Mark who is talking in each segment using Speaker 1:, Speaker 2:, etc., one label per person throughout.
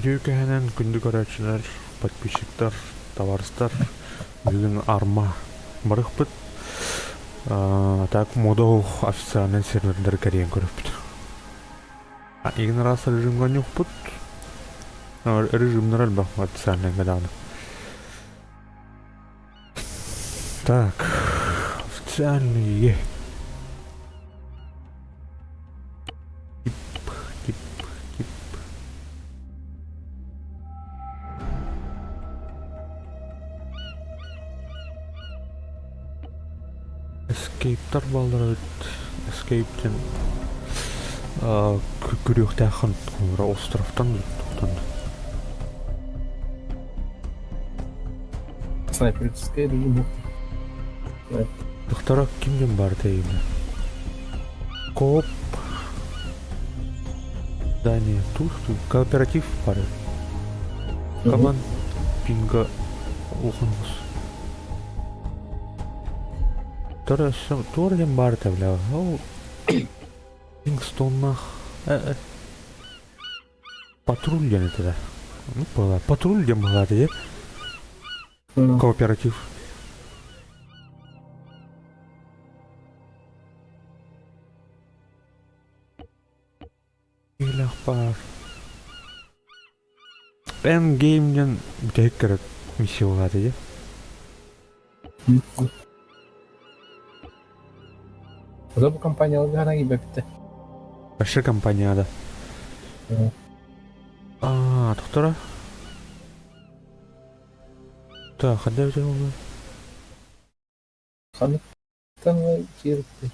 Speaker 1: Үтүө кэһэнэн күндү көрөөччүлэр, подписчиктар, табаарыстар, бүгүн Арма барыхпыт. Так модоу официальный сервердер кэрийэн көрүппүт. Игин раз режимга ньухпут. Режимнер элбэх официальный даҕаны. Так, официальные. Тип, тип, тип. Escape-тар бааллар эбит. Escape диэн күрүөхтээххин островтан тохтон.
Speaker 2: Снайперская режим.
Speaker 1: Доктора ким диэн баар тэйимэ? Кооп. Здание. Тут кооператив баар. Команд пинга улаханус. Тора туор диэн баар этэ бля. Ол Кингстоннаах патруль диэн этэ да. Ну, была. Патруль диэн была этэ Кооператив. Киһилээх баар. Endgame диэн бүтэһик көрөр миссия буолаата дии.
Speaker 2: Куда бу компанияларга ханан киирбэппит
Speaker 1: Вообще компанияда. А, доктора? Так, ханна эбитэ буолла?
Speaker 2: Ханныктан киирбит?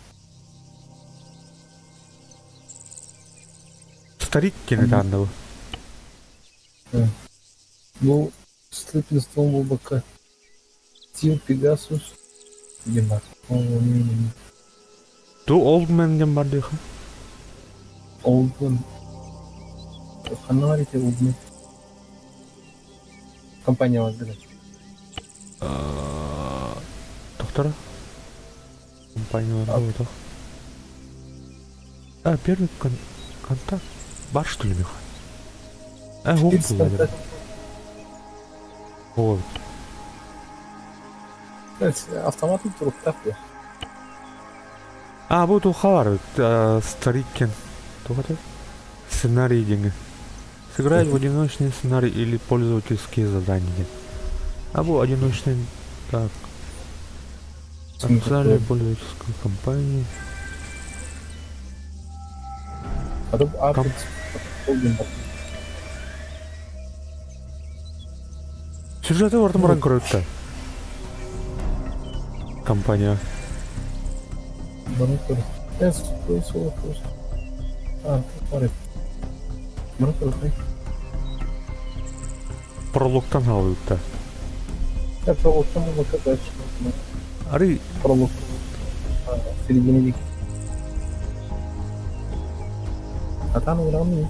Speaker 1: Старик кини таанна бу.
Speaker 2: Бу Sleeping Stone буолбакка Steel Pegasus диэн баар.
Speaker 1: Ту Old Man диэн бар диэхэ.
Speaker 2: Old Man. Ханна бар ити Old Man? Компания бар
Speaker 1: Доктора? Компания бар А, первый кон контакт бар, что ли, Миха? А, вот был, наверное. Вот.
Speaker 2: Автоматын туруктаах дуо?
Speaker 1: А, бу туха бар, стариккен. Туха это? Сценарий диэҥҥэ. Сыграть в одиночный сценарий или пользовательские задания. А бу одиночный... Так. Официальной пользовательской компании.
Speaker 2: Adobe
Speaker 1: Ком...
Speaker 2: Apex диэн бар.
Speaker 1: Сюжеты барытын баран көрөттө. Компания.
Speaker 2: Бары көр. Эс, сол просто. А, бары. Бары көр.
Speaker 1: Прологтан хаалбытта.
Speaker 2: Я прологтан буолбакка дальше.
Speaker 1: Арый
Speaker 2: Пролог. Середине дик. Атан уйран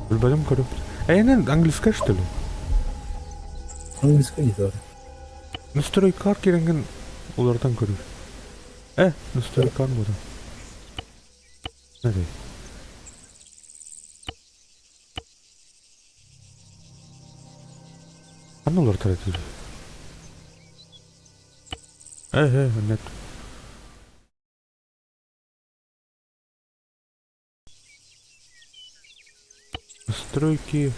Speaker 1: билбэтим көрүп. Эйнен английская что ли?
Speaker 2: Английский не
Speaker 1: Настройкар кирэҥҥин уларытан көрүр. Настройкар буолан. Этэй. Ханна уларытар этилэр? Нет. Настройки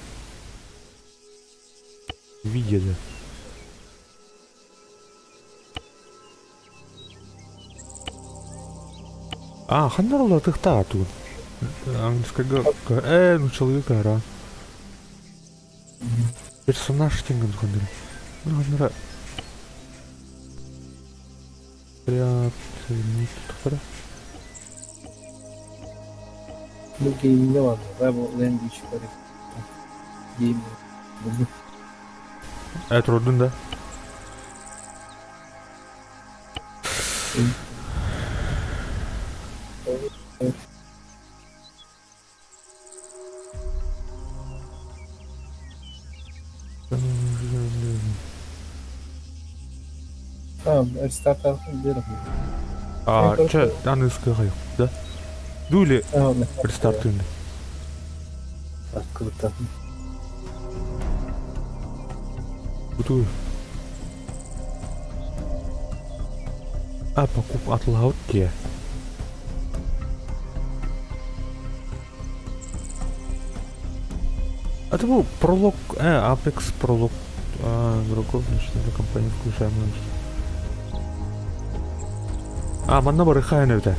Speaker 1: видео. А, ханна уларытыахтаах тугун. Английскайга нууччалыыга кыһара. Персонаж диэн ханнара. Ханнара
Speaker 2: Бу геймҥэ бар Rebel Language Game булбут.
Speaker 1: Турдун да?
Speaker 2: Restart биэрэ.
Speaker 1: А, чэ, аныгыскы хайык, да? Ду или рестартыын?
Speaker 2: Открыто.
Speaker 1: Бутуй. А, покуп атлаут те. Это был пролог, Apex пролог игроков начинали компанию, включая А, манна барыхайын эбитэ.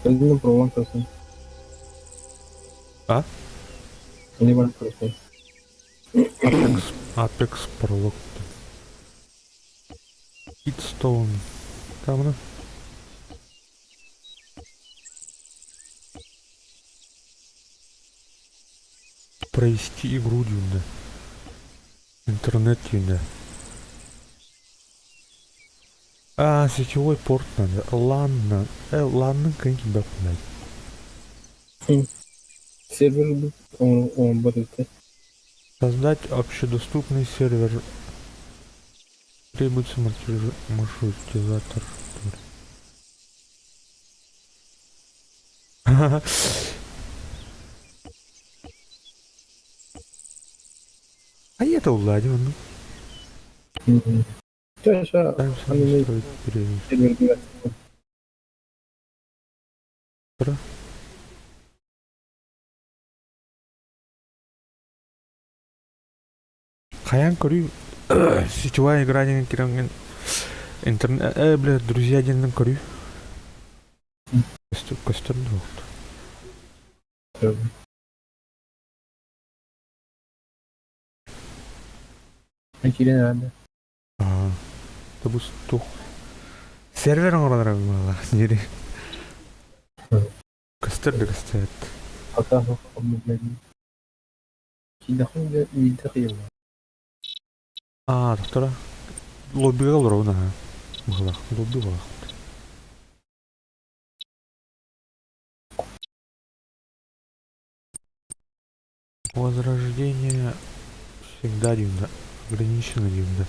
Speaker 2: Кэлин пролог көрсөн.
Speaker 1: А?
Speaker 2: Они бар көрсөн.
Speaker 1: Apex, Apex пролог. Hitstone. Там, ну. Провести игру дюнда. Интернет дюнда. А, сетевой порт надо. Лан Лан какие блядь.
Speaker 2: Сервер он будет.
Speaker 1: Создать общедоступный сервер. Требуется маршрутизатор. А это уладим, ну.
Speaker 2: Чэ, сервер
Speaker 1: Хайаан көрүү сетевая игра диэн кирэҥҥин интернет бля друзья диэннэн көрүү көстөр дуо?
Speaker 2: Киирэн эрэ.
Speaker 1: Аа, тобус тух сервер оҥорон буолла дири көстөр да көстөөт.
Speaker 2: Хата киидэхин биирдэ кыйылла.
Speaker 1: Аа, доктора лоббига олоробун аха. Быһылаах, лобби буолах. Возрождение всегда дивно, ограничено дивно.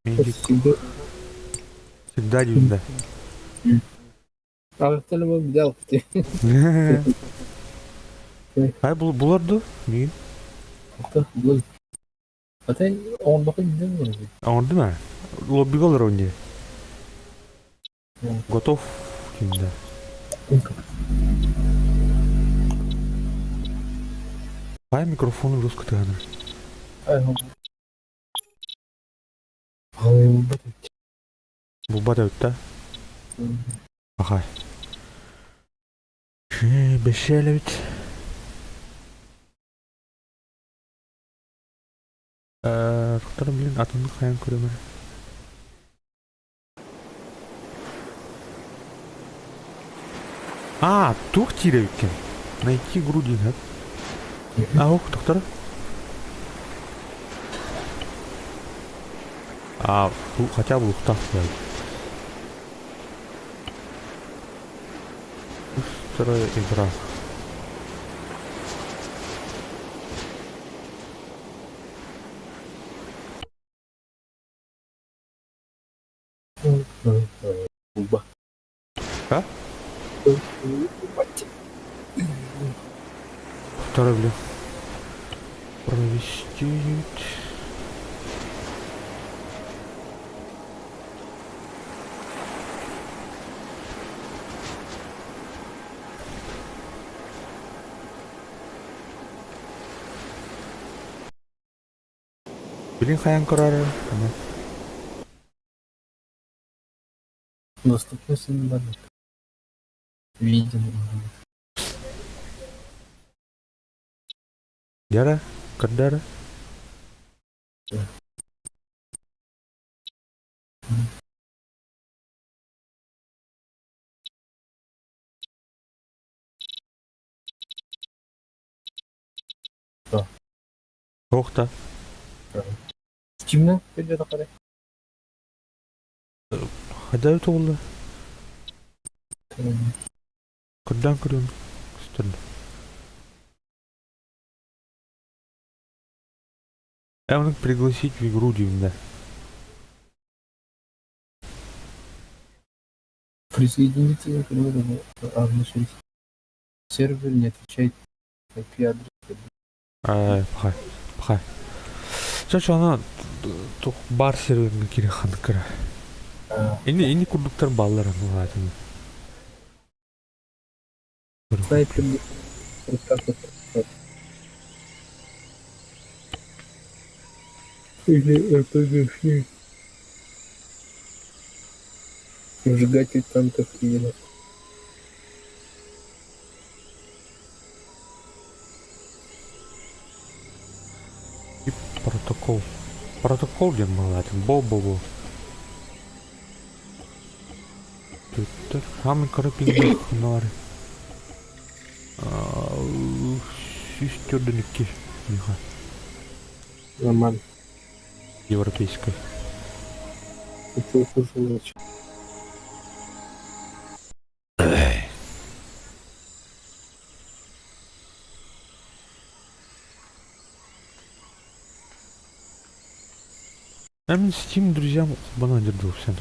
Speaker 1: Медик всегда дивно.
Speaker 2: Ағатталыма бидалты.
Speaker 1: Ай, булар ду? Мигин?
Speaker 2: Бұл. Ата оҥордоххо иннинэ буолар.
Speaker 1: Оҥордум ээ. Лоббига олоробун дии. Готов кимдэ? Хай микрофону жестко тыһанар. Булбат эбит да? Ахай. Бэшээлэбит. Туктар блин атыннык хайан көрөмөр. А, туох диир эбиккин? Найти грудин, А, ох, доктор. А, хотя бы лухтах Вторая игра.
Speaker 2: Буба.
Speaker 1: А? Второй, блин. Провести. Билин хайан көрөр.
Speaker 2: Доступность инвалид. Виден.
Speaker 1: Дьара, көрдөрө. Туох да.
Speaker 2: Кимнен көрдө
Speaker 1: Хайда туолла? Көрдөөн көрүөн көстөр. Эвнук пригласить в игру дивнэ.
Speaker 2: Присоединиться к игру Сервер не отвечает IP-адрес.
Speaker 1: Э, пахай, пахай. Чэ, аны тух бар серверге кире ханыкыра. Ини ини курдуктар баллар аны.
Speaker 2: Снайпер вот так вот. Или РПГ. Сжигатель танков именно.
Speaker 1: И протокол. Протокол диэн баҕалаатым. Бо-бо-бо. Түттэр. Хаамын кыра пиҥҥэ хоноор. Сүүс төрдүн икки. Миха.
Speaker 2: Нормально.
Speaker 1: Европейская.
Speaker 2: Это хуже лучше.
Speaker 1: А мин Steam друзьям банан дердуусен.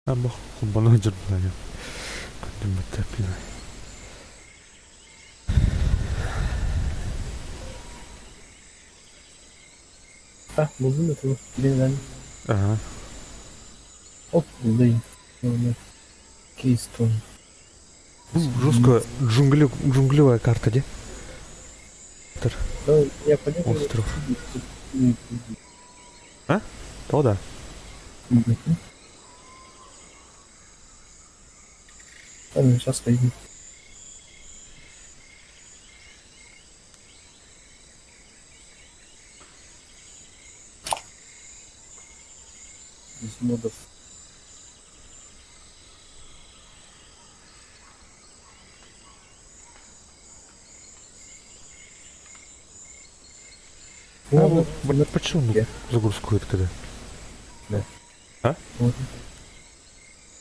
Speaker 1: Абах банан дердуна. Кадым баттапина.
Speaker 2: А, булдум это блин,
Speaker 1: Ага.
Speaker 2: Оп, блин. Keystone.
Speaker 1: Жестко джунгли, джунглевая карта, где?
Speaker 2: Да, я понял.
Speaker 1: Остров. А? То да.
Speaker 2: Ладно, сейчас пойдем. Без модов.
Speaker 1: А, вот, почему ну, загрузку это когда?
Speaker 2: Да.
Speaker 1: А?
Speaker 2: Вот.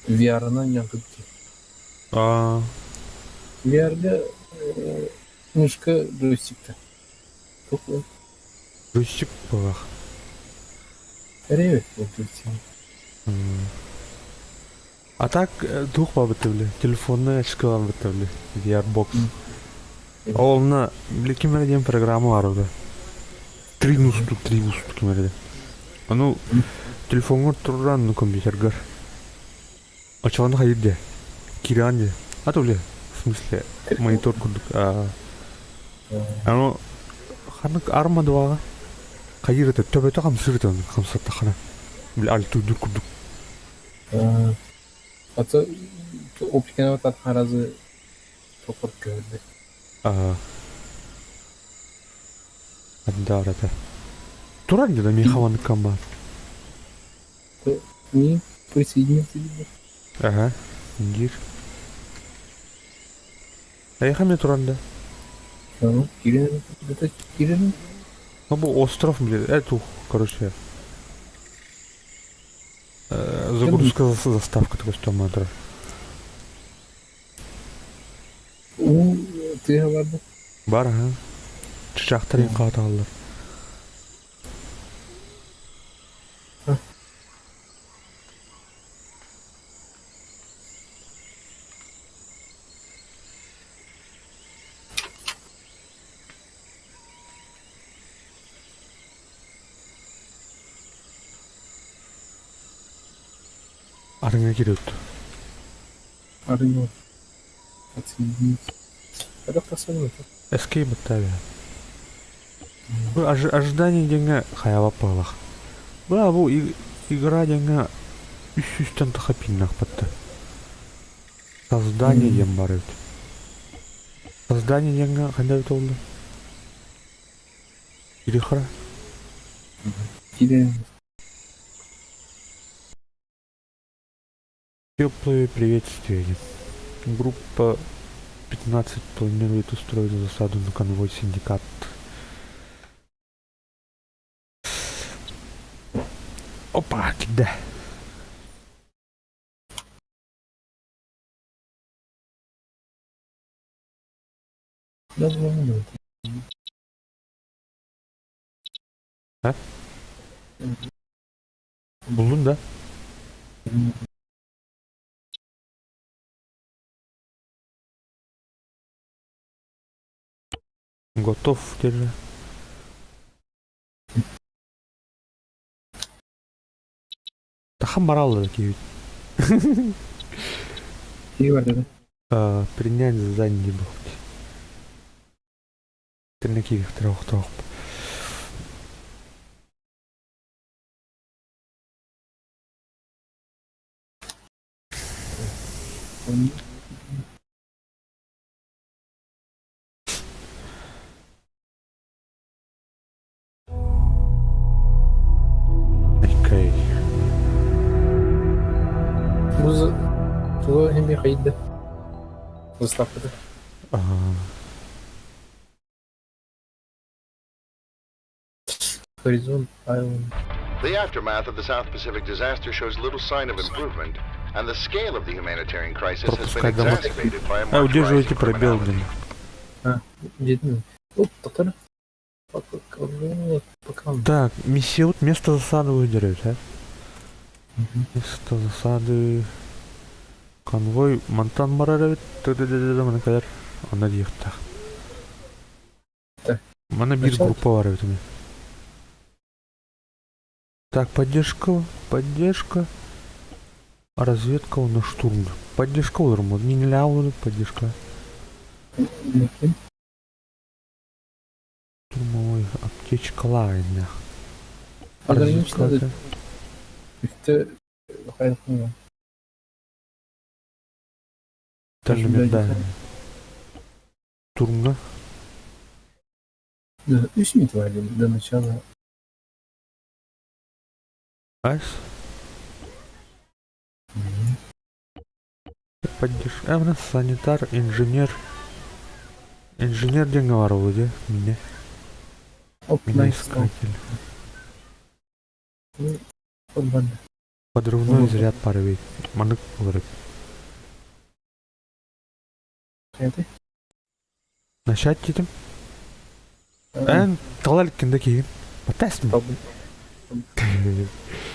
Speaker 2: VR-на някакви.
Speaker 1: А...
Speaker 2: VR-га мышка джойстикта. Какой?
Speaker 1: Джойстик бах.
Speaker 2: Ревет вот джойстик.
Speaker 1: А так двух бабытывли. Телефонная шкала бытывли. VR-бокс. Ол били ким эрэ диэн программа баар этэ. Три устук, три устук ким эрэ диэн. Ону телефоҥҥар туран компьютергар. Оччоҕуна хайыыр дии? Киирэҕин дии. А то били, в смысле, монитор курдук. Аны ханнык арма дуоҕа хайыыр этэ, төбөтө хамсыыр этэ хамсаттаххына. Били альтуйдуур курдук.
Speaker 2: А то оптиканы разы тохор көһөрдө.
Speaker 1: Андаар этэ. Турар дии да миэхэ манныккам баар.
Speaker 2: Не присоединился видно.
Speaker 1: Ага, диир. Эйиэхэ эмиэ туран да?
Speaker 2: Ну, киирэн, это киирэн.
Speaker 1: Ну, бу остров, блин, эту, короче, загрузка заставка такой что турар.
Speaker 2: Уу тыаһа бар да?
Speaker 1: Бар, аһа. Чычаахтар иһин хаатааллар. Арыҥа киирбит.
Speaker 2: Арыҥа отсоединить. Хайдах тахсабын это?
Speaker 1: Escape баттаабыт. Бу ожидание диэҥҥэ хайаабат баҕалаах. Бу бу игра диэҥҥэ үс сүүстэн тахса пиннаахпатта. Создание диэн баар эбит. Создание диэҥҥэ ханна эбит буолла? Кирихара?
Speaker 2: Киирэн.
Speaker 1: Теплое приветствие. Группа 15 планирует устроить засаду на конвой «Синдикат». Опа, да. А? Буллун да? Готов держи. Тахан бараллар киһи.
Speaker 2: Киһи бар да?
Speaker 1: Принять задание был. Тэннэ киириэхтэрэ охтоох. Окей.
Speaker 2: Бу туга иһин хайда? Заставката. Horizon Island.
Speaker 3: The aftermath of the South Pacific disaster shows little sign of improvement, and the scale of the humanitarian crisis has been
Speaker 1: Пропускать домой.
Speaker 3: exacerbated by a
Speaker 1: А,
Speaker 3: marked rise
Speaker 1: удерживайте
Speaker 3: in
Speaker 1: пробел,
Speaker 3: criminality.
Speaker 1: блин.
Speaker 2: А, где-то. Оп, доктор. Пока.
Speaker 1: Так, миссия вот место засады выбирают, а? Место засады... Конвой мантан барар эбит. Маны кэлэр. Онно диэхтээх.
Speaker 2: Так.
Speaker 1: Мана биир
Speaker 2: Начало.
Speaker 1: группа бар эбит эмиэ. Так, поддержка, поддержка. Разведка на штурм. Поддержка олормо. Не не поддержка.
Speaker 2: Ким?
Speaker 1: Штурмовой аптечка лайна.
Speaker 2: Ограничено.
Speaker 1: Разведка.
Speaker 2: Үстэ хайдах
Speaker 1: Да. Штурмга.
Speaker 2: Да, үс минут до начала.
Speaker 1: Ас. Поддержка. А, у нас санитар, инженер. Инженер диэн баар дии, мине.
Speaker 2: Оп,
Speaker 1: Миноискатель.
Speaker 2: Под
Speaker 1: Подрывной заряд паровик. Маннык буолар.
Speaker 2: Хайаты?
Speaker 1: Начать диэтим. Эн талар кинде киһин. Батас
Speaker 2: Табын.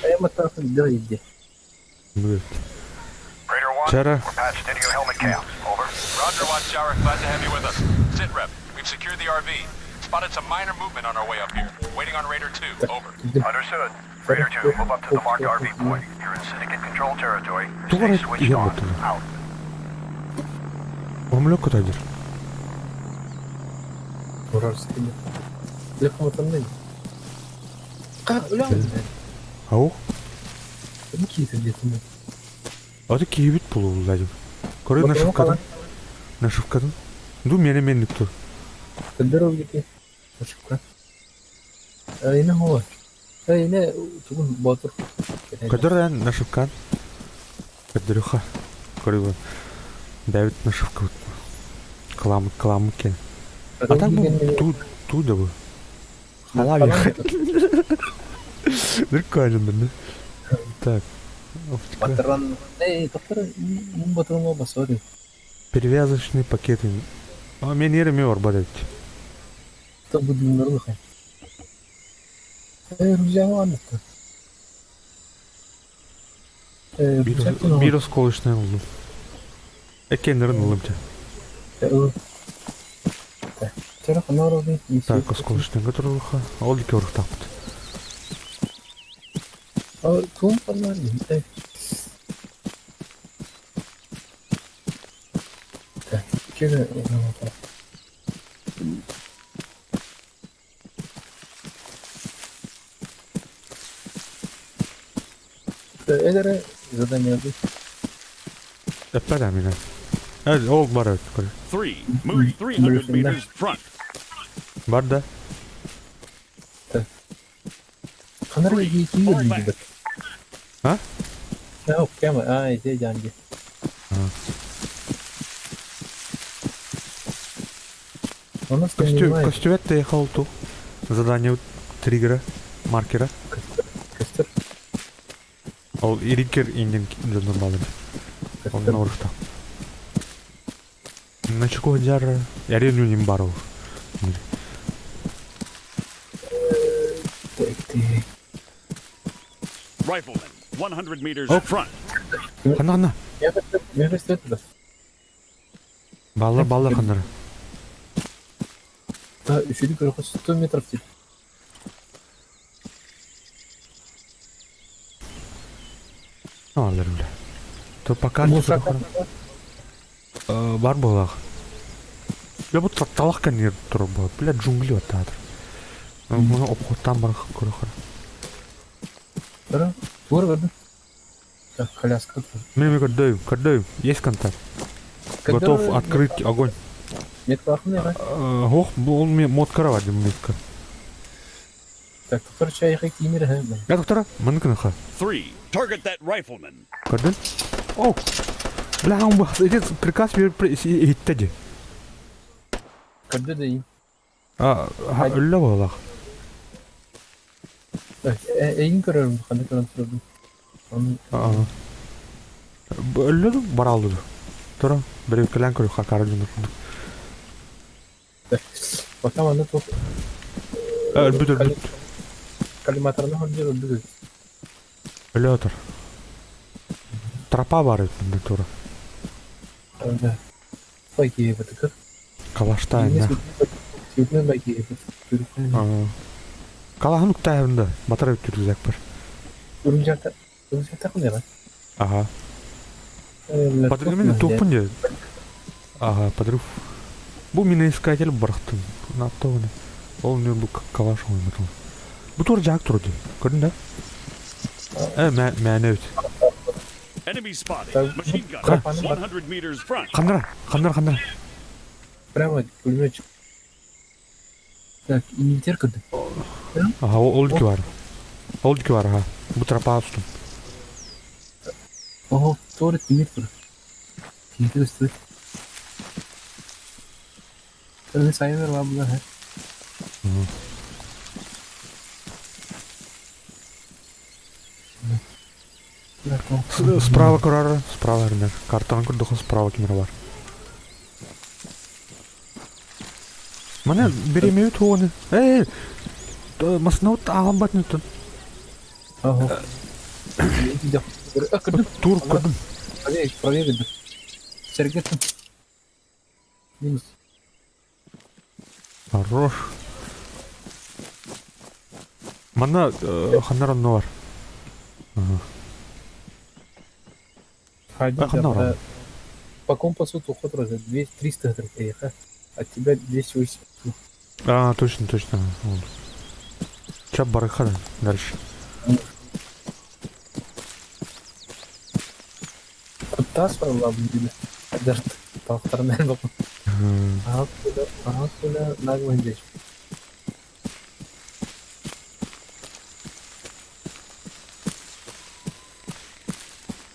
Speaker 2: Айма таахын да иде.
Speaker 1: Raider Чара. Тугу эрэ иһэн бардылар. Омлёк кытайдыр. Ау? Аты киһибит булуулла дим. Көрө нашивкатын. Нашивкатын. Ду мени менник тур. Көдөр эн нашивкан. Көдөрүха. Көрүгүн. Дэвид нашивка. Кыламык кыламык кен. А так бу ту ту да бу. Халави. Прикольно, да? Так.
Speaker 2: Патрон. Эй, доктор, патрон оба, сори.
Speaker 1: Перевязочные пакеты. А мен ерме орбат эбит. Биир осколочнай ыллым. Эккеннерин ыллым чэ. Так, осколочнайга туруруха. Ол икки оруктаахпыт.
Speaker 2: Задание
Speaker 1: Эппэт амина. Ол бар эбит.
Speaker 4: 3. Move 300 meters front.
Speaker 1: Бар да.
Speaker 4: Fall back.
Speaker 1: А? Көстүбэт да ехал ту. Задание триггера, маркера. Ол ирикер индин дьоннор баалар. Онно орухта. Начеку дьар ярин бар ол.
Speaker 4: Rifleman, 100 meters
Speaker 1: Oh.
Speaker 4: front.
Speaker 1: Ханна ханна. Баллар баллар ханнара. Алар бля. То пока бар буолах. Бля бу талах кэннигэр турар буолар. Бля джунгли баттаатыр. Муну обходтан бар көрөхөр. Мен көрдөйм, көрдөйм. Есть контакт. Готов открыть огонь. Ох, ол мен модкара бар деймін метка. Я доктора, мыныкыныха.
Speaker 4: 3. Target that rifleman.
Speaker 1: Көрдүн? О! Бля, он эти приказ берип иһиттэ дии. А, өллө буолах. Өллө ду баралды ду. Тура, бир кэлэн көрү хакара дьоннор курдук. Өлбүт өлбүт. Өлө отор. Тропа бар эбит тура. Калаштайын да. Калаһын уктаайын да батар эбит түргүзэк бар. Ага. Подрыв мен туппун дии. Ага, подрыв. Бу миноискатель барахтын. Наптованы. Ол не бу калаш оймытыл. Бу тур жаак тур дии. Көрдүң да? Э, мээнэ эбит.
Speaker 4: Enemy spotted. Machine gun. 100 meters front.
Speaker 1: Ханнара, ханнара, ханнара. Ага, ол ики бар. Ол ики бар, ага. Бу тропа устун. Справа көрөр, справа эрнер. Картаны көрдөхө справа кимер бар. Мана беремеби туоны. Эй, маснаут аҕам батнытын. Тур көрдүм.
Speaker 2: Правее, правее, ребят. Сергей там. Минус.
Speaker 1: Хорош. Манна ханнар онно бар.
Speaker 2: Ходи,
Speaker 1: А, ханна бар.
Speaker 2: По компасу тухот раза 200, 300 метров приехал. От тебя 280.
Speaker 1: А, точно, точно. Чап барыха дальше.
Speaker 2: Тас бар были. Даже талықтармен болып. Ага, наглый здесь.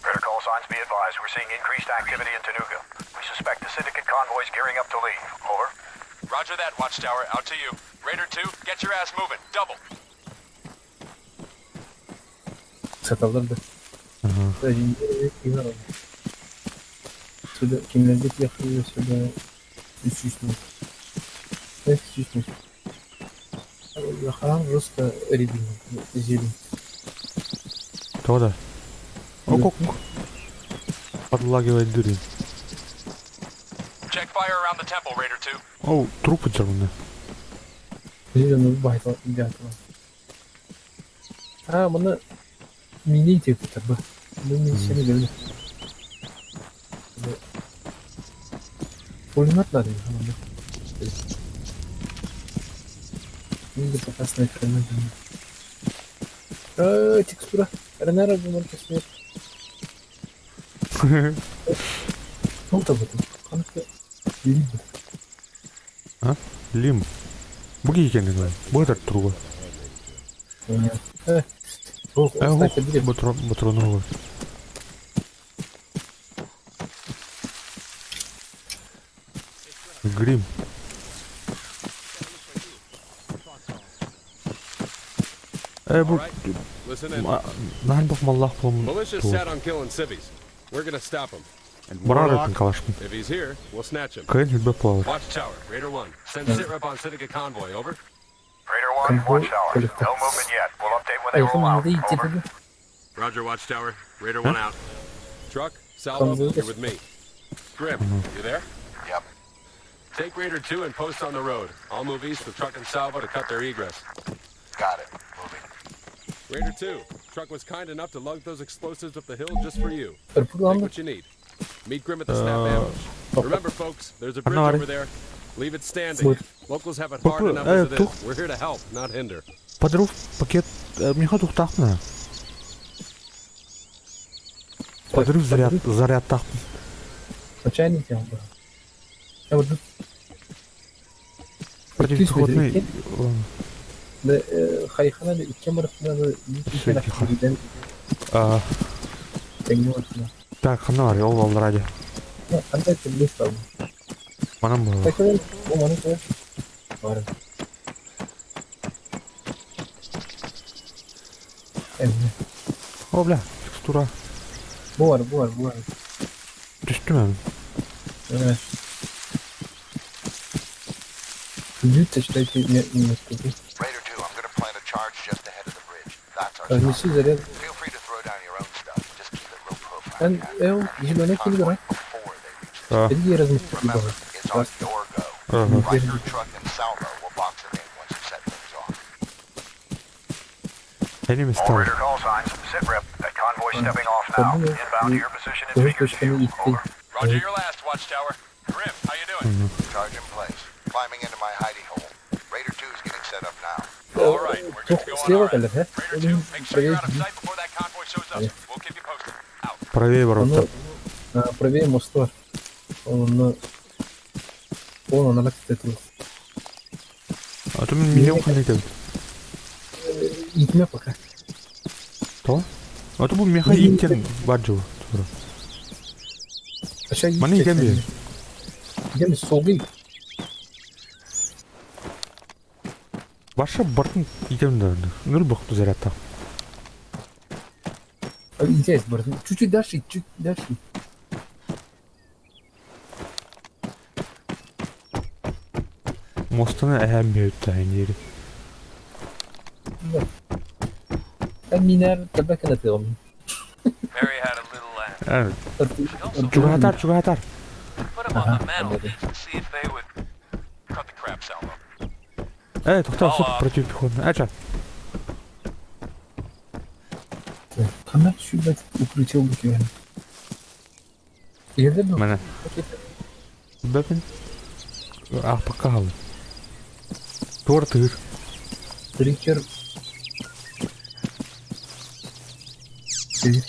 Speaker 5: Raider call signs be advised. We're seeing increased activity in Tanuga. We suspect the syndicate convoy's gearing up to leave. Over.
Speaker 6: Roger that, Watchtower. Out to you. Raider 2, get your ass moving. Double.
Speaker 2: Саталар да. Сюда, кимлерге ехали сюда. Үч Үч Хаан просто рябина, зелень.
Speaker 1: То да. О, Подлагивает дыры.
Speaker 6: Check fire around the temple, Raider 2.
Speaker 1: Оу, трупы черные.
Speaker 2: Зеленый байтал, ребята. А, мына мини деп бы. Ну, мен сені білмей. Пулемет надо, мына. Менде пока снайпермен. Текстура. Ренера бұл кесмет. Ну, там это. Қанықы. Лим.
Speaker 1: А? Лим. Бу кийкенин бу этот труба. Ботрону. Грим. Бу наһан бах маллах болмун.
Speaker 7: Militia's set on killing civvies. We're gonna stop them.
Speaker 1: Барар этин калашпын.
Speaker 7: If he's here, we'll snatch him.
Speaker 1: Кыйын хүлбэ полар.
Speaker 7: Watchtower, Raider 1. Send sitrep on Syndicate convoy. Over.
Speaker 5: Raider 1, Watchtower. No movement yet. We'll update when they roll out. Over.
Speaker 7: Roger, Watchtower. Raider 1 out. Truck, Salvo, you're with me. Grim, you there?
Speaker 3: Yep.
Speaker 7: Take Raider 2 and post on the road. I'll move east with Truck and Salvo to cut their egress.
Speaker 3: Got it. Moving.
Speaker 7: Raider 2, Truck was kind enough to lug those explosives up the hill just for you. Take what you need. Meet Grim at the snap ambush. Remember, folks, there's a bridge over there. Leave it standing. Locals have it hard enough as it is. We're here to help, not hinder.
Speaker 1: Подрыв пакет миха тухтахна. Подрыв заряд заряд тах.
Speaker 2: Случайно тем был. Я вот
Speaker 1: Противопехотный.
Speaker 2: Да, хайхана икки
Speaker 1: А. Так, хана бар, ол ал ради.
Speaker 2: Андай тілдес бар.
Speaker 1: Манан бар.
Speaker 2: О, манан бар.
Speaker 1: О, бля, текстура.
Speaker 2: Бар, бар, бар.
Speaker 1: Түстүм эми.
Speaker 2: Büyük читайте не не скажи.
Speaker 3: Raider 2, I'm gonna plant a charge just ahead of the bridge. That's our
Speaker 2: Разнеси заряд.
Speaker 3: Feel free to throw down your own stuff. Just keep it low profile.
Speaker 2: Эн эл зеленый килограмм.
Speaker 3: Before they reach the
Speaker 2: Иди размести
Speaker 3: Remember, it's on your go.
Speaker 1: Ага.
Speaker 3: Riker, truck, and Salvo will box them in once you set things off.
Speaker 1: Enemy
Speaker 5: All
Speaker 1: стал.
Speaker 5: Raider call signs. Sit rep. That convoy's stepping off now. Inbound to your position in
Speaker 2: Тоже
Speaker 5: figure
Speaker 2: точка
Speaker 5: 2.
Speaker 2: не идти.
Speaker 5: Over.
Speaker 6: Roger your last, Watchtower. Grim, how you doing?
Speaker 3: Charge in place. Climbing into my hidey hole. Raider 2's getting set up now.
Speaker 6: All right, we're good to go on
Speaker 2: Слева
Speaker 6: our end.
Speaker 2: колер,
Speaker 6: Raider 2, make sure you're out of sight before that convoy shows up. We'll keep you posted. Out.
Speaker 1: Правее ворота.
Speaker 2: Правее моста. Он он на этого.
Speaker 1: А то мен меха не
Speaker 2: Итме пока.
Speaker 1: То? А то бу меха иттен баджу. Маны итен
Speaker 2: Гем солгый.
Speaker 1: Баша бартын итем да. Нүр бохту зарядта.
Speaker 2: Интересно, бартын. Чуть-чуть дальше, чуть дальше.
Speaker 1: Мостаны әһәм бөттә инде.
Speaker 2: Да. Минер табакына тыгым.
Speaker 6: Mary had a little lamb.
Speaker 1: Чугаһатар, чугаһатар. Э, тохтоо, суп противопехотный. Ача.
Speaker 2: Ханна сүүрбэт укрытие бу түһэн. Иһэллэр дуо?
Speaker 1: Мана. Бэпин. Аахпакка хааллым. Туор тыыр.
Speaker 2: Трикер.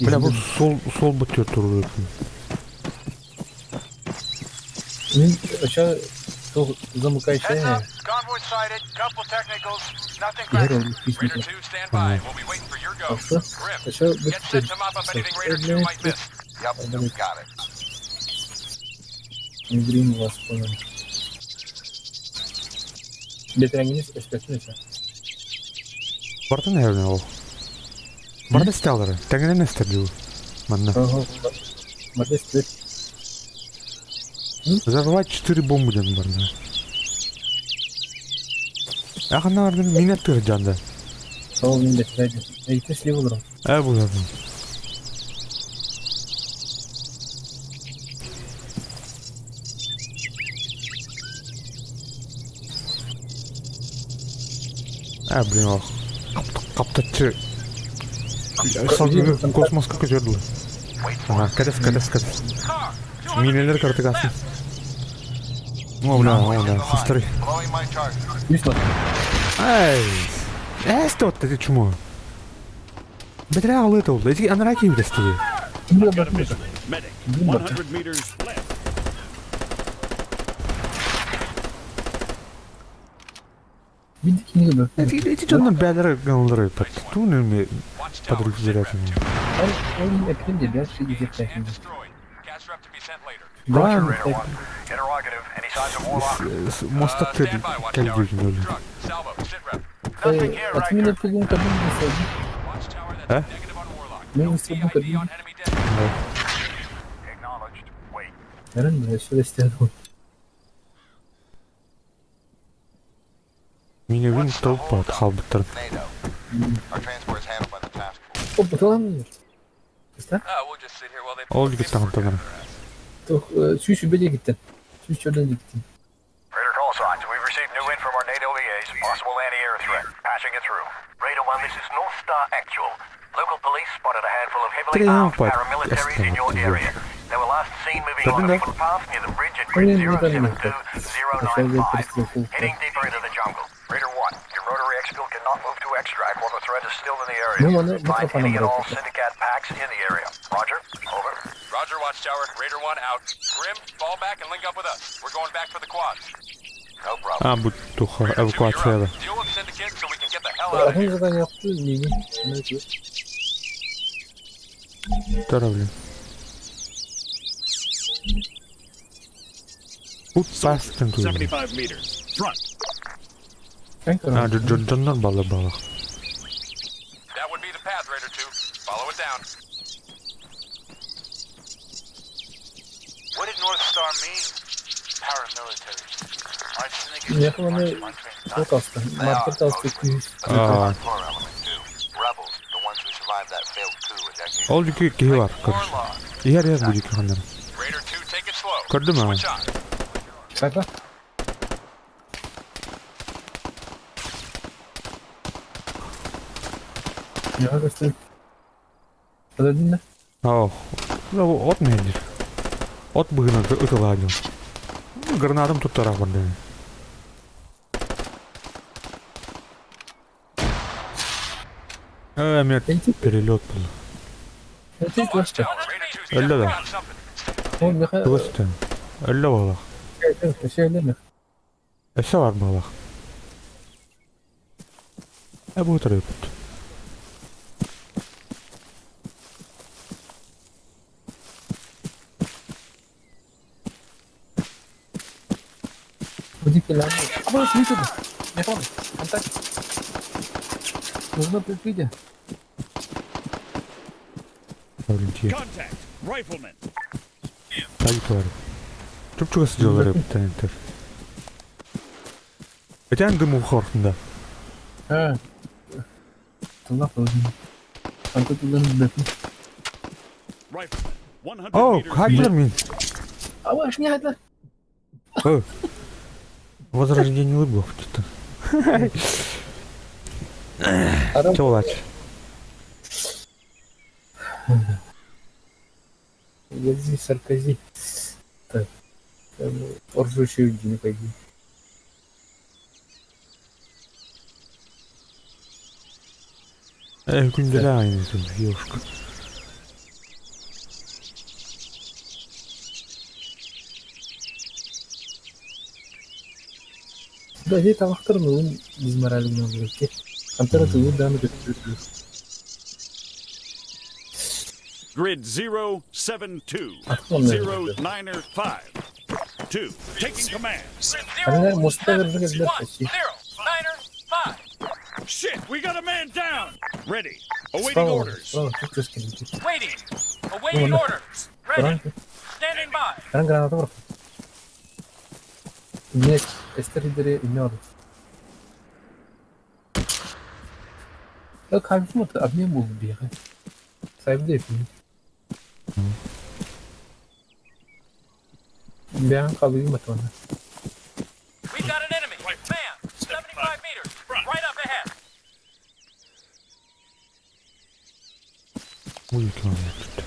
Speaker 1: Бля, бу суол суол бутуйар туруорутун.
Speaker 2: Мин оча туох замыкающая иһэр ол письмите. Ахса, оча быттыр. Грин вас понял. Бэтэрээҥҥин өспөттүн өсө.
Speaker 1: Бартын наверное ол. Барда сталары. Тэҥинэн эстэр дуу. Манна.
Speaker 2: Барда эстэр.
Speaker 1: Взорвать четыре бомбы диэн барда. Ахана бардым мин аттыыр дьанда.
Speaker 2: Сол мин бэтэрээ. Эйте слив олорон.
Speaker 1: Э булардым. Э, блин, ох. Хаптаччы. Салгыны космоска көтөрдүлэр. Ага, кэтэс, кэтэс, кэтэс. Минелер картыгасы. О, бля, о, да, хастары. Эй! Эс вот ты чмо? Бэтэрээ аҕалыы тобулла. Ити анараа киһи билэстиги.
Speaker 4: Medic, 100 meters left.
Speaker 1: Ити ити дьоннор бээлэрэ гыналлар ыппат. Туун эми подружзерятин. Да, моста кэлгүүтүн өлү.
Speaker 2: Отмена тугун кабин
Speaker 1: Э?
Speaker 2: Мен исходну кабин. Эрен сөйлестеді.
Speaker 1: Миневин толпа хаалбыттарын.
Speaker 2: О, бутылан Кыста?
Speaker 1: Ол дигит таһынтанар.
Speaker 2: Тух сүүс үбэ диэкиттэн. Сүүс чордан диэкиттэн.
Speaker 5: Raider call signs. We've received new in from our NATO liaise. Possible anti-air threat. Patching it through.
Speaker 8: Raider 1, this is North Star Actual. Local police spotted a handful of heavily
Speaker 1: Три
Speaker 8: armed
Speaker 1: пар-
Speaker 8: paramilitaries in your area. They were last seen moving on a
Speaker 1: Көрдүң да?
Speaker 8: footpath near the bridge at grid
Speaker 2: Блин, не дали
Speaker 8: 072095, heading deeper into the jungle.
Speaker 5: Raider 1, your rotary exfil cannot move to extract while the threat is still in the area.
Speaker 2: Ну, аны
Speaker 5: Find
Speaker 2: микрофоном
Speaker 5: any and all
Speaker 2: бирок.
Speaker 5: syndicate packs in the area. Roger. Over.
Speaker 6: Roger, Watchtower. Raider 1 out. Grim, fall back and link up with us. We're going back for the quads.
Speaker 8: No problem.
Speaker 1: А, бу туха
Speaker 6: Raider 2, you're
Speaker 1: эвакуация.
Speaker 6: up. Deal with Syndicate so we can get the hell out of
Speaker 2: Атын
Speaker 6: here.
Speaker 2: задание yaptı, неге?
Speaker 1: Тара, блин. Бу пастын туйду.
Speaker 4: 75 meters. Front.
Speaker 1: А, дьоннор баллар баллах.
Speaker 6: That would be the path, Raider 2. Follow it down.
Speaker 8: What did North Star mean? Paramilitaries. Aren't syndicates
Speaker 2: Не
Speaker 8: just a bunch of untrained
Speaker 2: Çok
Speaker 8: thugs?
Speaker 2: hasta. Market hasta 200.
Speaker 1: А,
Speaker 8: Core element too. Rebels, the ones who survived that failed coup a decade
Speaker 1: ол дики киһи бар, короче.
Speaker 8: Warlock.
Speaker 1: Иһэр иһэр бу дики ханнар.
Speaker 6: Raider 2, take it slow.
Speaker 1: Көрдүм аа.
Speaker 6: Switch on.
Speaker 2: Шака? Я göster. Подожди,
Speaker 1: Оо, от мендир. От быһынан ытылааньыл. Гранатым туттараах бардым. Э, мен перелет был.
Speaker 2: Это просто.
Speaker 6: Raider 2's
Speaker 1: Өллө да.
Speaker 6: got something.
Speaker 2: О, меха.
Speaker 1: Тугастын. Өллө буолах.
Speaker 2: Все,
Speaker 1: Өссө бар буолах. Э, бу тарыппыт.
Speaker 2: Удивительно. А, вот, видите? Меха, контакт. Нужно прикрытие.
Speaker 1: Блин, тиэ.
Speaker 4: Contact. Rifleman.
Speaker 1: Тайып бар. Чуп-чугас дьаллар эбиттэн Этэн дым ухортunda.
Speaker 2: А. Тулах должен. Антон тулан бэп.
Speaker 4: Rifleman. 100
Speaker 1: О,
Speaker 4: meters
Speaker 1: хакер мин.
Speaker 2: А не это.
Speaker 1: О. Возрождение лыбов что-то. Чолач.
Speaker 2: Гази, Саркози. Так. Ржущий не пойди.
Speaker 1: Эх, күнделя девушка.
Speaker 2: Да, здесь там ахтар, но он дизморален на руке. Антара ты да, на
Speaker 4: Grid 0 7 2
Speaker 2: Откуда
Speaker 4: 0 9 5 2. Taking command.
Speaker 2: Она моста вержи почти.
Speaker 4: Shit, we got a man down. Ready. Awaiting
Speaker 2: Справа,
Speaker 4: orders.
Speaker 2: справа, тут крышки летит.
Speaker 6: Waiting. Awaiting
Speaker 2: Ну,
Speaker 6: orders. Ready. Standing by.
Speaker 2: Ран граната враг. Нет, эстеридере имёр. Так, хавмут, обмен был бегать. Сайбде Бян kalıyor matona.
Speaker 6: We've got an enemy. Man, 75 meters. Right up ahead.
Speaker 1: Будет он тут.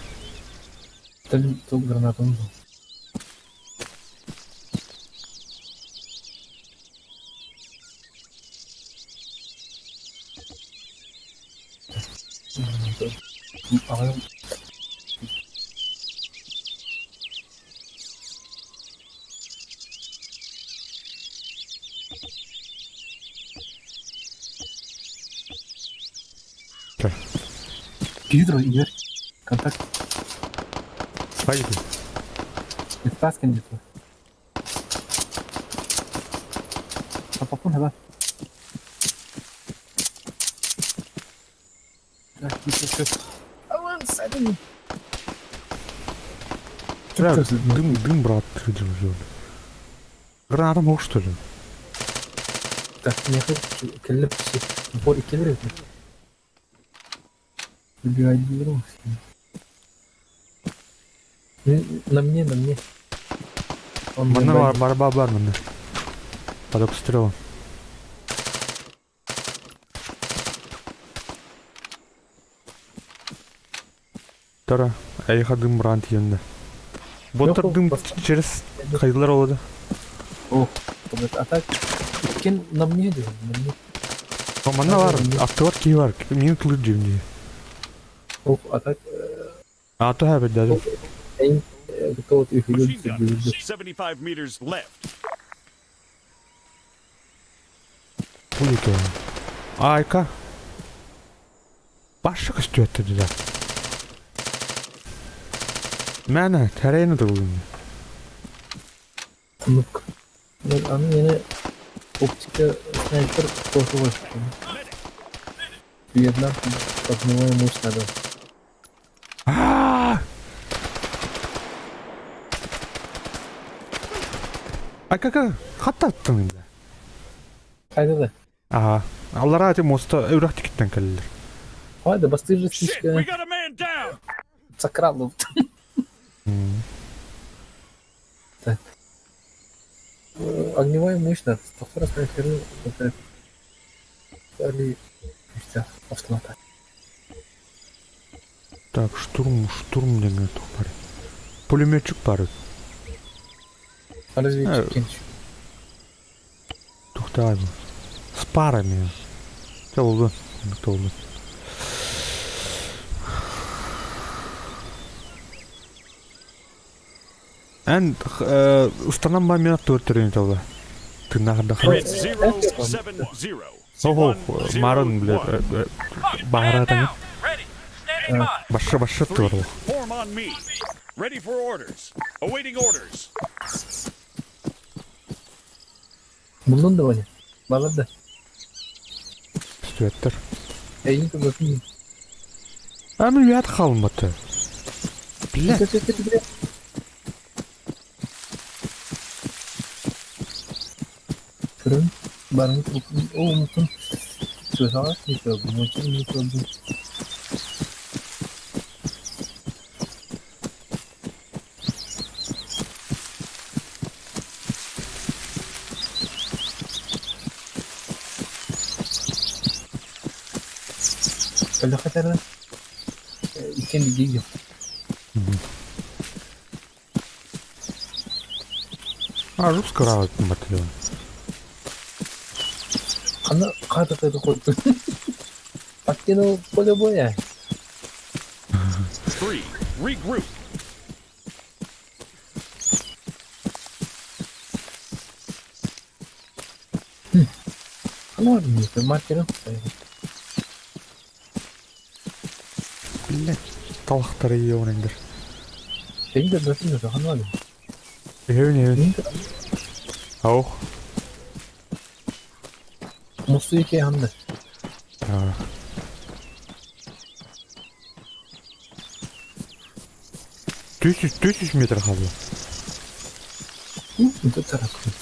Speaker 2: Там тут гранату был.
Speaker 1: Так.
Speaker 2: Гидро, Игорь. Контакт.
Speaker 1: Пойди.
Speaker 2: Таскин где-то. А попу да. Так, тихо, всё. Аван, садим.
Speaker 1: Бля, дым, дым, брат, ты держал. Граната мог, что ли?
Speaker 2: Так, не хочу, келлепси. Бор келлеп. Убивать На мне, на мне. Он
Speaker 1: Манна
Speaker 2: бомбардир.
Speaker 1: бар, бар, бар, манна. Под обстрелом. Тара, айха дым брант енді. Боттар
Speaker 2: Yok,
Speaker 1: дым
Speaker 2: басқа.
Speaker 1: через хайдылар олады.
Speaker 2: О, вот, а так, кен на мне делал, на мне.
Speaker 1: Манна бар, аттылар кей бар, мен кылыр жемде.
Speaker 2: О, а так,
Speaker 1: А то хәбет дәдім.
Speaker 2: эң готов их
Speaker 4: Machine gun.
Speaker 2: люди.
Speaker 4: 75 meters left.
Speaker 1: Будет он. Айка. Башы көстү деді. Мәні, тәрейні тұрғын.
Speaker 2: Ну-ка. Аны yine оптика снайпер тоже var. Вьетнам огневая мощь надо.
Speaker 1: Айка, хатта аттың енді.
Speaker 2: Хайда да.
Speaker 1: Ага. Аллара ати моста үрәк тикеттен кәлелер.
Speaker 2: Хайда басты же
Speaker 4: Shit, we
Speaker 2: слишком
Speaker 4: got a man down.
Speaker 2: сакралов. Так. Огневая мощь надо. Повтор снайпер. Али. Автомата.
Speaker 1: Так, штурм, штурм деген бар. Пулеметчик бар.
Speaker 2: А разведчик кинч.
Speaker 1: Тухтай. С парами. Толду. Толду. Эн устанам ба мен төртөрүн толду. Тыннахарда.
Speaker 4: Grid 0 7 0.
Speaker 1: Ого, марын биле.
Speaker 6: Fuck, man
Speaker 1: Бахаратан.
Speaker 6: down. Ready. Standing by.
Speaker 1: Башы башы
Speaker 4: Three,
Speaker 1: тур.
Speaker 4: form on me. Ready for orders. Awaiting orders.
Speaker 2: Булдун да Ваня. Балар да.
Speaker 1: Сүттер.
Speaker 2: Эйин көмөкүн.
Speaker 1: А мен уят қалым баты. Бля.
Speaker 2: Көрөн барын о мукун сөз ағаш не көрдім, не көрдім. Кэлэхэтэрэ иккиэн бииргэ
Speaker 1: А русского батальон.
Speaker 2: Ханна хаатата курдук. Покинул поле боя.
Speaker 4: Three. Regroup.
Speaker 2: Маркеры.
Speaker 1: Блять, талахтары иониндер.
Speaker 2: Тэҥ да ханна
Speaker 1: Эһэбин эһэбин. Ау.
Speaker 2: Мусуйки ханна.
Speaker 1: Түс түс метр қалды.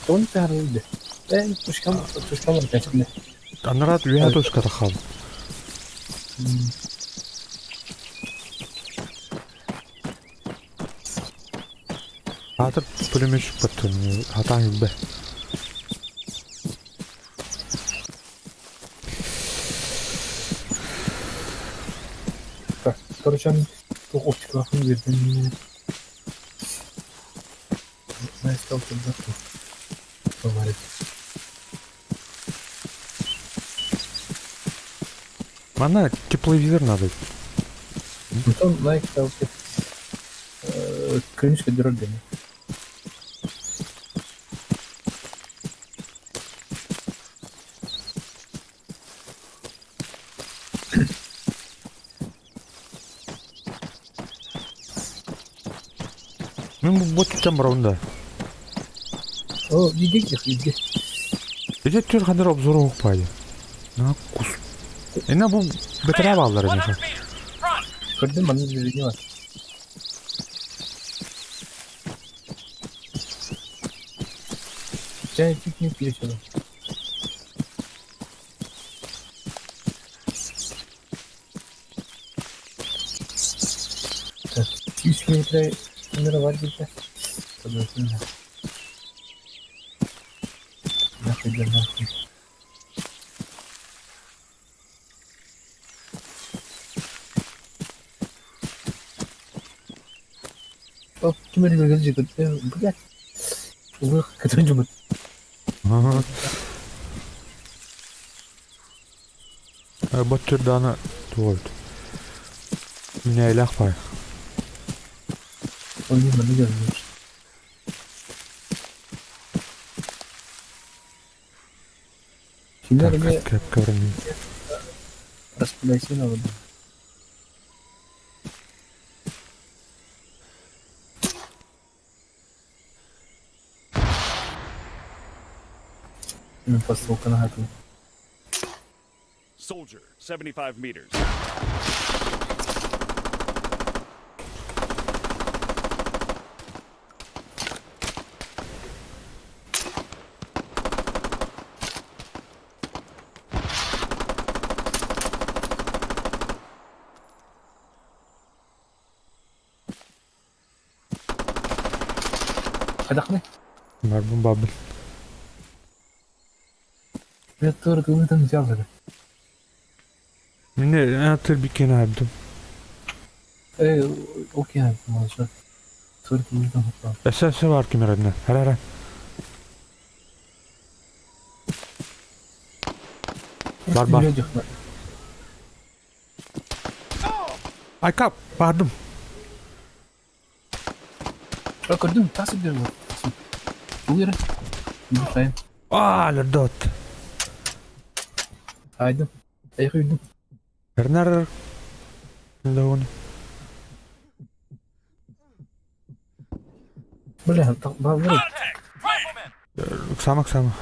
Speaker 2: Тон тарылды. Э, тушкам, тушкам качкына.
Speaker 1: Анарат үйә точкада қалды. Атыр пулеметчик баттын, хатан юбе.
Speaker 2: Так, короче, оптикалахын бердим. Найстал Говорит.
Speaker 1: Мана тепловизор надо.
Speaker 2: Антон лайк ставьте. Крымская дорога.
Speaker 1: Мен бу бот там раунда.
Speaker 2: О, иди, иди.
Speaker 1: Эже түр хандар обзор окпайды. На кус. Эна бу бетера балдар
Speaker 6: 100
Speaker 1: эже.
Speaker 6: meters. Front.
Speaker 2: Көрдүм, манна движение бар. Чай чуть не пересюда. Так, 300 метра камера где-то. Подожди. Нахуй, да нахуй. О, ким эле келжи блядь. Улых, который жумут.
Speaker 1: Бот түрданы туолт. Меня илах пай.
Speaker 2: Он не маны görmüyor. Kimler эме
Speaker 1: Кеп көрүн.
Speaker 2: распределение алды. Мен посылканы хатым.
Speaker 4: Soldier, 75 meters.
Speaker 2: Кадакны?
Speaker 1: Барбын бабыл.
Speaker 2: Мен тур кылытын взял.
Speaker 1: Мине ана төр бикен абдым.
Speaker 2: Э, окей, можно. Тур кылытын хатым.
Speaker 1: Эсе эсе бар кемередне. Хара хара. Бар, бар. Айкап, бардым.
Speaker 2: Көрдүм, тасып бер Буйра. Сайын.
Speaker 1: А, лердот.
Speaker 2: Айдым. Айхуйдум.
Speaker 1: Эрнар. Дагон.
Speaker 2: Бля, бар.
Speaker 6: Contact. Rifleman.
Speaker 1: Ксама, ксама.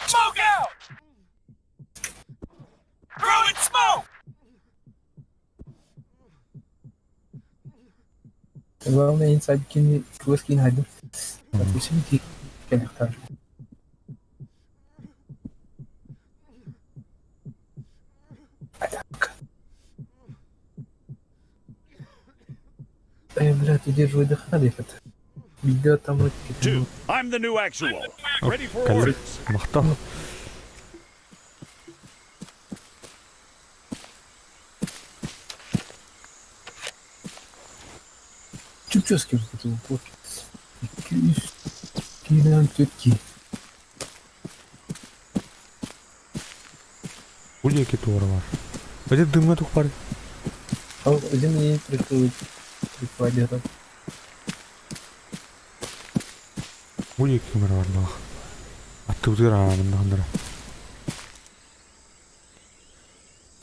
Speaker 6: Smoke out. Throwing smoke.
Speaker 2: Главное, инсайд кини, квест кин хайдым. Допустим, ки келехтар. Атака. Эй, блядь, удерживай дыхание, это. Биирдэ там
Speaker 4: 2. I'm the new actual. Ready for
Speaker 1: Кэллим.
Speaker 4: orders.
Speaker 1: Махтал.
Speaker 2: Чүп-чүөс кэбиспит вот. Икки үс киинэн түөрт киһи.
Speaker 1: Бу диэки туора бар. Эти дымҥа тух бар.
Speaker 2: Ол один и прикрывает прикладе.
Speaker 1: Бу диэки ким эрэ бардаах. Аттыбытыгар аанымнаһыннара.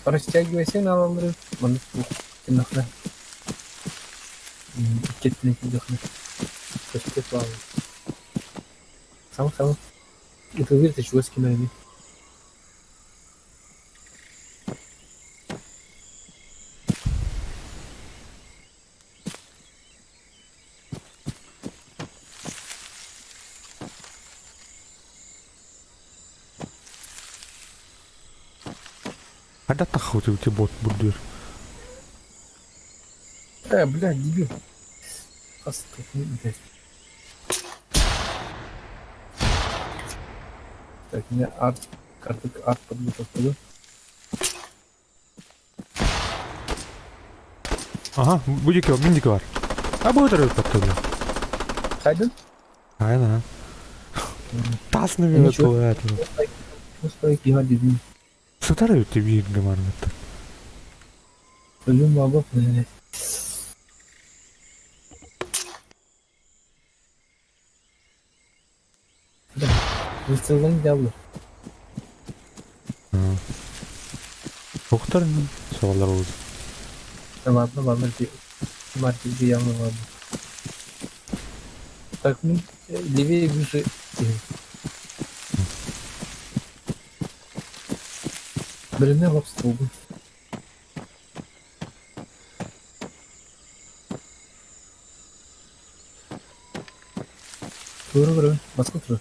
Speaker 2: Растягивайся на алалары. Маннык туох гыннахына. Иккиттэн киирдэххинэ. Көстө плавай. Сам-сам. Ытылыыр да чугас ким эрэ
Speaker 1: Хайдах таххыбыт ити бот бурдур.
Speaker 2: Э, блядь, дебил. Хас блядь. Так, у меня арт, карты арт подготовка, да?
Speaker 1: Ага, бу диэки мин диэки бар. А бу өтөрү баттылар.
Speaker 2: Хайден?
Speaker 1: Айна. Тас нөҥүө туһаатым. Сытар эбит бииргэ барбыттар.
Speaker 2: Өлүм баба блядь. Высылын дьабы.
Speaker 1: Туохтар суоллар ол.
Speaker 2: Ладно, ладно, Мартин явно ладно. Так, ну, левее выше. Блин, я лобстрогу. Тура, тура, Москва, тура.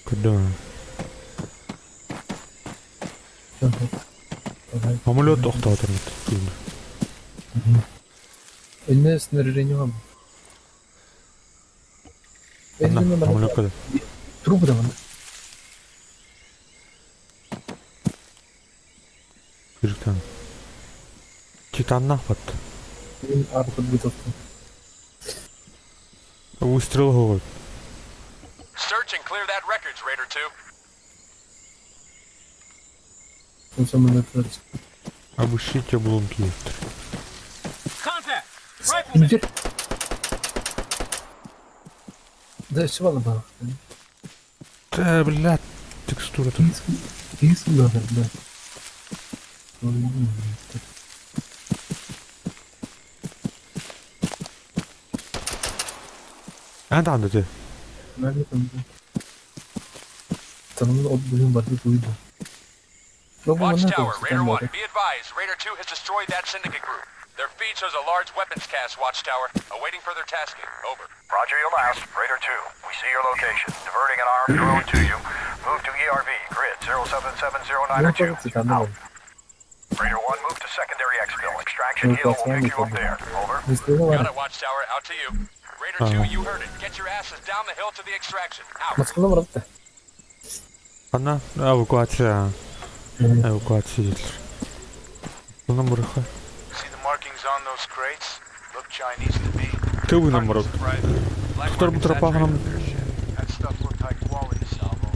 Speaker 1: Куда? Самолет охтоотор
Speaker 2: Инне снаряжение вам.
Speaker 1: Самолет куда?
Speaker 2: Трубы там.
Speaker 1: Кыргызстан. Титаннаах бат.
Speaker 2: Артподготовка.
Speaker 1: Выстрел говорит.
Speaker 6: Search and clear that wreckage, Raider 2.
Speaker 1: Обыщите обломки.
Speaker 6: Contact!
Speaker 2: Rifleman! Да, все ладно было.
Speaker 1: Да, блядь, текстура тут.
Speaker 2: Да.
Speaker 1: А, да, да, да.
Speaker 6: Watchtower, Raider 1, be advised, Raider 2 has destroyed that syndicate group. Their feed shows a large weapons cache, Watchtower, awaiting further tasking. Over.
Speaker 5: Roger your last. Raider 2, we see your location. Diverting an armed drone to you. Move to ERV, grid 07709 2. Out. Raider 1, move to secondary exfil. Extraction hill will pick you up there. Over.
Speaker 6: Got it, Watchtower, out to you. Raider 2, you heard it. Get your asses down the hill to the extraction. Out.
Speaker 1: Она эвакуация. Эвакуация дииллэр. Онон бырыха.
Speaker 8: See the markings on those crates? Look Chinese to me.
Speaker 1: Тылынан барар. Тохтор бу тропаҕынан
Speaker 8: That stuff looked high quality, Salvo.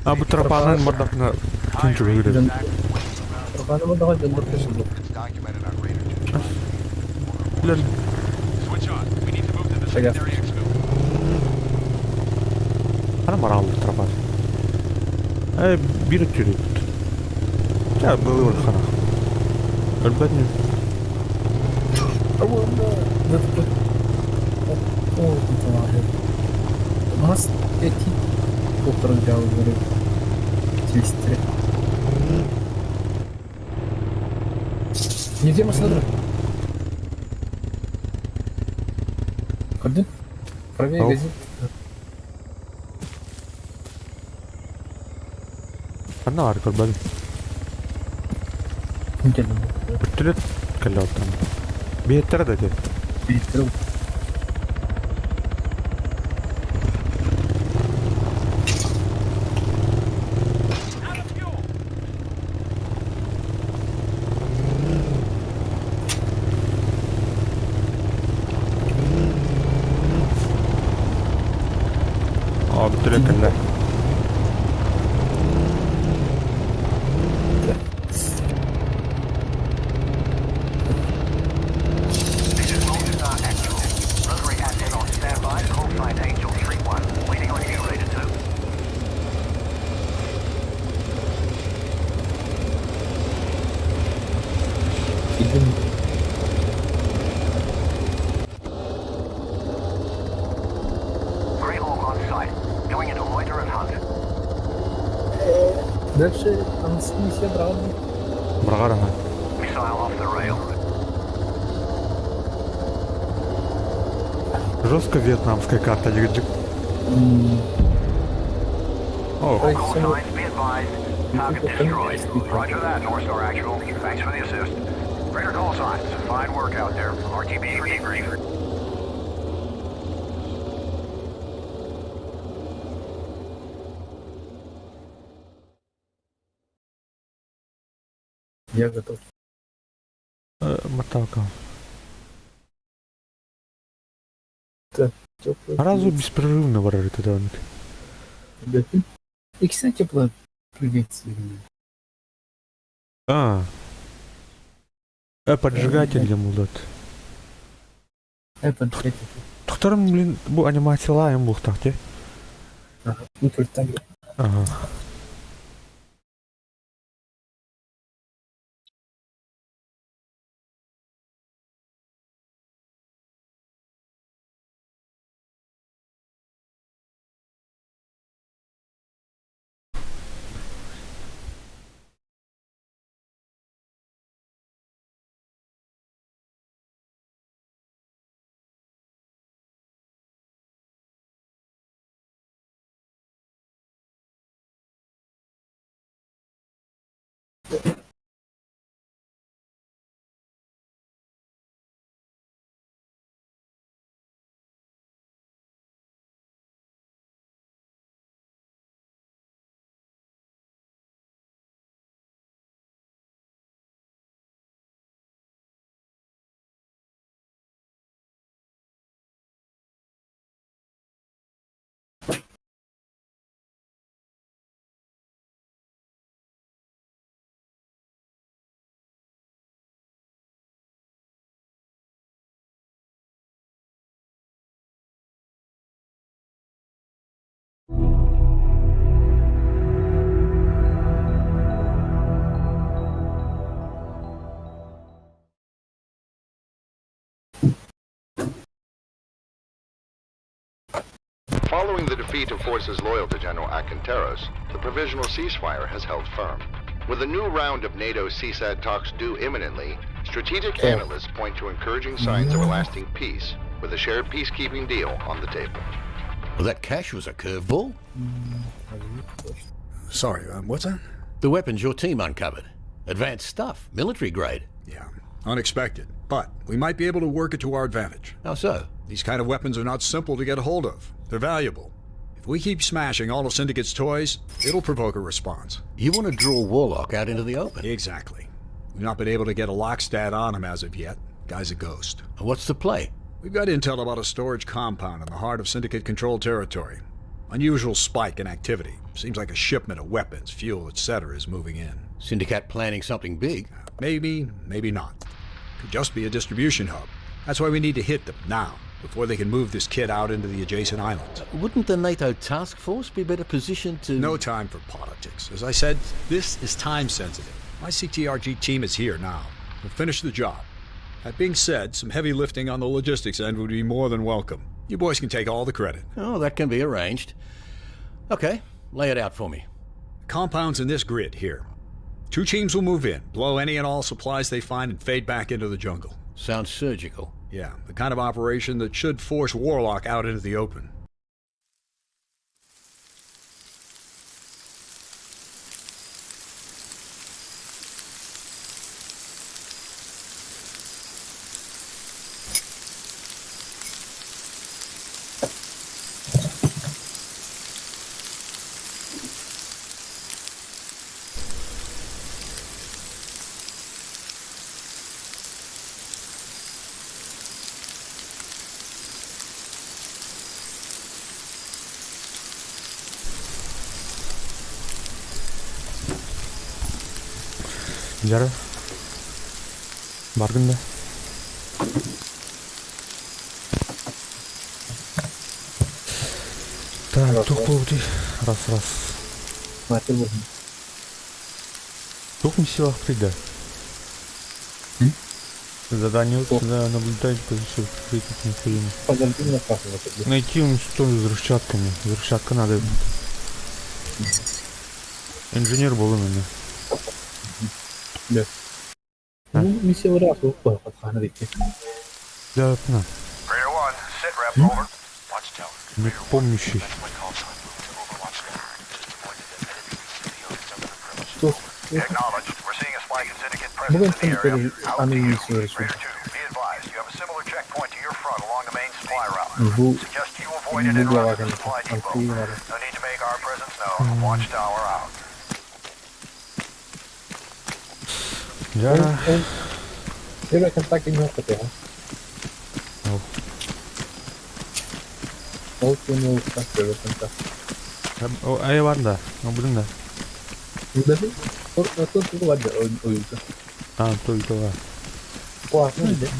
Speaker 1: А бу тропаҕынан бардахына күн үгүрэ.
Speaker 8: It's documented on Raider 2.
Speaker 1: Билэр
Speaker 6: Switch on. We need to move to the secondary exfil.
Speaker 1: ана барааллар тропа. Э бир өттүрүт. Ча былы хана. Өлбөт не.
Speaker 2: Мас эти доктор взял, говорю. Телестре. Нигде машина Көрдүн? Правее
Speaker 1: Ау.
Speaker 2: газет.
Speaker 1: Анна бар көрбөдүм.
Speaker 2: Келдим.
Speaker 1: Өттүлөт кэллэ оттон. Биэттер да те. О, бүтүрэ кэллэ.
Speaker 5: This is Lone Star Actual. Rotary asset on standby. Call sign Angel 3-1. Waiting on you, Raider 2.
Speaker 2: Киирдим.
Speaker 5: Greyhawk on site. Going into loiter and hunt.
Speaker 2: Дальше Анастасия Браун.
Speaker 1: Браҕар аха.
Speaker 5: Missile off the rail.
Speaker 1: Жестко вьетнамская карта дьигирдик. О,
Speaker 2: Ой,
Speaker 5: Call
Speaker 2: все.
Speaker 5: signs, be advised. Target destroyed. Roger that, North Star Actual. Thanks for the assist. Greater call signs. Fine work out there. RTB for debrief.
Speaker 2: Я готов.
Speaker 1: Моталка.
Speaker 2: Теплый.
Speaker 1: Разу беспрерывно барар это
Speaker 2: Иксен теплая приветствие.
Speaker 1: А. Поджигатель для мулдат.
Speaker 2: Поджигатель.
Speaker 1: Тохторум, блин, бу анимациялаем буохтах те.
Speaker 2: Ну, только там.
Speaker 1: Ага.
Speaker 3: Following the defeat of forces loyal to General Acanteros, the provisional ceasefire has held firm. With a new round of NATO CSAT talks due imminently, strategic
Speaker 2: Yeah.
Speaker 3: analysts point to encouraging signs of a lasting peace, with a shared peacekeeping deal on the table.
Speaker 9: Well, that cash was a curveball.
Speaker 10: Sorry, what's that?
Speaker 9: The weapons your team uncovered. Advanced stuff, military grade.
Speaker 10: Yeah, unexpected. But we might be able to work it to our advantage.
Speaker 9: How so?
Speaker 10: These kind of weapons are not simple to get a hold of. They're valuable. If we keep smashing all of Syndicate's toys, it'll provoke a response.
Speaker 9: You want to draw Warlock out into the open.
Speaker 10: Exactly. We've not been able to get a lockstat on him as of yet. Guy's a ghost.
Speaker 9: What's the play?
Speaker 10: We've got intel about a storage compound in the heart of Syndicate controlled territory. Unusual spike in activity. Seems like a shipment of weapons, fuel, etc. is moving in.
Speaker 9: Syndicate planning something big.
Speaker 10: Maybe, maybe not. Could just be a distribution hub. That's why we need to hit them now, before they can move this kit out into the adjacent islands.
Speaker 9: Wouldn't the NATO task force be better positioned to.
Speaker 10: No time for politics. As I said, this is time sensitive. My CTRG team is here now. We'll finish the job. That being said, some heavy lifting on the logistics end would be more than welcome. You boys can take all the credit.
Speaker 9: Oh, that can be arranged. Okay, lay it out for me.
Speaker 10: The compound's in this grid here. Two teams will move in, blow any and all supplies they find, and fade back into the jungle.
Speaker 9: Sounds surgical.
Speaker 10: Yeah, the kind of operation that should force Warlock out into the open.
Speaker 1: Дьара. Баргын да. Так, туох буолбутуй? Раз, раз.
Speaker 2: Мастер буолбут.
Speaker 1: Туох миссиялаахпытый да? Задание да, наблюдать позицию встретить необходимо.
Speaker 2: Подожди меня спрашивать.
Speaker 1: Найти уничтожить взрывчатками. Взрывчатка надо. Инженер был именно.
Speaker 2: Да. Ну, миссия вариант
Speaker 1: Да, на. Не помнящий.
Speaker 2: Что? Бүгін аны миссия Бу бу глава
Speaker 1: Я...
Speaker 2: Первый контакт не хотел. Ол понял, как первый контакт.
Speaker 1: Ай бар да, будем да.
Speaker 2: Даже ойута.
Speaker 1: А, только ла.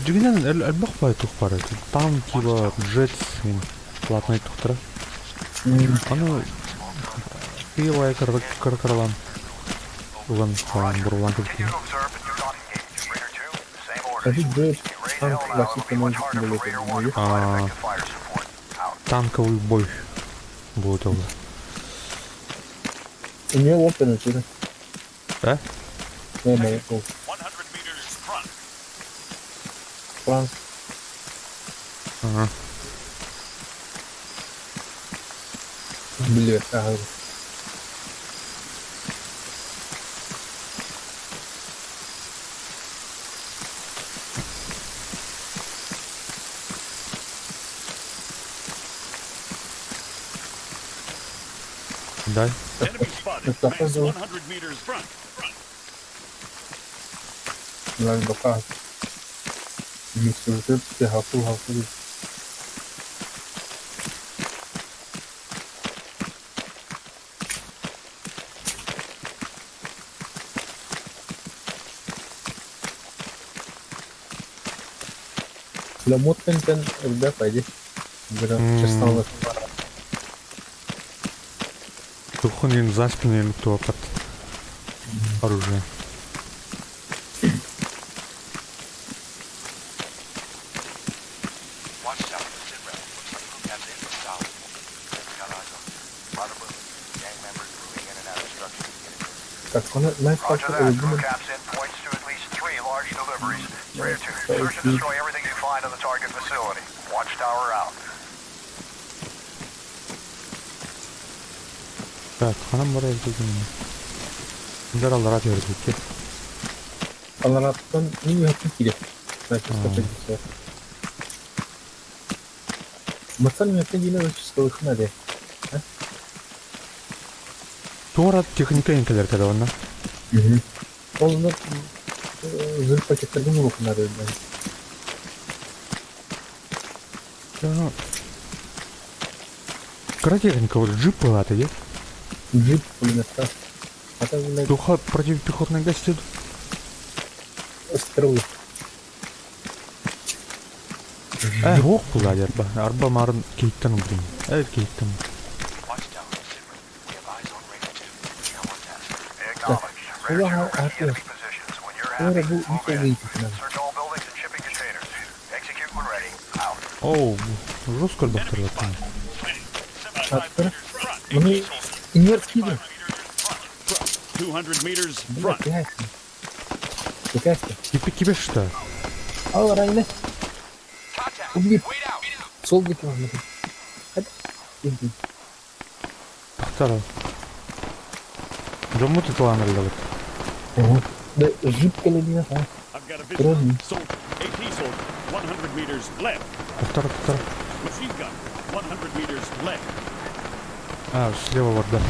Speaker 1: Дьиҥинэн элбэх баай туох баар этэ. Танки бар, джет платнай тухтара. Аны кыйбай кыркыралан ылан бурулан кэлбитим. Танковый бой будет ол.
Speaker 2: У нее опен отсюда.
Speaker 1: Да?
Speaker 2: Не, не, Франц.
Speaker 1: Ага.
Speaker 2: Бля, ага.
Speaker 1: Дай.
Speaker 2: Это بقاعد لو كان الدفع دي
Speaker 1: Тухун за спиной кто под оружие.
Speaker 2: Так, он знаешь, как это любимый.
Speaker 1: Так, ханам бар эбит Bunlar аллара тердикки.
Speaker 2: Алараттан не өтүн кире. Мацан мөтен дина өчү де.
Speaker 1: Туора техника инкелер када онна.
Speaker 2: Ол зыр пакеттердин урухуна де.
Speaker 1: Кара техника вот джип была ты, е?
Speaker 2: Джип пулемет.
Speaker 1: Духа противопехотный гостит.
Speaker 2: Стрелы.
Speaker 1: Ох була арба. Арба марын кейттен убрин. Кейттен. Оу, жестко доктор
Speaker 2: Аттыр. Муну инверт киди.
Speaker 4: 200 meters front.
Speaker 1: Кипи кибе что?
Speaker 2: Ал райны. Убить. Сол кетіп Hadi.
Speaker 1: Тахтара. Жоммут италаныр
Speaker 2: вот. Да, жип келедине ха.
Speaker 4: I've got a visual. Soldier. AT soldier. 100 meters left.
Speaker 1: Тахтара, тахтара.
Speaker 4: Machine gun. 100 meters left.
Speaker 1: А, слева вот, да.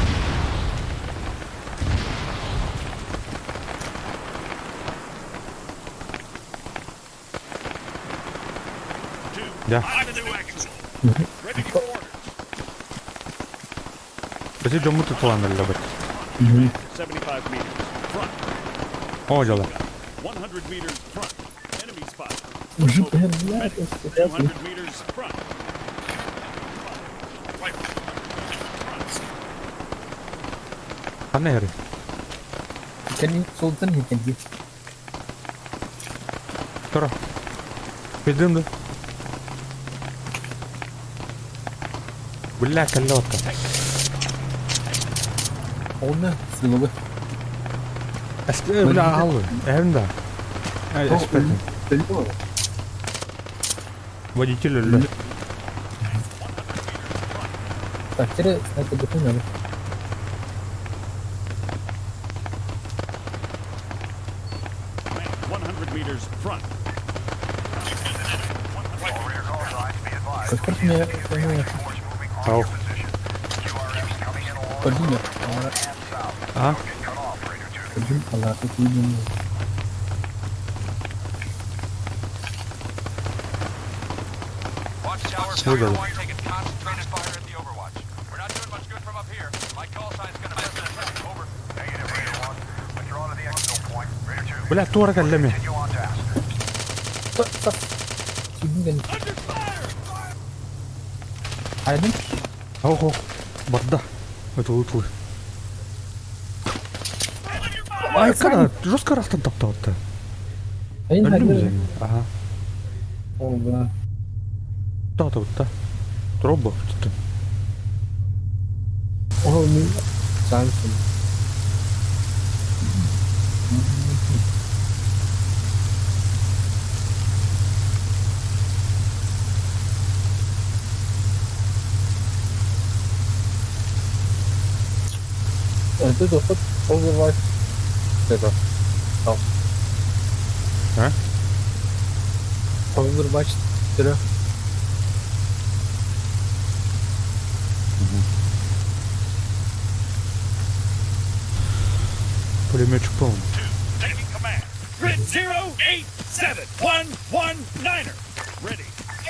Speaker 1: Да. Подожди, жоммут италаныр вот.
Speaker 4: 75 meters. Front.
Speaker 1: О, дьоло.
Speaker 4: 100 meters front. Enemy spotted.
Speaker 2: Мужик, блядь,
Speaker 4: 200 meters front.
Speaker 1: Ханна иһэрий?
Speaker 2: Кэлин султан иһитэн дии.
Speaker 1: Тура. Бедым да. Бля, кэллэ
Speaker 2: Онно сылыбы.
Speaker 1: Бля, аһаллы. Эһэм да. Ай, эспэтим. Водитель өллө.
Speaker 2: Так, теперь это документ.
Speaker 4: Man, 100 meters front.
Speaker 2: Как мне
Speaker 1: Ау.
Speaker 2: Подумай.
Speaker 1: А?
Speaker 2: Подумай, а тут видно.
Speaker 6: Watchtower,
Speaker 1: Выдал.
Speaker 6: Fire 1 taking concentrated fire at the Overwatch. We're not doing much good from up here. My call sign's gonna mess an attack. Over.
Speaker 5: Negative, Raider 1. Withdraw to the exfil point. Raider 2.
Speaker 1: Бля, туора кэллэ ми.
Speaker 5: Continue on task.
Speaker 4: Under fire!
Speaker 2: Айдын?
Speaker 1: Ох, ох. Барда. Это лутлы. Ай, когда жестко рахтан тапталты.
Speaker 2: Айын
Speaker 1: Өллүм Ага.
Speaker 2: О, да.
Speaker 1: Да, да, да. Троба.
Speaker 2: О, мен Самсон. Это доход Overwatch. Это.
Speaker 1: А?
Speaker 2: Overwatch 3.
Speaker 1: Пулеметчик полный.
Speaker 4: Taking command. Grid 0, 8, 7, 1, 1, 9er. Ready.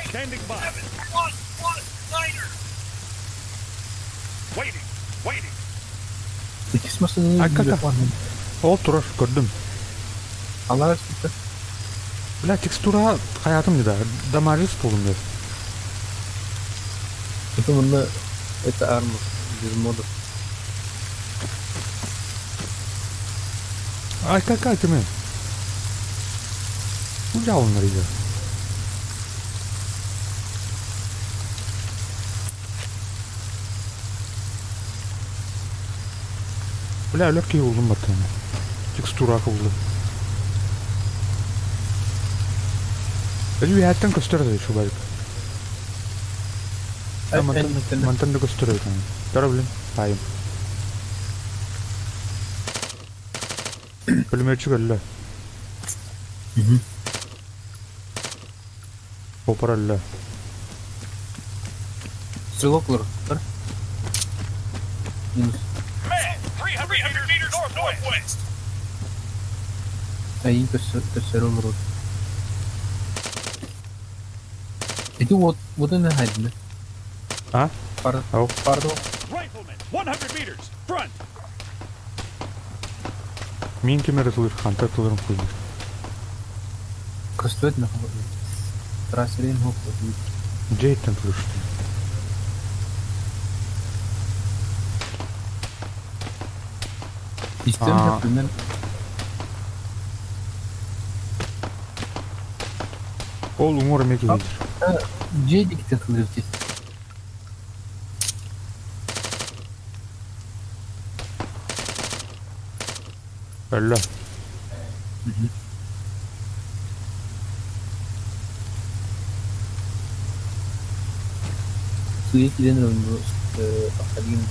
Speaker 4: Standing by. 7, 1, 1, 9er. Waiting. Waiting.
Speaker 2: Икис машина
Speaker 1: А как? Ол турар, көрдүм.
Speaker 2: Алар çıktı.
Speaker 1: Бля, текстура хаятым не да. Дамажис болдум деп.
Speaker 2: Это мында это армор без модов.
Speaker 1: Ай, какая ты мен? Ну, дьявол нарыйда. Бля, легкий болдум баттан. Текстура кылды. Өзү яттан көстөрдү шу барып. Мантан да көстөрөйт. Тора билин, айым. Пулеметчик өллө. Опор өллө.
Speaker 2: Стрелок лор. Бар. Минус.
Speaker 4: Man, 300 meters northwest.
Speaker 2: Айын көстөр olur. Эти вот вот это хайдны.
Speaker 1: А?
Speaker 2: Пар.
Speaker 1: Ау.
Speaker 2: Пардон.
Speaker 4: Rifleman, 100 meters front.
Speaker 1: Мин кемер тылыр, ханта тылырым куйды.
Speaker 2: Көстөт на. Трассерин хоп.
Speaker 1: Джейттен тылышты.
Speaker 2: Истем
Speaker 1: А.
Speaker 2: например.
Speaker 1: Ол уңор меки дейдир.
Speaker 2: Джейдик те тылыр здесь.
Speaker 1: Өллө.
Speaker 2: Сует ден bu Akadem.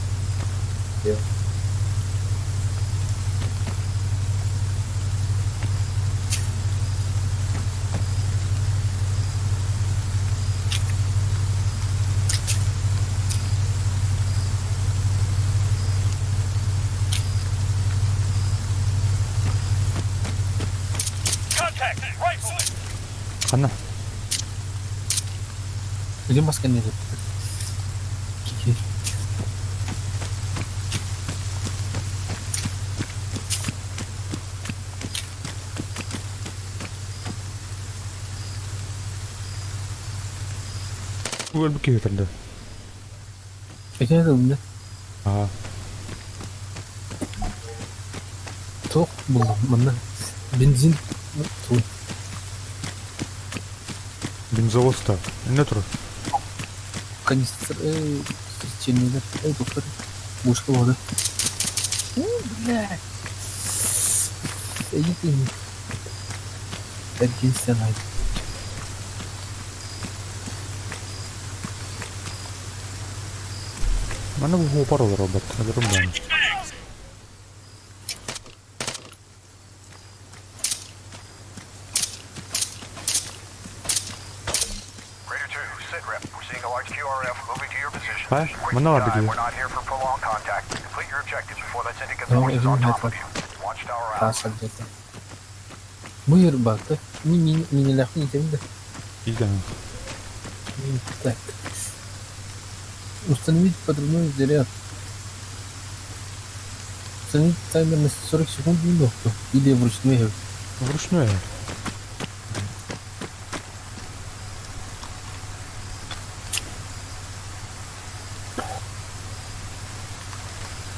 Speaker 4: Contact. Rifleman.
Speaker 1: Ханна.
Speaker 2: Где маска не Кики.
Speaker 1: Өлбүт киһи тарда.
Speaker 2: Ити ылынна.
Speaker 1: Аа.
Speaker 2: Туох буллум манна бензин туй.
Speaker 1: Бензовоз та. Эмне турар?
Speaker 2: Канистр чинилер эй доктор бушка вода. У, блядь. Эйин. Эргин сен айт.
Speaker 1: Манна бу хуопар олорор бат. Өлөрүм бааны.
Speaker 5: Raider 2, sit rep. We're seeing a large QRF moving to your position.
Speaker 1: Ха?
Speaker 5: Quick
Speaker 1: Манна баар
Speaker 5: time.
Speaker 1: бигии.
Speaker 5: We're not here for prolonged contact. Complete your objectives before that syndicate
Speaker 2: No,
Speaker 5: force is on
Speaker 2: everyone
Speaker 5: top
Speaker 2: has
Speaker 5: of you. Watchtower out.
Speaker 2: Таас алдьата. Мыыр баата. Мин мин минилээхпин итэбин да.
Speaker 1: Иитэн.
Speaker 2: Так. Установить подрывной заряд. Установить таймер на 40 секунд минуту. Или вручную.
Speaker 1: Вручную.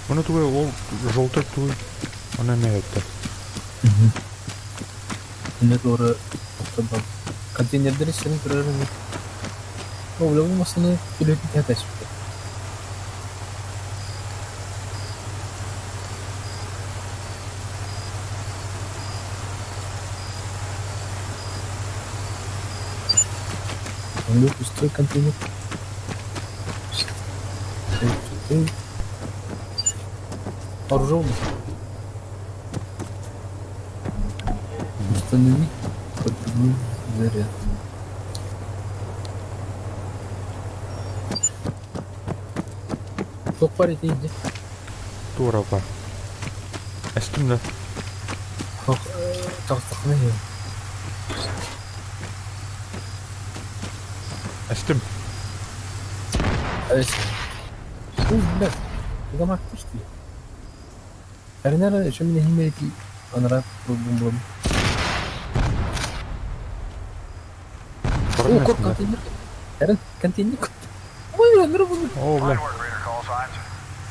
Speaker 1: Оны тугай ол жолта тугай. Оны эме өттө.
Speaker 2: Инне туора охторбам. Контейнердер истэрин көрөр ини. Ол массыына күлүөтүн тэһэ түспүтэ. Оннук пустой контейнер. Вооруженный. Установить подрывной заряд. Туох баар ити инде?
Speaker 1: Туора бар. Эстим да.
Speaker 2: Туох таҕыстаххына иһиэм.
Speaker 1: Эстим.
Speaker 2: Эс. Ух, бля. Тугамаактыр дии. Эринэр өчө мин иһиммэр ити анараа турбун
Speaker 1: Баран
Speaker 2: О, кор
Speaker 1: эстим да.
Speaker 2: контейнер. Эрин, контейнер. Ой, анара буду.
Speaker 1: Оо, бля.
Speaker 5: Fine work, Raider call signs.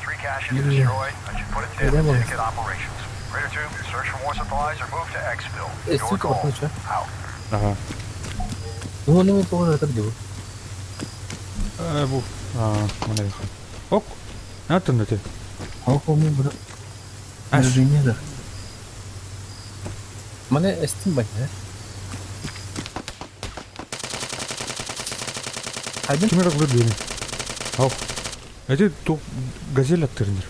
Speaker 5: Three caches
Speaker 2: Yeah.
Speaker 5: destroyed. That should put a dent in
Speaker 2: Yeah.
Speaker 5: syndicate operations. Raider 2, search for more supplies or move to exfil. Your
Speaker 2: Эстик
Speaker 5: call.
Speaker 2: бахны ча.
Speaker 5: Out.
Speaker 1: Ага.
Speaker 2: Ну, оны мен тоҕо ратар дебу.
Speaker 1: Э, бу. Аа, мына яха. Ок. Атын да те.
Speaker 2: Ал мен бұны
Speaker 1: Ас.
Speaker 2: Движение да. Мане эстим бань, Хайден?
Speaker 1: Ким эрэ кылыр диэни. Ох. Эти ту газель аттырыныр.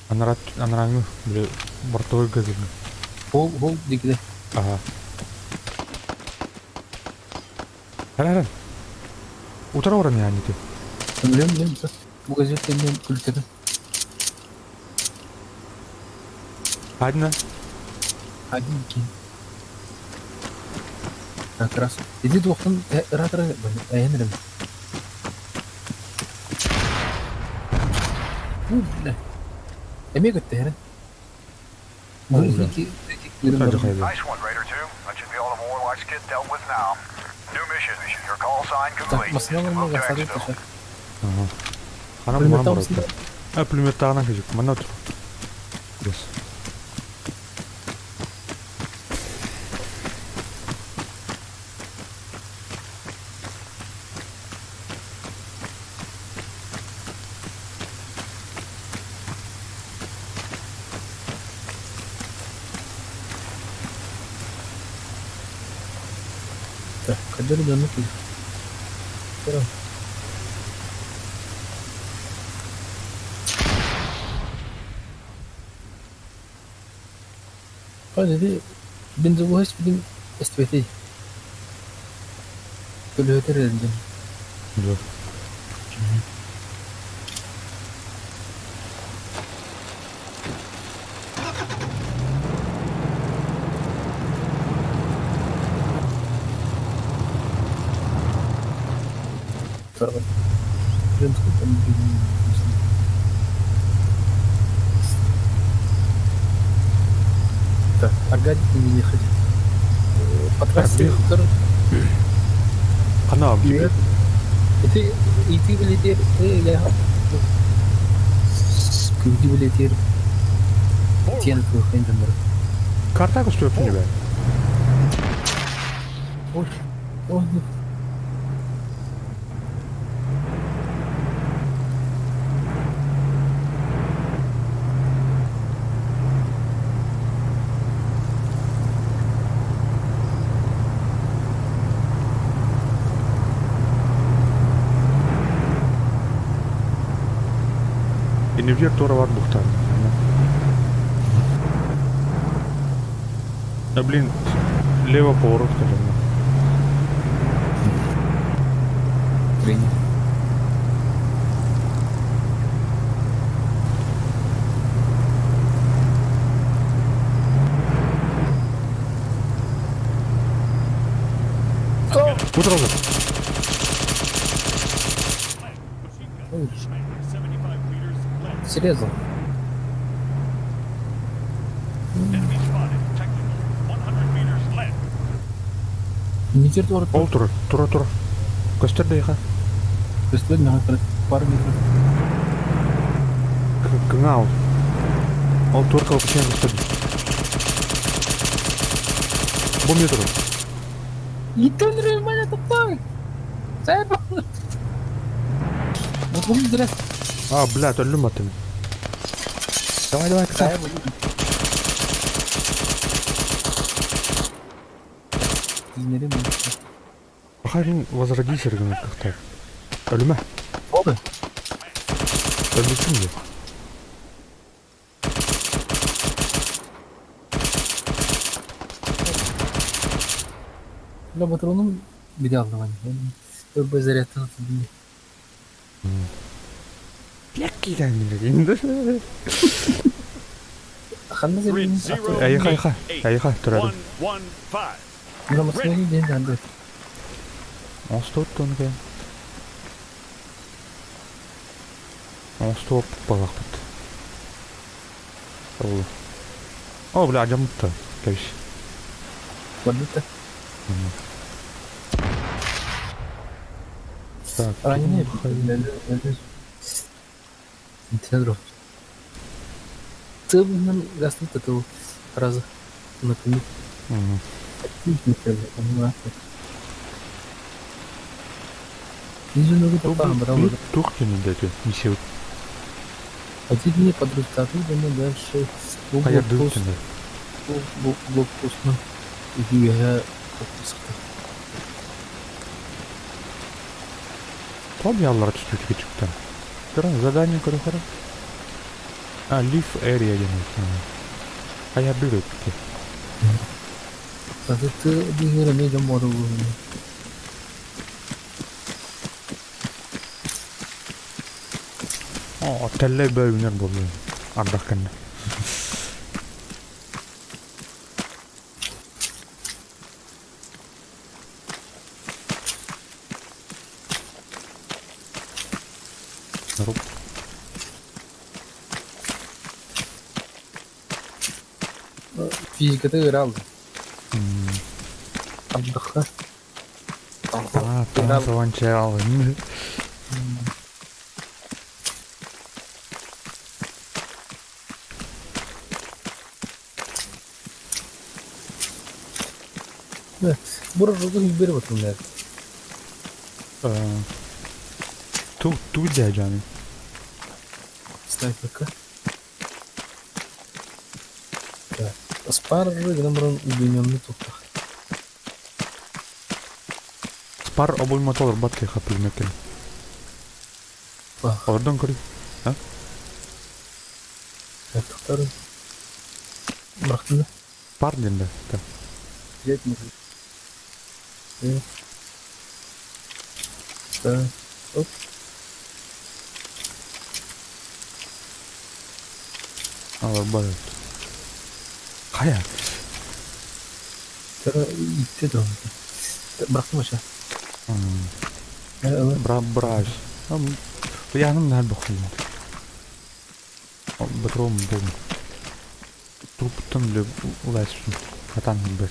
Speaker 1: Анарат анараңы бile бортовой газель.
Speaker 2: Ол ол дигде.
Speaker 1: Ага. Хара хара. Утара оран яни ти.
Speaker 2: Билем билем. Бу газель мен күлтерин.
Speaker 1: Хайдна.
Speaker 2: Один кин. Как раз. Иди двухтан ратра әйенрем. У, бля. Эме көттө
Speaker 1: О, бля. Хайда хайда.
Speaker 5: Nice one, Raider 2. That should be all the Warlock's kit dealt with now. New mission. Your call sign
Speaker 2: Так,
Speaker 5: complete.
Speaker 2: масына
Speaker 5: Move to
Speaker 2: гасады
Speaker 5: exfil.
Speaker 2: таша.
Speaker 1: Ага. Хана
Speaker 2: Пулемет
Speaker 1: муран
Speaker 2: табысын
Speaker 1: барат. А пулемет тагынан кежик. Мана тур. Yes.
Speaker 2: Так, кадыр дönüp Көрө. Hadi бензовоз билим эстветей. Көлөтөр элдим.
Speaker 1: Да.
Speaker 2: Второй. Женский там Так, Аркадий не ехать. По трассе
Speaker 1: бих.
Speaker 2: второй.
Speaker 1: Хана
Speaker 2: Привет. Ити ити билетир Күндү билетир тиэн кыахын дьоннору.
Speaker 1: Карта көстүөппүн дебэ.
Speaker 2: Ой, ой.
Speaker 1: Иннибитигэр туора бар бухтаан. Да блин, лево поворот кэлэн.
Speaker 2: Принял.
Speaker 1: Утро
Speaker 2: Ой, Срезал. Не тура
Speaker 1: Ол тура, тура тура. Көстөр да
Speaker 2: Көстөр мага пару метров.
Speaker 1: Кыңа ол. Ол тур калпычан көстөр. Бу метр.
Speaker 2: Итен меня тупой. Вот он зря.
Speaker 1: А, блядь, өллүм аттым. Давай, давай, кыта. Бахарин возродись регионат как-то. Өлүмэ.
Speaker 2: Болды.
Speaker 1: Өлбүтүм де.
Speaker 2: Бля, патроном беде алдым. Өбө зарядтан атылды.
Speaker 1: Бля, кидан
Speaker 2: Ханна зарядын.
Speaker 1: Айха, айха, айха, турады.
Speaker 2: Мына машина ден жанды.
Speaker 1: Остоп тонген. Остоп балакпыт. Ол. О, бля, жамытты. Кәбиш.
Speaker 2: Бардыта.
Speaker 1: Так.
Speaker 2: Раненый. Интернет. Целый гаснет этого раза. Например.
Speaker 1: Тух дәте, несеу.
Speaker 2: Один подростаты, дальше.
Speaker 1: Хаярды
Speaker 2: Блокпост. Үйге
Speaker 1: Том яллар түстүтүгө чыкты. Тура задание көрө көрө. А, leaf area деген. Хаярды өттү.
Speaker 2: Ты дигере не жомору.
Speaker 1: О, телле бөлүнөр болду. Ардах кенне. Руб.
Speaker 2: Физикада играл. Ардахка.
Speaker 1: А, там саванчал.
Speaker 2: Бура жолду берип отурмун.
Speaker 1: Ту ту дяджаны.
Speaker 2: Снайперка. Так. Спар гынан удлиненный туктах.
Speaker 1: Спар обой мотор батты хапылмекен. Ордон көрү. А?
Speaker 2: Токтор. Бырактым да.
Speaker 1: Пар денде. Да.
Speaker 2: Взять можно. Да. Оп.
Speaker 1: Алар бар. Кая?
Speaker 2: Тара итте да. Бырактым аша.
Speaker 1: Бра браш. Яным нар бохын. Батром бом. Труптан ле улайсын. Хатан бер.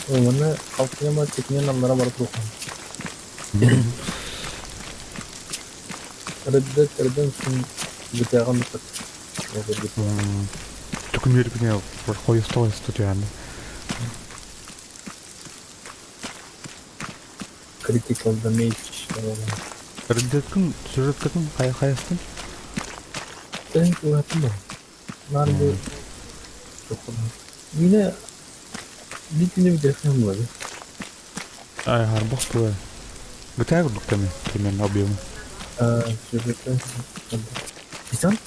Speaker 2: Уонна халтыйама тикинэн аллара бара туруоххун. Red Dead Redemption GTA-ҕа оннук
Speaker 1: Түкүнүөргүнэ хойуста-хойуста түһээн.
Speaker 2: Critical Damage
Speaker 1: Red Dead-кын сюжеткатын хайа-хайастын?
Speaker 2: Эн улааттын да. Наар бу Миинэ биир күнү бүтэрсэн буолар.
Speaker 1: Ай, харбах тула. GTA курдук кэми, примерно объемы.
Speaker 2: Сюжеты. Десант?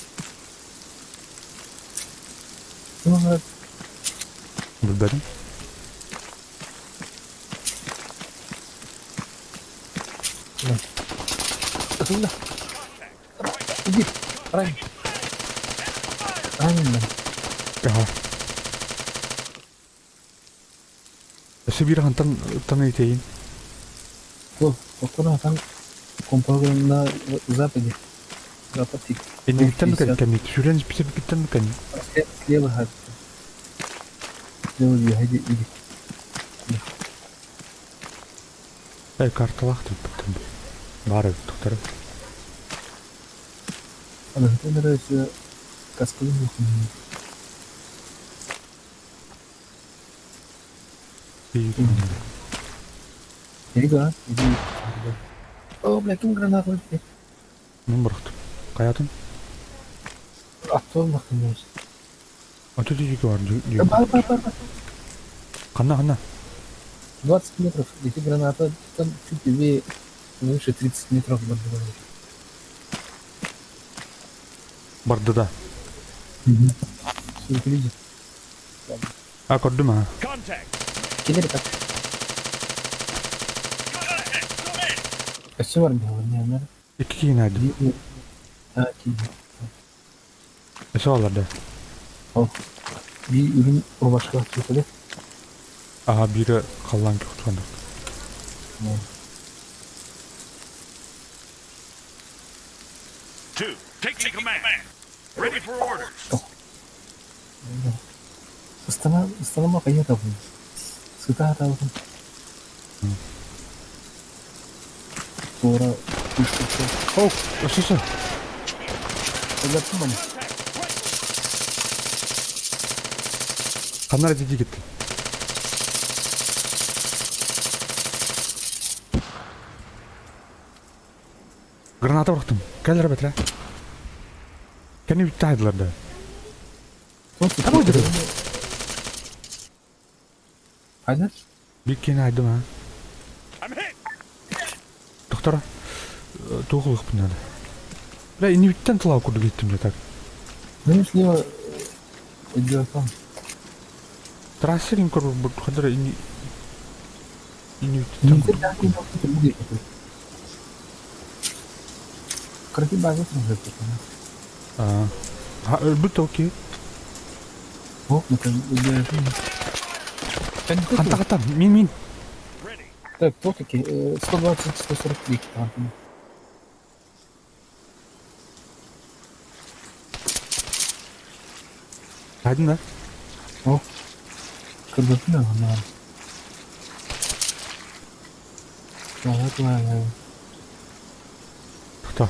Speaker 2: Ну,
Speaker 1: Билбэтим.
Speaker 2: Ытылла. Иди, ранен. Ранен мен.
Speaker 1: Аха. Өссө биир хантан тан ыйтайын.
Speaker 2: О, окура там компа на западе. Запад тик.
Speaker 1: Иннигиттэн кэнник, сүрэн исписэбикиттэн кэнник.
Speaker 2: Слева хат. Слева иди, иди.
Speaker 1: Эй, карталаах туппуттан баар эбит тухтара.
Speaker 2: Аныгытын эрэ өссө каскалын Ига, иди. О, бля, ким гранат өлтү?
Speaker 1: Мин бырахтым. Хайатын?
Speaker 2: Аттон бахтым.
Speaker 1: Аты диэки бар.
Speaker 2: Бар, бар, бар, бар.
Speaker 1: Ханна, ханна?
Speaker 2: 20 метров. Эти граната там чуть левее, выше 30 метров бардылар.
Speaker 1: Барды да.
Speaker 2: Все, люди.
Speaker 1: А, көрдүм а.
Speaker 2: Килер так. Өссө бар бихалар, не анар.
Speaker 1: Икки киин айды.
Speaker 2: А, киин.
Speaker 1: Өссө балар да.
Speaker 2: Ол. Би үрүн рубашка tutulur.
Speaker 1: Аха, биирэ халлаан көхтүгэн.
Speaker 4: Two, taking command. Ready for orders.
Speaker 2: Ыстана, ыстанама хайа табын. Сыта табын. Туора үстүккэ.
Speaker 1: О, өссө
Speaker 2: Өлөртүм маны.
Speaker 1: Ханна эрэ дии киттин. Граната бырахтым. Кэл эрэ бэтэрээ. Кэнни бүттэ хайдылар да. Там өйдөрү.
Speaker 2: Хайдар?
Speaker 1: Биир киһини айдым аа. Доктора, туох ылыахпын наада. Бля, иннибиттэн тылаа курдук иттим дьэ так.
Speaker 2: Ну, слева идет он.
Speaker 1: Трасса курдук хадара инни иннибиттэн курдук.
Speaker 2: Кыракый база
Speaker 1: Аа. Өлбүт окей.
Speaker 2: О, ну там
Speaker 1: Ханта ханта, мин мин.
Speaker 2: Так, кто такие? 120, 143 там.
Speaker 1: Хайдын да?
Speaker 2: О, кырбатына она. Ладно,
Speaker 1: Кто?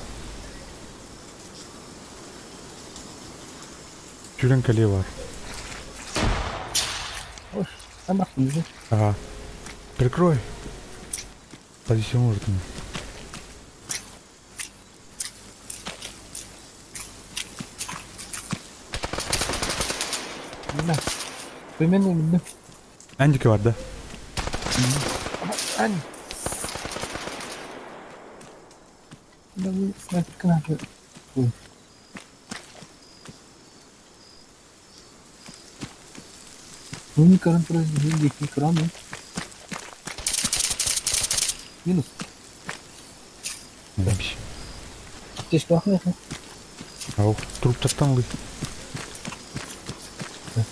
Speaker 1: Сүүрэн кэлиэ баар. Ага. Прикрой. Позиция может.
Speaker 2: Да. Примерно видно.
Speaker 1: Андики бар да?
Speaker 2: Ань. Да вы снайперка надо. Ой. Ну не каран произведение, не кран, Минус. Аптечка ахнайха.
Speaker 1: Ау, труптартан ылый.
Speaker 2: Так,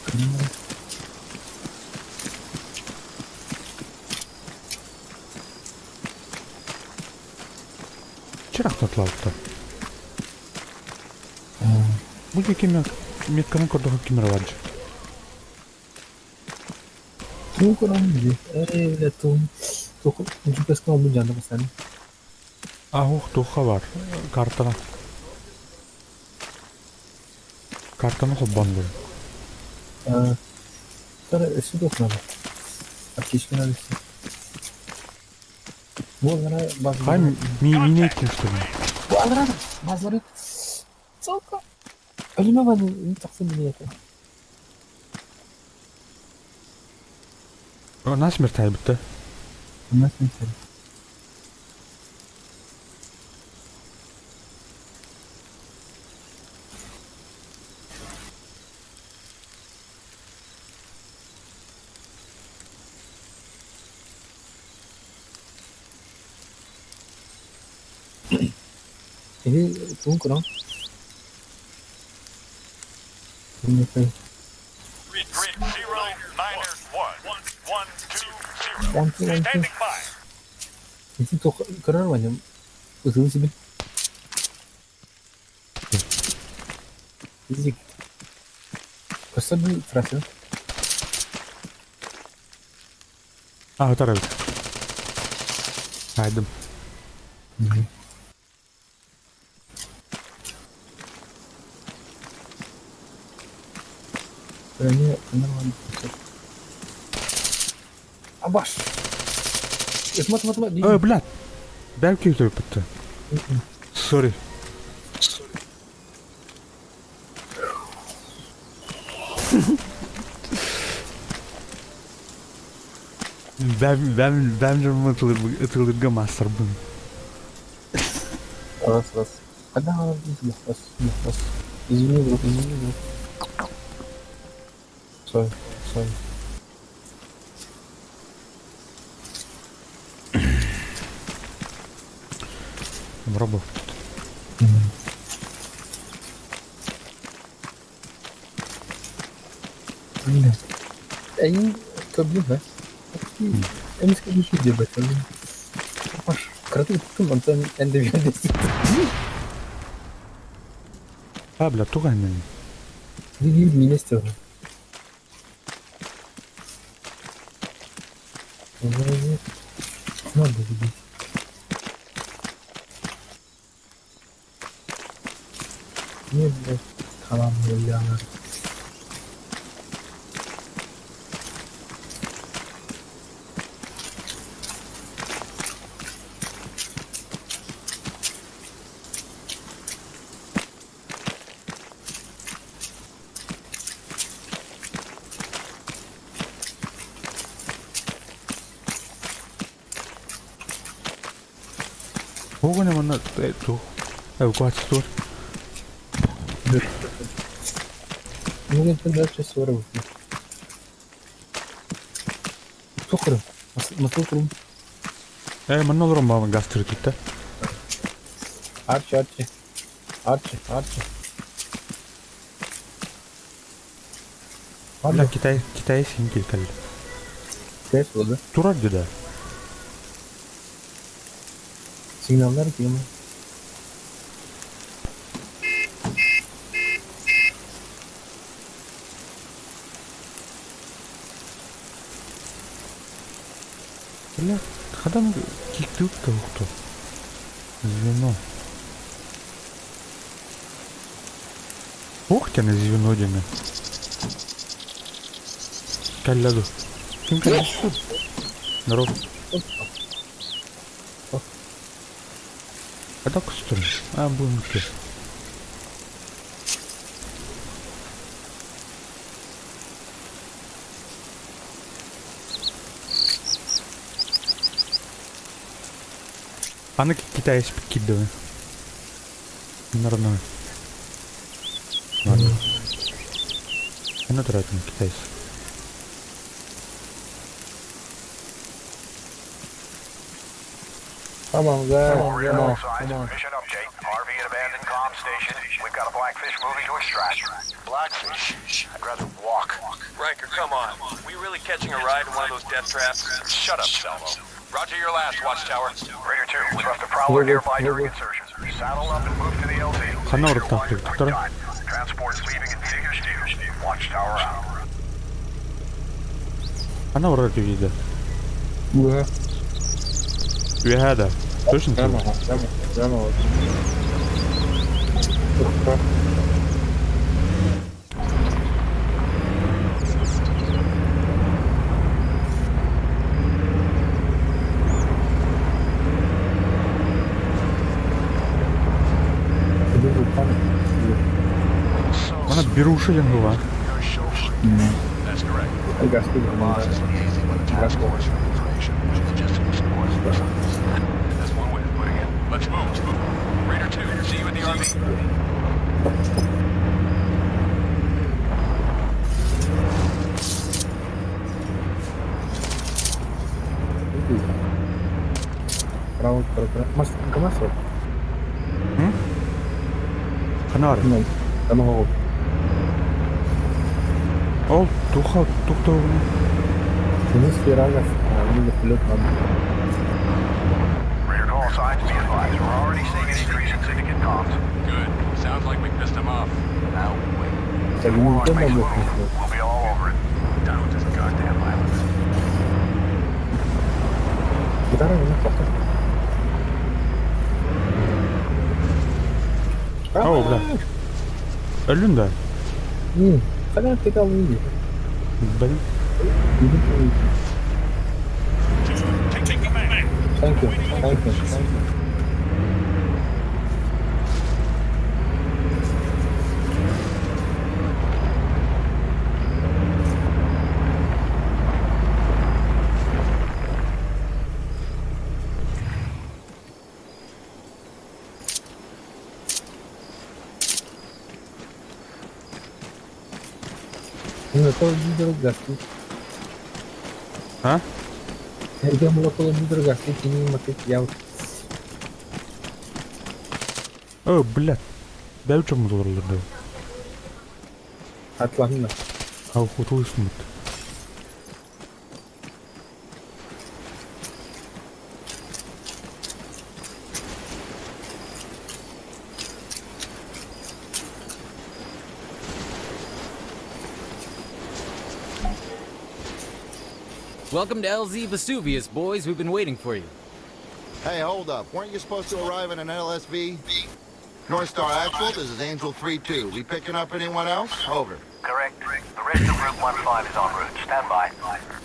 Speaker 1: Чырахтатлаабыттар. Бу диэки метканы көрдөхө ким эрэ бар дьэ.
Speaker 2: Ну, көрөн Эй, бля, тугун туох GPS-ка оннун дьаанда бастаан.
Speaker 1: Ахух туха бар. Картана. Картаны холбондум.
Speaker 2: Тара өссө туох надо. Аптечка надо өссө. Бу алара
Speaker 1: Хай
Speaker 2: базалары.
Speaker 1: мини этим что ли?
Speaker 2: Бу алара базалары. Сука. Өлүмэ баны тахсан билиэте.
Speaker 1: Насмерть айбытта.
Speaker 2: Нас не цель. Ini тугун көрөн.
Speaker 4: Grid 0 9 1 1 2 0.
Speaker 2: One, two, one, two.
Speaker 4: Standing by.
Speaker 2: Ити туох көрөр ваням. Ытын себе. Изик. Көстөр бу трасса.
Speaker 1: А, тарабит. Айдым.
Speaker 2: Они нормально. Абаш. Ытма, ытма, ытма.
Speaker 1: Э, блядь. Бәлки өтіп бітті. Сори. Ben ben ben canım atılır atılırga master bunu.
Speaker 2: Раз, раз. А да, раз, раз. Извини, друг, извини, друг. Сори, сори.
Speaker 1: Пробовал.
Speaker 2: Блин. Они кабин, да? Эмис кабин дебет. Паш, краты тум антон эндевиан.
Speaker 1: А, бля, тугай мен.
Speaker 2: Министр. Надо видеть. Не, блядь, халам, бля,
Speaker 1: Оҕоне манна тух. Эвакуация тур.
Speaker 2: Ну, это дальше 40. Сухарым. Масыл
Speaker 1: Э, манна олорон баҕа газ түрүтүттэ.
Speaker 2: Арчи, Арчи. Арчи, Арчи.
Speaker 1: Бля, Китай, Китай син кел.
Speaker 2: Китай да?
Speaker 1: Турар да.
Speaker 2: Сигналлар кема.
Speaker 1: Бля, хадан киктүк тухту. Звено. Ох, тяне звено дене. Калляду. Ким калляду? Здоров. А так устроен. А, будем идти. Аны китайец кидывай. Нормально. Ладно. Аны туратын китайец.
Speaker 2: Come on, guys. Come on, come on.
Speaker 5: Come on. Mission update. RV at abandoned comm station. We've got a blackfish moving to extract.
Speaker 6: Blackfish? I'd rather walk. Riker, come on. We really catching a ride in one of those death traps? Shut up, Salvo. Roger your last, Watchtower.
Speaker 5: Raider 2, we left the prowler nearby during insertion. Saddle up and move to the LZ.
Speaker 1: Хана урыктаах туктара.
Speaker 5: Transport's leaving in figures due. Watchtower out.
Speaker 1: Она вроде вида.
Speaker 2: Үөһэ.
Speaker 1: Үөһэ да. Точно
Speaker 2: Прямо, прямо, прямо вот. Ухта.
Speaker 1: Она беруши диэн
Speaker 6: That's correct.
Speaker 2: That's
Speaker 6: one way of putting it. Let's move. Raider 2, see you at the RV.
Speaker 2: Право, право, Mas, masuk.
Speaker 1: Ханаар.
Speaker 2: Ано.
Speaker 1: Ол туха тухтаугуна.
Speaker 2: Кини сферага, они вертолет надо.
Speaker 5: Raider to all sides, be advised. We're already seeing an increase in syndicate comms.
Speaker 6: Good. Sounds like we pissed them off.
Speaker 5: Now, wait.
Speaker 2: Так, ну,
Speaker 5: Makes a
Speaker 2: надо.
Speaker 5: move. We'll be all over it. Down with this goddamn island.
Speaker 2: Гитара не плохо.
Speaker 1: О, бля. Өлүн да.
Speaker 2: Халя ты кого видишь?
Speaker 1: Блин.
Speaker 4: Take command.
Speaker 2: Thank you, thank you, thank you. Ну, это лидер гаски.
Speaker 1: А?
Speaker 2: Я молоколо лидер гаски, кини макет я.
Speaker 1: О, блядь. Бәй учам олороллар.
Speaker 2: Атланна.
Speaker 1: А хутуйсмут.
Speaker 11: Welcome to LZ Vesuvius, boys. We've been waiting for you.
Speaker 3: Hey, hold up. Weren't you supposed to arrive in an LSV? North Star Actual, this is Angel 3-2. We picking up anyone else? Over.
Speaker 5: Correct. The rest of Group 1-5 is en route. Stand by.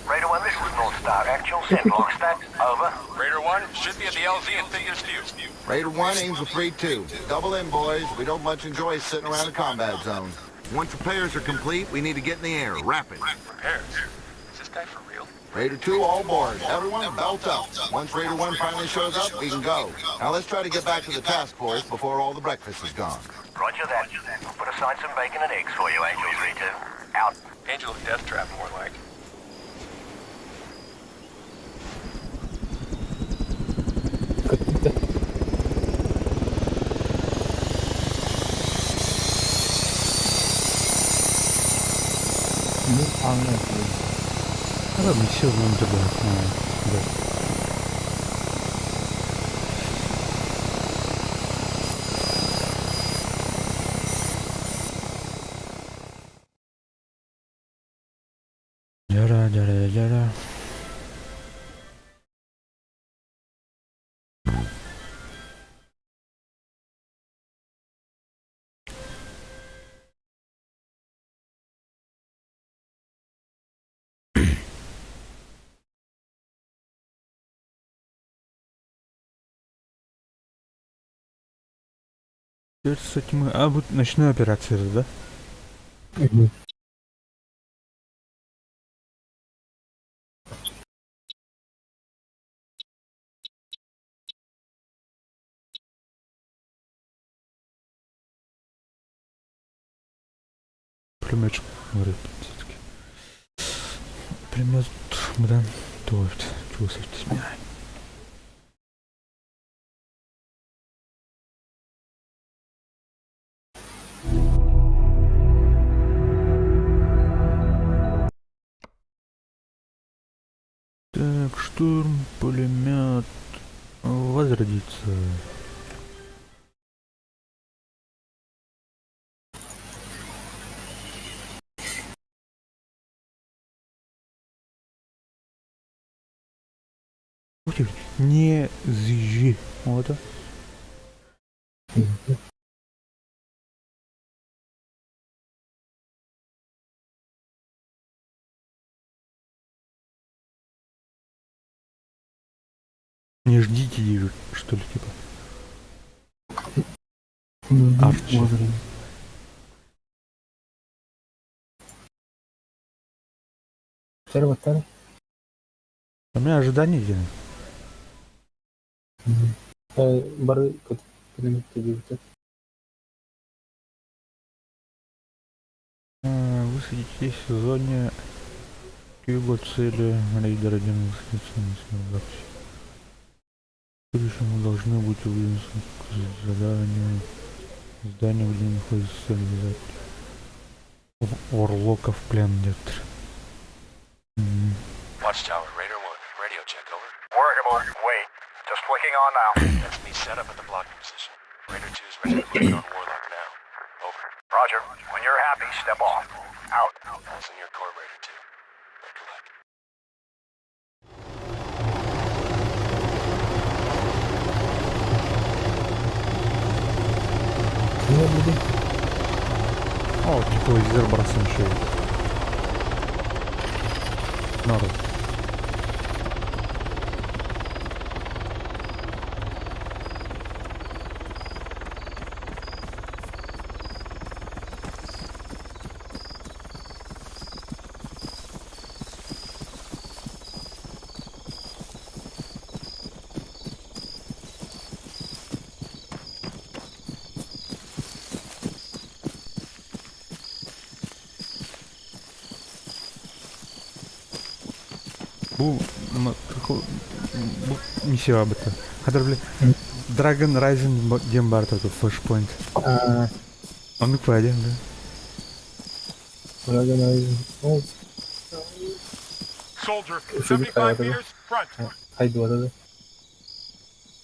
Speaker 5: Raider 1, this is North Star Actual. Send log stat. Over.
Speaker 6: Raider 1 should be at the LZ in figures few.
Speaker 3: Raider 1, Angel 3-2. Double in, boys. We don't much enjoy sitting around a combat zone. Once repairs are complete, we need to get in the air. Rapid.
Speaker 6: Repairs? Is this guy for real?
Speaker 3: Raider 2, all aboard. Everyone belt up. Once Raider 1 finally shows up, we can go. Now let's try to get back to the task force before all the breakfast is gone.
Speaker 5: Roger that. We'll put aside some bacon and eggs for you, Angel 3-2. Out.
Speaker 6: Angel of Death Trap, more like.
Speaker 2: Ну, а, нет.
Speaker 1: Да, мы все знаем тебя. Да. Яра, яра, яра. Сердце тьмы. А, вот ночная операция, да?
Speaker 2: Угу.
Speaker 1: Пулеметчик говорит все-таки. Пулемет мыдан туойт чувствует меня. Так, штурм, пулемет, возродиться. Не зжи. Вот. Не ждите, что ли, типа. Арчи. У меня ожидание где?
Speaker 2: Бары
Speaker 1: Высадитесь в зоне к югу цели рейдер 1 высадиться на записи. В будущем вы должны будете выдвинуться к заданию здания, где находится цель взять. Орлока в плен нет.
Speaker 6: Watchtower, Raider 1, radio check, over.
Speaker 5: Workable. Wait. Just flicking on now.
Speaker 6: That's me set up at the blocking position. Raider 2's ready to move on Warlock now. Over.
Speaker 5: Roger. When you're happy, step off. Out.
Speaker 6: Ball's in your court, Raider 2. Recollect.
Speaker 1: О, тепловизор бросим еще. Народ. Бу бу миссия быта. Хадыр бile Dragon Rising диэн бар тут Flashpoint. Оны кваден, да.
Speaker 2: Dragon Rising.
Speaker 4: Soldier, 75 meters front.
Speaker 2: Хайдуата да.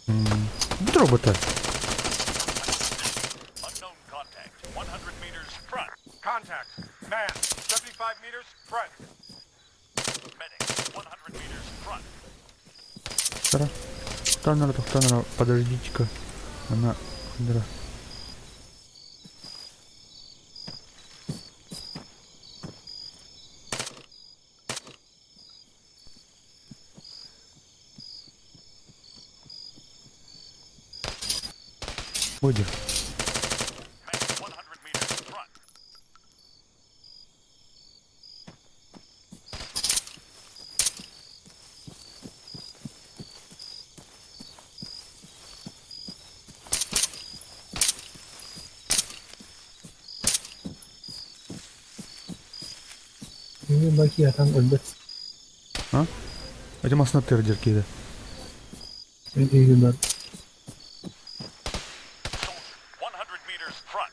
Speaker 1: Бу робота.
Speaker 4: Unknown contact, 100 meters front. Contact, man, 75 meters front. Medic, 100 meters front.
Speaker 1: Танера, танера, подождите-ка. Она... Хандра. Будет.
Speaker 4: Man, 100 meters front.
Speaker 2: Не баки атан өлбөт.
Speaker 1: А? Эти масна тырдер киде.
Speaker 2: Бар.
Speaker 4: Soldier, 100 meters front.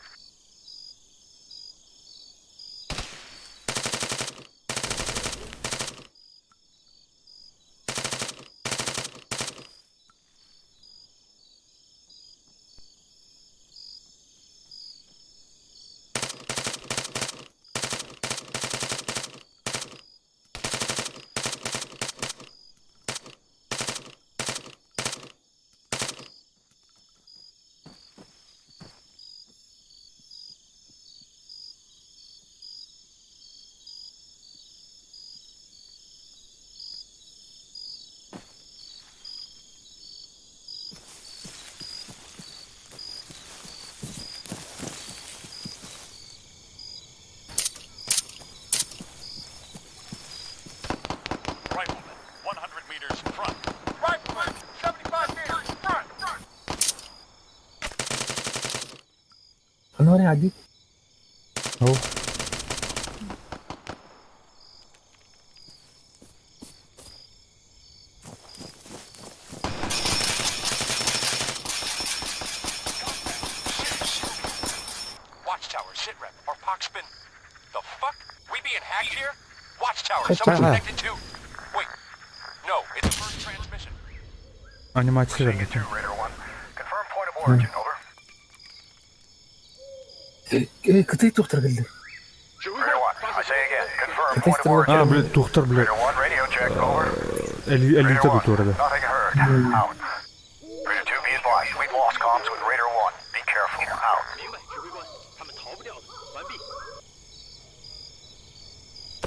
Speaker 4: Rifleman, 100 meters front. Rifleman, 75 meters front.
Speaker 2: Аны бар адит.
Speaker 1: О.
Speaker 6: Watchtower, sit rep. Our POC's been... The fuck? We being hacked here? Watchtower, someone's connected to... Wait. No, it's a first transmission.
Speaker 1: Анимация.
Speaker 5: Seeing 2, Raider 1. Confirm point of origin, over.
Speaker 2: Кытай тухтар келди.
Speaker 5: Raider 1, I say again, confirm point of
Speaker 1: А,
Speaker 5: origin.
Speaker 1: блядь, тухтар, блядь.
Speaker 5: Raider 1, radio check, over.
Speaker 1: Элита
Speaker 5: Raider 1,
Speaker 1: тут да.
Speaker 5: nothing heard. Alert. Out. Raider 2, be advised. We've lost comms with Raider 1. Be careful. Out.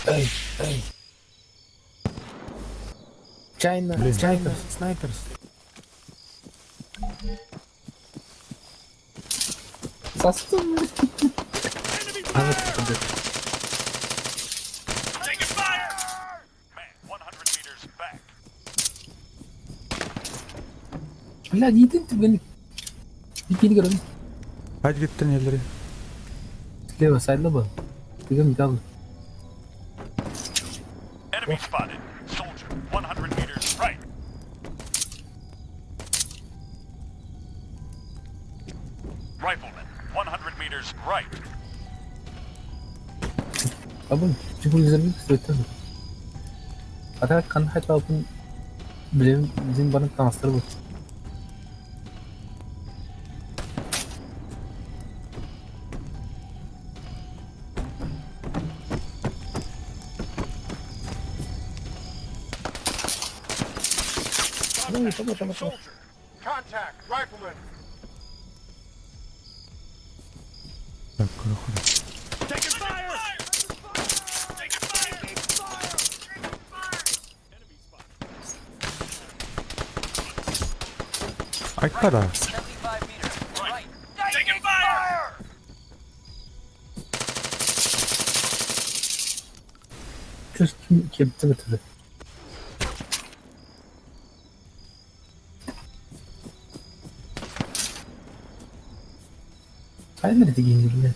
Speaker 2: Эй, эй. China,
Speaker 1: Блин.
Speaker 2: China, snipers. Састым. А вот это.
Speaker 4: Taking fire! Man, 100 meters back.
Speaker 2: Бля, не ты блин. Не көрөм.
Speaker 1: Hadi gittin yerleri.
Speaker 2: Слева, сайдла был. Тыгым дал.
Speaker 4: Enemy spotted. Soldier, 100 meters right. Rifleman, 100 meters right.
Speaker 2: Абын, чүгүлзербик сөйтөн. Ата кан хайталпын билем, зин барын таңстыр бу. Ну, tamam, tamam, tamam.
Speaker 7: Contact, rifleman.
Speaker 1: Так, проходим.
Speaker 4: Taking fire! Taking fire! Enemy spotted.
Speaker 1: Айкара.
Speaker 6: 75 meters. Right.
Speaker 4: Taking fire!
Speaker 2: Чүс ким кепти битирди. Кайда деген блядь?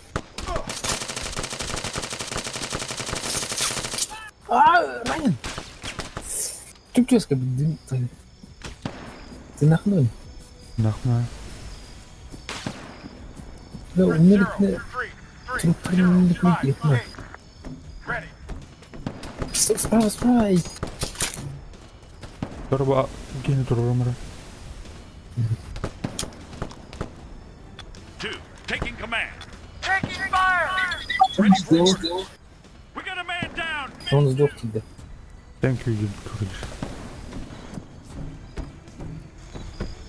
Speaker 2: А, ранен. Чүп чөскө дин. Ты нахнул.
Speaker 1: Нахма.
Speaker 2: Да, у меня
Speaker 5: 3, 3, Ready.
Speaker 2: Справа, справа. эй.
Speaker 1: Torba gene durur
Speaker 4: 2, taking command.
Speaker 6: Taking fire!
Speaker 2: Сдох.
Speaker 4: We got a man down!
Speaker 2: Он сдох тебе.
Speaker 1: Thank you kurdur.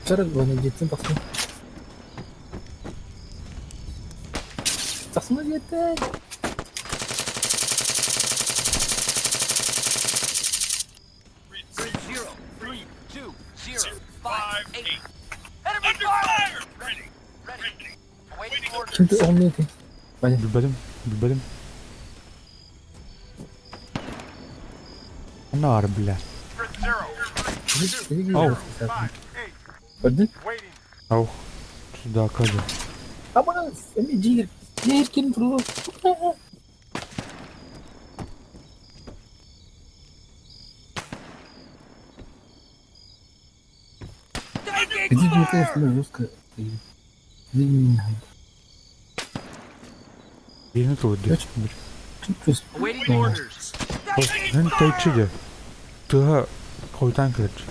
Speaker 2: Вчера он где-то тахсın. Тахсın где-то.
Speaker 6: Grid 0, 3, 2, 0, 5, 8. Enemy
Speaker 4: Under
Speaker 6: fire!
Speaker 4: fire! Ready.
Speaker 6: Ready. Awaiting orders.
Speaker 2: Şimdi olmuyor ki. Hadi.
Speaker 1: Bilmedim. Bilmedim. Ne var bile?
Speaker 5: Grid 0,
Speaker 1: Oh.
Speaker 5: 5, 8.
Speaker 2: Öldün?
Speaker 5: Waiting.
Speaker 1: Oh. Сюда кадр.
Speaker 2: Ama seni cihir. Cihir kim durur? Где же жестко.
Speaker 1: Yeni doğdu.
Speaker 6: Awaiting orders.
Speaker 1: Ben tayçıdı. Tıha koydan kırıcı.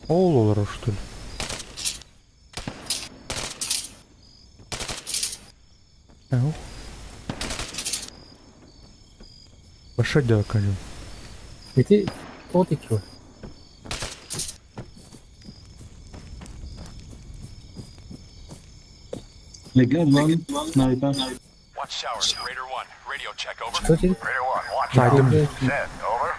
Speaker 1: Oğul olur что ли? Эх. Большой дело, конечно.
Speaker 2: Эти вот эти.
Speaker 6: Watchtower, Raider 1. Radio check over.
Speaker 2: Что тебе?
Speaker 5: Raider 1, watch
Speaker 1: Найдем.
Speaker 5: Zed, over.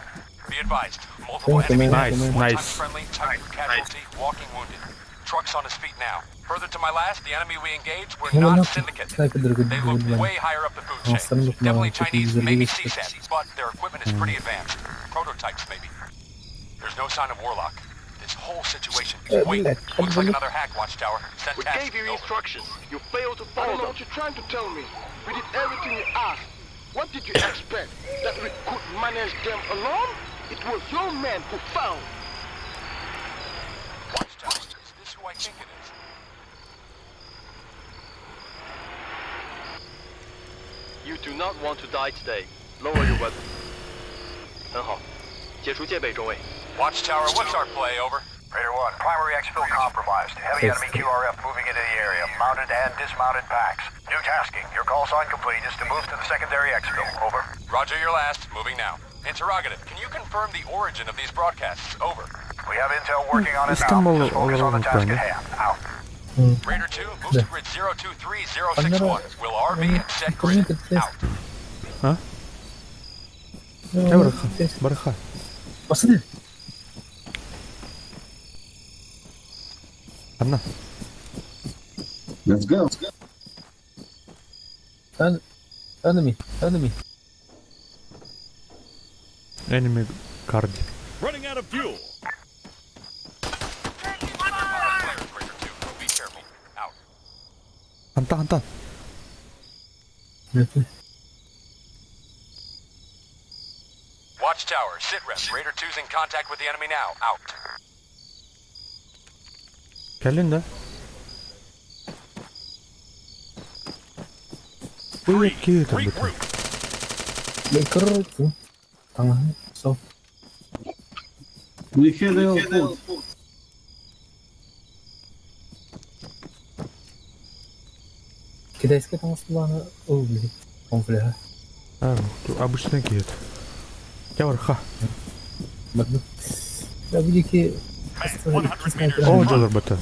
Speaker 6: Be advised, multiple
Speaker 2: Thank you,
Speaker 6: enemy
Speaker 2: man.
Speaker 1: Nice,
Speaker 6: One time
Speaker 1: nice.
Speaker 6: friendly, type casualty, walking wounded. Truck's on his feet now. Further to my last, the enemy we engaged were
Speaker 2: Ну,
Speaker 6: not
Speaker 2: ну,
Speaker 6: syndicate.
Speaker 2: снайпер другой
Speaker 6: They looked
Speaker 2: другой.
Speaker 6: way higher up the food
Speaker 2: Ну,
Speaker 6: chain.
Speaker 2: остальных
Speaker 6: Definitely
Speaker 2: мало,
Speaker 6: Chinese,
Speaker 2: таких
Speaker 6: maybe
Speaker 2: взорвались.
Speaker 6: CSAT, but their equipment is pretty advanced. Prototypes, maybe. There's no sign of Warlock. This whole situation. Wait,
Speaker 2: блядь,
Speaker 6: looks like
Speaker 2: блядь.
Speaker 6: another hack, Watchtower. Send
Speaker 8: We
Speaker 6: task.
Speaker 8: gave you
Speaker 6: Over.
Speaker 8: instructions. You failed to
Speaker 3: I
Speaker 8: follow
Speaker 3: don't know
Speaker 8: them.
Speaker 3: what you're trying to tell me. We did everything you asked. What did you expect? That we could manage them alone? It was your men who found.
Speaker 6: Watchtower, is this who I think it is?
Speaker 8: You do not want to die today. Lower your weapon. 很好，解除戒备，中尉。
Speaker 6: Watchtower, what's our play? Over.
Speaker 5: Raider 1, primary exfil compromised. Heavy enemy QRF moving into the area. Mounted and dismounted packs. New tasking. Your call sign complete is to move to the secondary exfil. Over.
Speaker 6: Roger your last. Moving now. Interrogative, can you confirm the origin of these broadcasts? Over.
Speaker 5: We have intel working on it now.
Speaker 1: İstanbul
Speaker 5: Just focus on the task at
Speaker 1: olarak
Speaker 5: hand. Out.
Speaker 6: Raider 2, move to grid 023061. Will RV and set grid. Out.
Speaker 1: А? Я бараха. Бараха.
Speaker 2: Басыды.
Speaker 1: Одна.
Speaker 12: Let's go.
Speaker 2: Enemy, enemy.
Speaker 1: Enemy card.
Speaker 4: Running out of fuel.
Speaker 6: Raider 2, be careful. Out.
Speaker 1: Антан, Антан.
Speaker 6: Watchtower, sit rep. Raider 2's in contact with the enemy now. Out.
Speaker 1: Кэлин да? Ой, какие там это?
Speaker 2: Короче, там, so.
Speaker 12: We had a port.
Speaker 2: Китайская там была, о, блин, он бля.
Speaker 1: А, обычный кит. Я бараха.
Speaker 2: Я великий.
Speaker 1: О, жолор бата.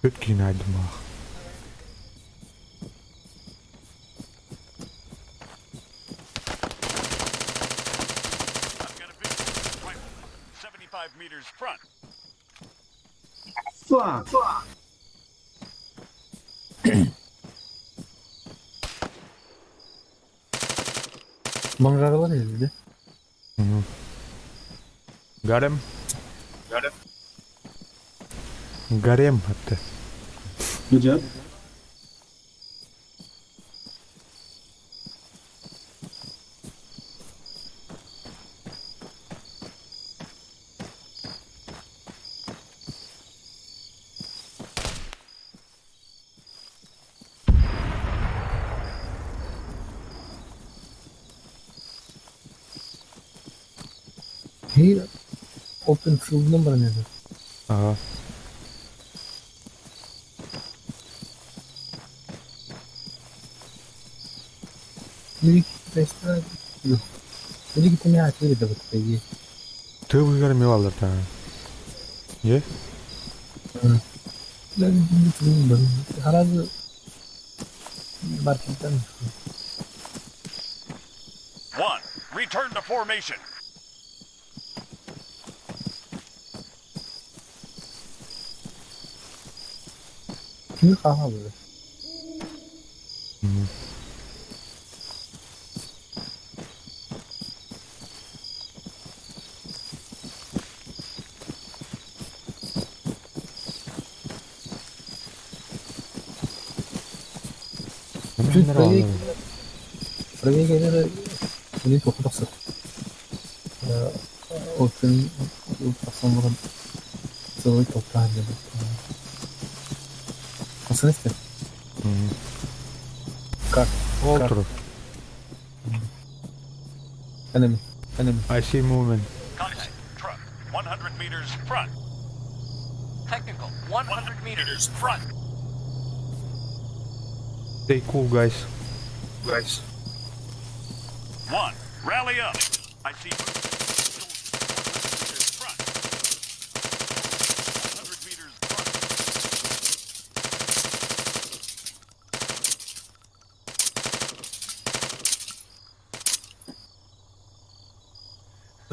Speaker 1: Өткені айдымақ.
Speaker 4: I've got a visual. Rifleman, 75 meters front.
Speaker 12: Fuck.
Speaker 2: Бомжаралар да?
Speaker 1: Гарем. Гарем атты.
Speaker 12: Good job.
Speaker 2: Here, open field number ne?
Speaker 1: Ага.
Speaker 2: Великий Великий там я отверди вот по идее.
Speaker 1: Ты выиграл да. Не?
Speaker 2: Да, Гораздо Баркинтон.
Speaker 4: 1. Return to formation.
Speaker 2: Kimi хаха было. Чуть правее, правее камеры у них тохтохсор. Open тохсон целый толпа В смысле? Как?
Speaker 1: Олтру.
Speaker 2: Enemy. Enemy.
Speaker 1: I see movement.
Speaker 4: Contact. Truck. 100 meters front.
Speaker 6: Technical, 100 meters.
Speaker 4: Front.
Speaker 1: Stay cool, guys.
Speaker 2: Guys.
Speaker 4: 1. Rally up. I see movement. Soldiers. 100 meters front. 100 meters front.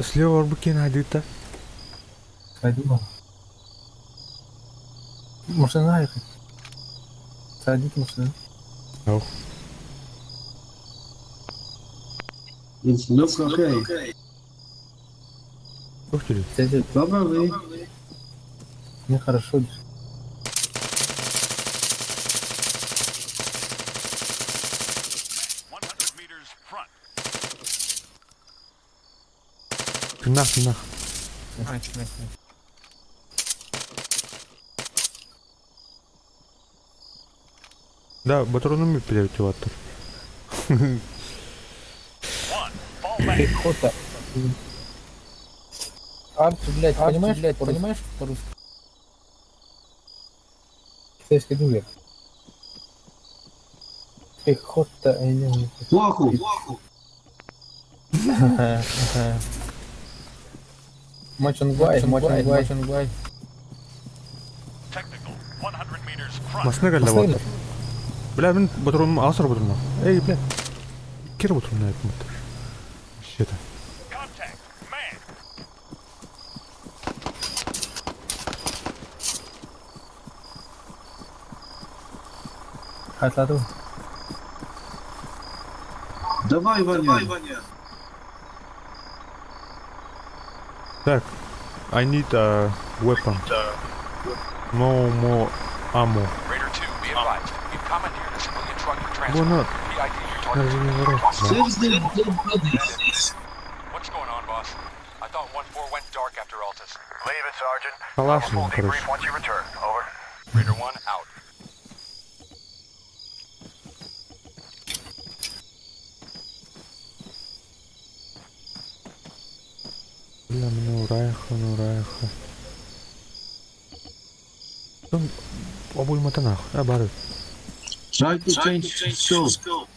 Speaker 1: Слева арбукин айдыта.
Speaker 2: Пойду. Машина ехать. Садите машину.
Speaker 1: Oh.
Speaker 12: It looks okay.
Speaker 1: Ух ты.
Speaker 12: Probably.
Speaker 2: Мне хорошо.
Speaker 4: 100 meters front.
Speaker 1: Нах, нах.
Speaker 2: Nice, nice, nice.
Speaker 1: Да, батроным бүппүтэ
Speaker 2: Пехота. Арт, блядь, понимаешь, блядь, понимаешь по-русски? Китайский дублер. Пехота, я не знаю.
Speaker 12: Плохо.
Speaker 2: Мачангвай, Мачангвай, Мачангвай.
Speaker 4: Technical, 100 meters front.
Speaker 1: Масына кэллэ буолтар. Бля, мин батроным аҕыс эрэ батроннаах. Эй, бля. Икки эрэ батроннаах эбит Вообще-то.
Speaker 4: Contact, man.
Speaker 2: Хатладу.
Speaker 12: Давай, Ваня.
Speaker 1: Так, I need a weapon. No more ammo.
Speaker 6: Raider 2, be advised. We've commandeered a civilian truck for
Speaker 1: Why
Speaker 6: transport.
Speaker 1: not?
Speaker 6: PID your target.
Speaker 1: Даже не вопрос.
Speaker 12: Save the dead bodies.
Speaker 6: What's going on, boss? I thought 1-4 went dark after Altus.
Speaker 5: Leave it, Sergeant. We'll have a
Speaker 1: Калашник,
Speaker 5: full
Speaker 1: короче.
Speaker 5: debrief once you return. Over.
Speaker 6: Raider 1 out.
Speaker 1: Бля, ну райха, ну райха. Там обоймата нах. А, бары.
Speaker 12: Try to change scope.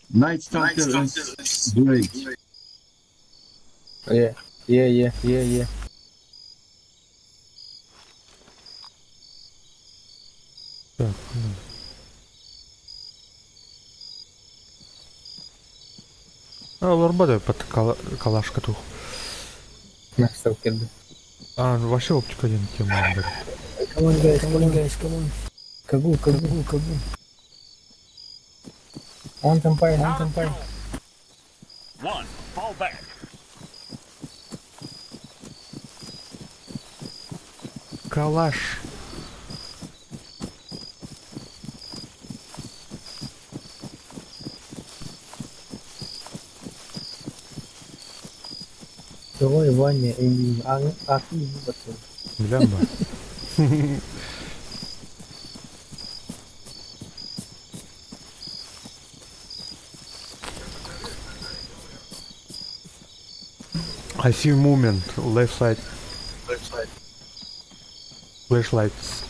Speaker 12: Night Stalker is great.
Speaker 2: Yeah, yeah, yeah, yeah, yeah.
Speaker 1: Так, ну. А, лорбада под калашка тух.
Speaker 2: Настал кеды.
Speaker 1: А, ну, вообще оптика один тема. блядь.
Speaker 2: Come on, guys, come on, guys, come on. Кагу, кагу, кагу. Он там пай, он там пай.
Speaker 4: 1, fall back.
Speaker 1: Калаш.
Speaker 2: Давай, Ваня, Эмин, а, а ты не потом.
Speaker 1: Бля, ба. I see movement, left side. Left side. Flashlights.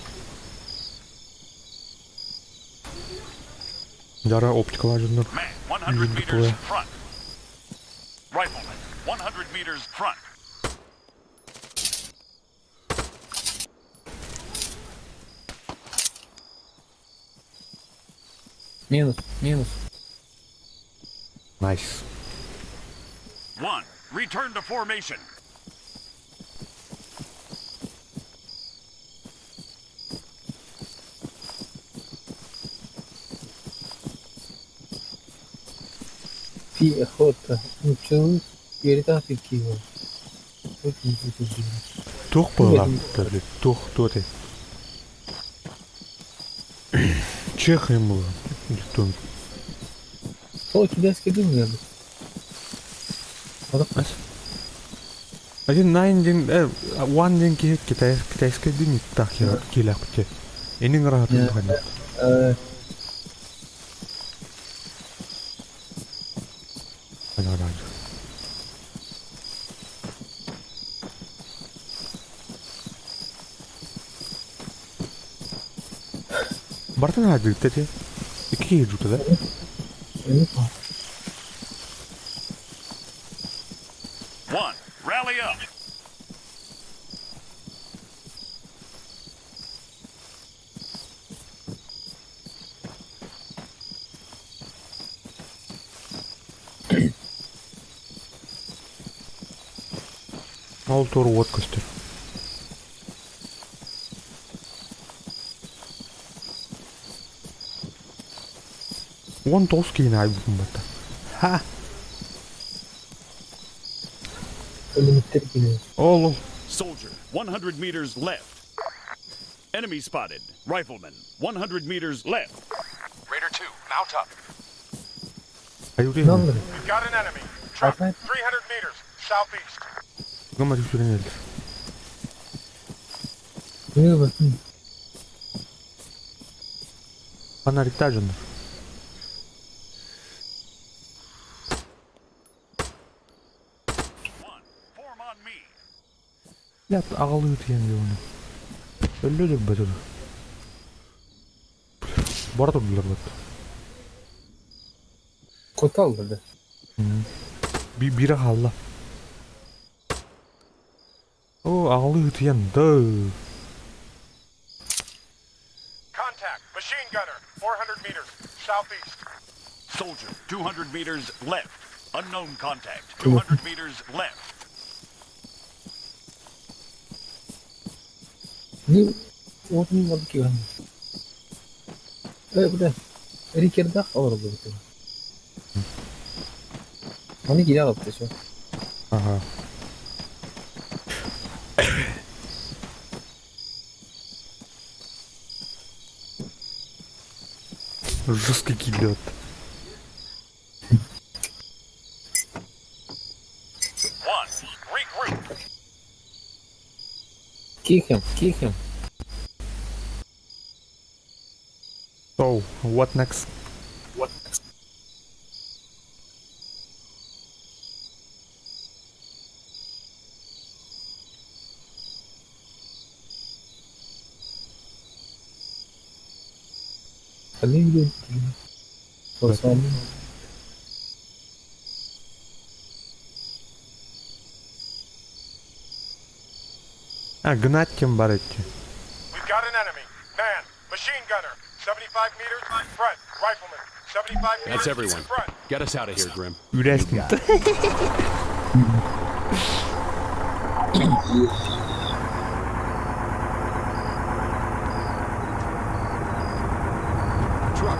Speaker 1: Дара оптика лажыныр.
Speaker 4: Man, 100
Speaker 1: Видно
Speaker 4: meters
Speaker 1: твоя.
Speaker 4: front. Rifleman, 100 meters front.
Speaker 2: Минус, минус.
Speaker 1: Nice.
Speaker 4: 1, return to formation.
Speaker 2: Пехота. Ну, человек, передати киво.
Speaker 1: Тух была, тух, кто ты? Чех ему. Кто?
Speaker 2: Сол китайский дым надо.
Speaker 1: Один nine дин, one дин ки китай китайский дин так я килак те. Энин рахатын тухан. Бартын хадырты те. Ики жута да?
Speaker 4: 1, rally up.
Speaker 1: Ол тур от көстөр. Он тоғыз кейін айбын батта. Ха!
Speaker 2: Лимиттер киво.
Speaker 1: Ол, ол.
Speaker 4: Soldier, 100 meters left. Enemy spotted. Rifleman, 100 meters left.
Speaker 6: Raider 2, mount up.
Speaker 1: Аюри.
Speaker 2: Номер.
Speaker 6: We've got an enemy. Truck, 300 meters, southeast.
Speaker 1: Гамма жүрген елдер.
Speaker 2: Минус.
Speaker 1: Фонарикта дьоннор. Лят аҕалыы тиийэн диэҕинэ. Өллө өлөрбөтө дуо? Бара турдулар бат.
Speaker 2: Куттал да.
Speaker 1: Биирэ хаалла. Оо, аҕалыы ытыйан да.
Speaker 6: Contact. Machine gunner. 400 meters. Southeast.
Speaker 4: Soldier, 200 meters left. Unknown contact. 200 meters left.
Speaker 2: Не уотун барбыт киһи. Э, бля. Рикердах олорбут. Маны киирэ аҕалбыт еще.
Speaker 1: Ага. Жесткий кидет.
Speaker 4: One. Regroup.
Speaker 2: Kick him, kick him.
Speaker 1: So, what next?
Speaker 2: خليه يقول.
Speaker 1: А, гнать кем баретти.
Speaker 6: We've got an enemy. Man. Machine gunner. 75 meters. Front. Rifleman. 75 meters.
Speaker 7: That's everyone.
Speaker 6: Front.
Speaker 7: Get us out of here, Grim.
Speaker 1: Үрәсін.
Speaker 7: Truck.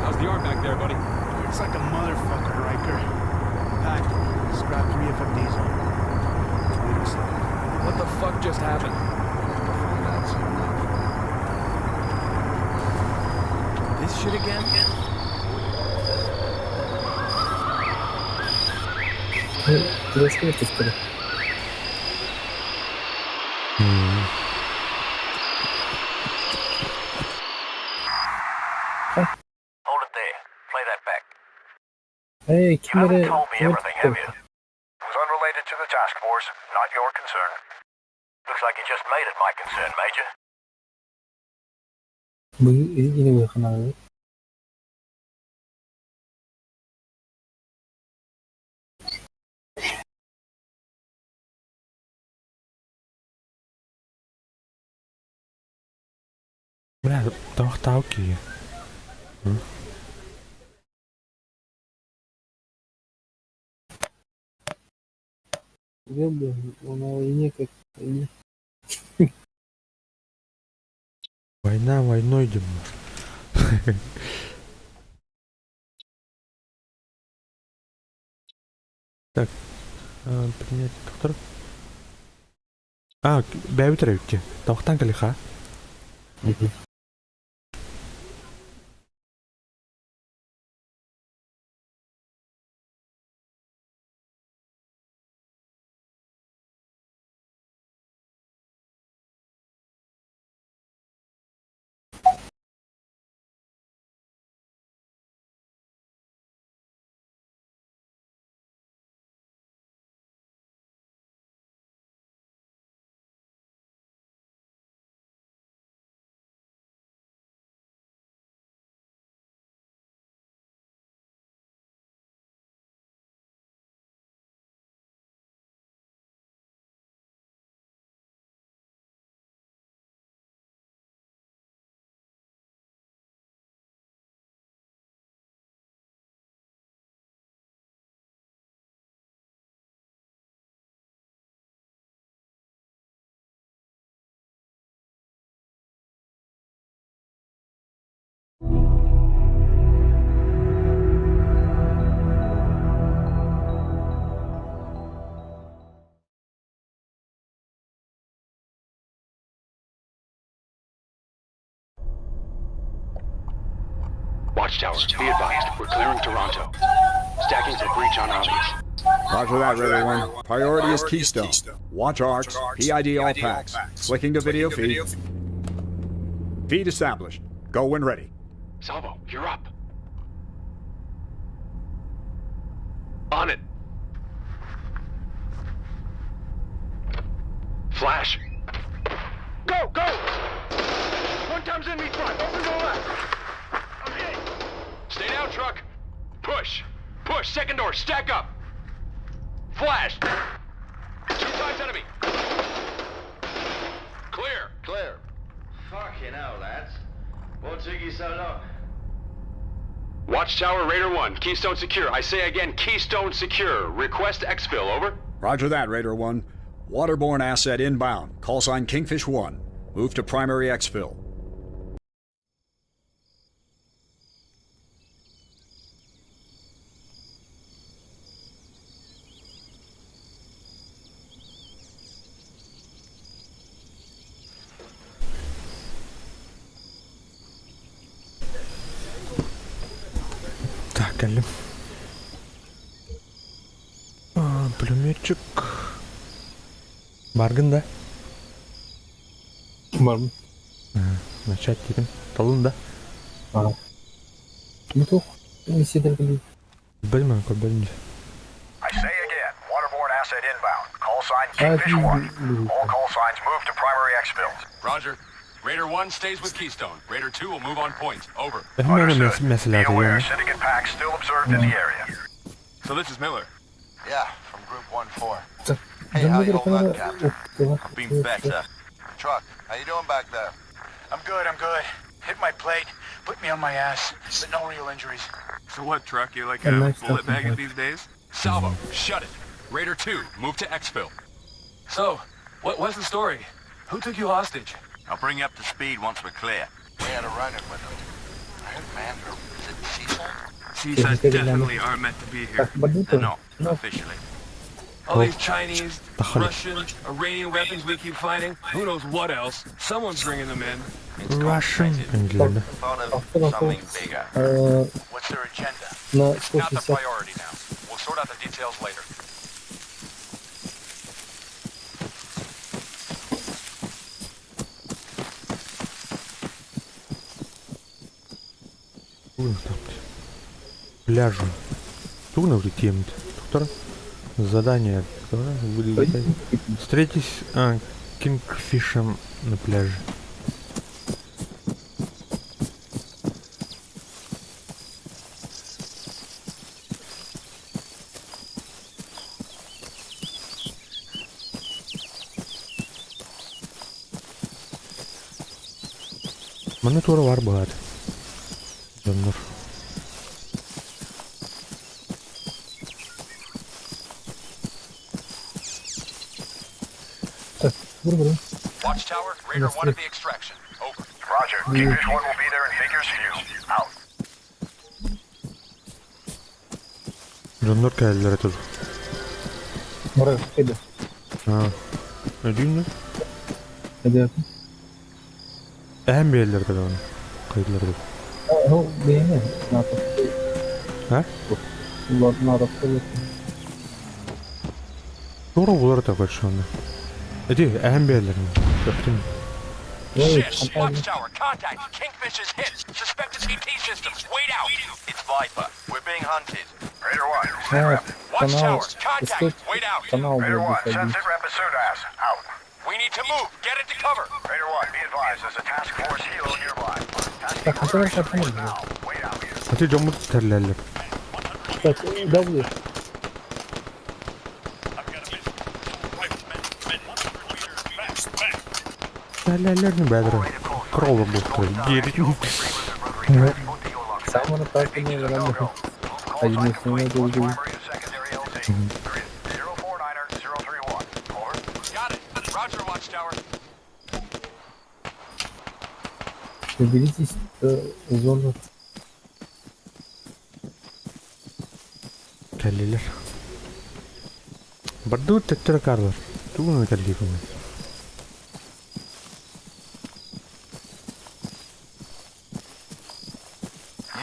Speaker 7: How's the arm back there, buddy?
Speaker 13: It's like a motherfucker, Riker. Packed. Scrapped three FMDs on. Bleeding slow.
Speaker 7: What the fuck just happened?
Speaker 13: We'll find out soon enough.
Speaker 11: This shit again?
Speaker 2: Турецкий түстері.
Speaker 5: Hold it there. Play that back.
Speaker 2: Эй,
Speaker 5: You
Speaker 2: ким
Speaker 5: haven't
Speaker 2: эрэ
Speaker 5: told me
Speaker 2: ким эрэ
Speaker 5: everything, have you? It was unrelated to the task force, not your concern. Looks like you just made it my concern, Major.
Speaker 2: Бу ini быханары.
Speaker 1: Бля, тавах кие.
Speaker 2: На войне как войне.
Speaker 1: Война войной, дим. Так, принять доктор. А, бәбі тәрәвікке. Тавақтан кәлі ха?
Speaker 14: Watchtower, be advised, we're clearing Toronto. Stacking for breach on obvious.
Speaker 10: Roger that, Raider 1. Priority is Keystone. Watch arcs, PID all packs. Clicking to video feed. Feed established. Go when ready.
Speaker 14: Salvo, you're up. On it. Flash. Go, go! One time's enemy front. Open to the left. Okay. Stay down, truck. Push. Push. Second door. Stack up. Flash. Two times enemy. Clear.
Speaker 3: Clear.
Speaker 8: Fucking hell, lads. What took you so long?
Speaker 14: Watchtower Raider 1. Keystone secure. I say again, Keystone secure. Request exfil. Over.
Speaker 10: Roger that, Raider 1. Waterborne asset inbound. Call sign Kingfish 1. Move to primary exfil.
Speaker 1: Так, кэллим. Пулеметчик. Бааргын да?
Speaker 2: Баарбын.
Speaker 1: Начать диэтим. Талын да?
Speaker 2: Ага. Ну туох миссия кэлбит.
Speaker 1: Билбэтим көрбөтүм.
Speaker 5: I say again, waterborne asset inbound. Call sign Kingfish 1. All call signs move to primary exfils.
Speaker 7: Roger. Raider 1 stays with Keystone. Raider 2 will move on point. Over.
Speaker 1: Эһэм
Speaker 5: Be aware, syndicate packs still observed in the area.
Speaker 7: So this is Miller.
Speaker 8: Yeah, from Group 1-4.
Speaker 2: Hey,
Speaker 8: how you holding up, Captain?
Speaker 2: Been
Speaker 8: better. Truck, how you doing back there?
Speaker 13: I'm good, I'm good. Hit my plate, put me on my ass, but no real injuries.
Speaker 7: So what, truck? You like
Speaker 2: A
Speaker 7: a
Speaker 2: nice
Speaker 7: bullet
Speaker 2: talking
Speaker 7: maggot
Speaker 2: to
Speaker 7: these days? Salvo, shut it. Raider 2, move to exfil.
Speaker 6: So, what was the story? Who took you hostage?
Speaker 8: I'll bring you up to speed once we're clear. We had a run-in with them. I heard Mander. Is it Seaside?
Speaker 6: CSAT definitely aren't meant to be here.
Speaker 2: Так, бардыта.
Speaker 8: They're not,
Speaker 2: No.
Speaker 8: officially.
Speaker 6: All these Chinese,
Speaker 1: Тахали.
Speaker 6: Russian, Iranian weapons we keep finding. Who knows what else? Someone's bringing them in.
Speaker 1: Russian инженер.
Speaker 8: Part of
Speaker 2: Автор
Speaker 8: something bigger.
Speaker 5: What's their agenda?
Speaker 2: на
Speaker 6: Not the
Speaker 2: 160.
Speaker 6: priority now. We'll sort out the details later.
Speaker 1: Пляжу. Тугна улетим. Доктор. Задание. Встретись Кингфишем на пляже. Манна туора бар баар. Дьоннор.
Speaker 2: Так, быр-быр.
Speaker 6: Watchtower, Raider 1 at the extraction. Over.
Speaker 5: Roger. Kingfish 1 will be there in figures few. Out.
Speaker 1: Дьоннор кэллилэр этэ.
Speaker 2: Мара, кайда.
Speaker 1: Аа. Өдүүнү?
Speaker 2: Кайда.
Speaker 1: Эһэм биэрэллэр этэ даҕаны. Кайдылар этэ.
Speaker 2: Ну, бэйэҥэ. НАТО.
Speaker 1: А?
Speaker 2: НАТО.
Speaker 1: Туора булар этэ көрсөөнү. Эти эһэм биэрэллэр. Көптүм.
Speaker 6: Shit! Watchtower, contact! Kingfish is hit! Suspected CT systems! Wait out!
Speaker 8: It's Viper. We're being hunted.
Speaker 5: Raider 1, sit rep.
Speaker 6: Watchtower,
Speaker 2: Канал.
Speaker 6: contact!
Speaker 2: Искать
Speaker 6: Wait out!
Speaker 2: канал
Speaker 5: Raider 1,
Speaker 2: был
Speaker 5: send sit rep as soon as. Out.
Speaker 6: We need to move! Get into cover!
Speaker 5: Raider 1, be advised, there's a task force helo nearby.
Speaker 2: Так, хотя бы можно.
Speaker 5: Wait out.
Speaker 1: Ати дьоммут терлэллэр.
Speaker 2: Так, W.
Speaker 1: Терлэллэр не бэдэр. Кроллар буолтар. Диэри.
Speaker 2: Самое так и не рано. Один из них был.
Speaker 6: Got it! Roger, Watchtower.
Speaker 2: Доберитесь до зоны.
Speaker 1: Кэллилэр. Бардыбыт төттөрү карлар. Тугун кэллиикум.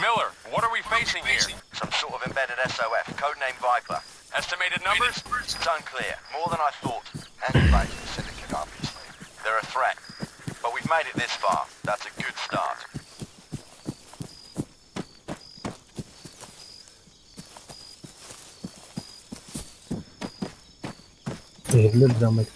Speaker 6: Miller, what are we facing here?
Speaker 8: Some sort of embedded SOF, codename Viper.
Speaker 6: Estimated numbers?
Speaker 8: It's unclear. More than I thought. And back to the syndicate, obviously. They're a threat. But we've made it this far. That's a good start.
Speaker 2: Иһиллэр драмат.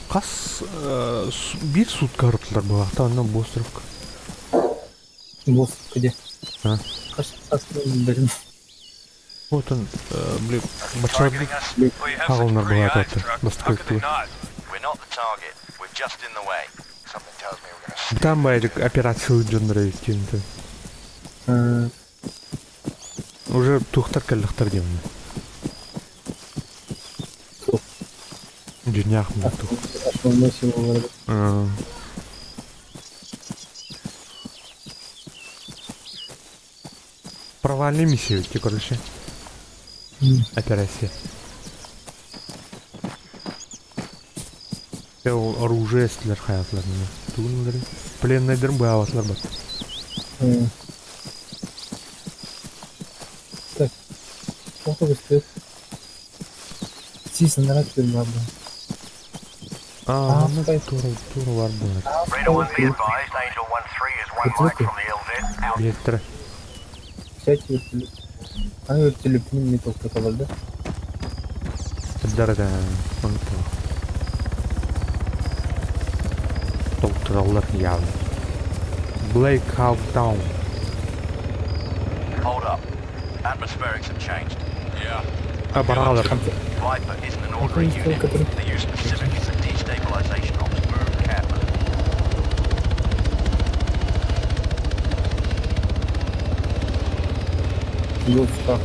Speaker 1: Хас биир суутка ырыттылар буолаахта онно Бостров.
Speaker 2: Бостров где? Хас хас билбэтим.
Speaker 1: Отон били баччаларбыт хаҕылынар буолаатаатта бастакы өттүгэр. Бытаан баайдык операциялыыр дьоннор эбит диэн Уже туохтар кэллэхтэр диэммин. Дьиҥнээх муҥутуур.
Speaker 2: Основной силалары.
Speaker 1: Провальная миссия өттө, короче. Операция. Ол оружие эстилэр хаятылар. Тугун ыларын? Пленнайдарын быһаабатылар бат.
Speaker 2: Так, плохо көстүбэт. Сии санарат күн бар буолар.
Speaker 1: Аа, тура тура бар буолар. Биэттэрэ.
Speaker 2: Сядь вертолет. Аны вертолетпин не тоқтаталар да?
Speaker 1: Дара да, Тоқтаталлар явно. Blake Hawk Down.
Speaker 8: Hold up. Atmospherics have changed.
Speaker 6: Yeah.
Speaker 1: А, баралар.
Speaker 8: Viper isn't an ordinary unit. They use specifically for destabilization ops. Move carefully.
Speaker 2: Луцка.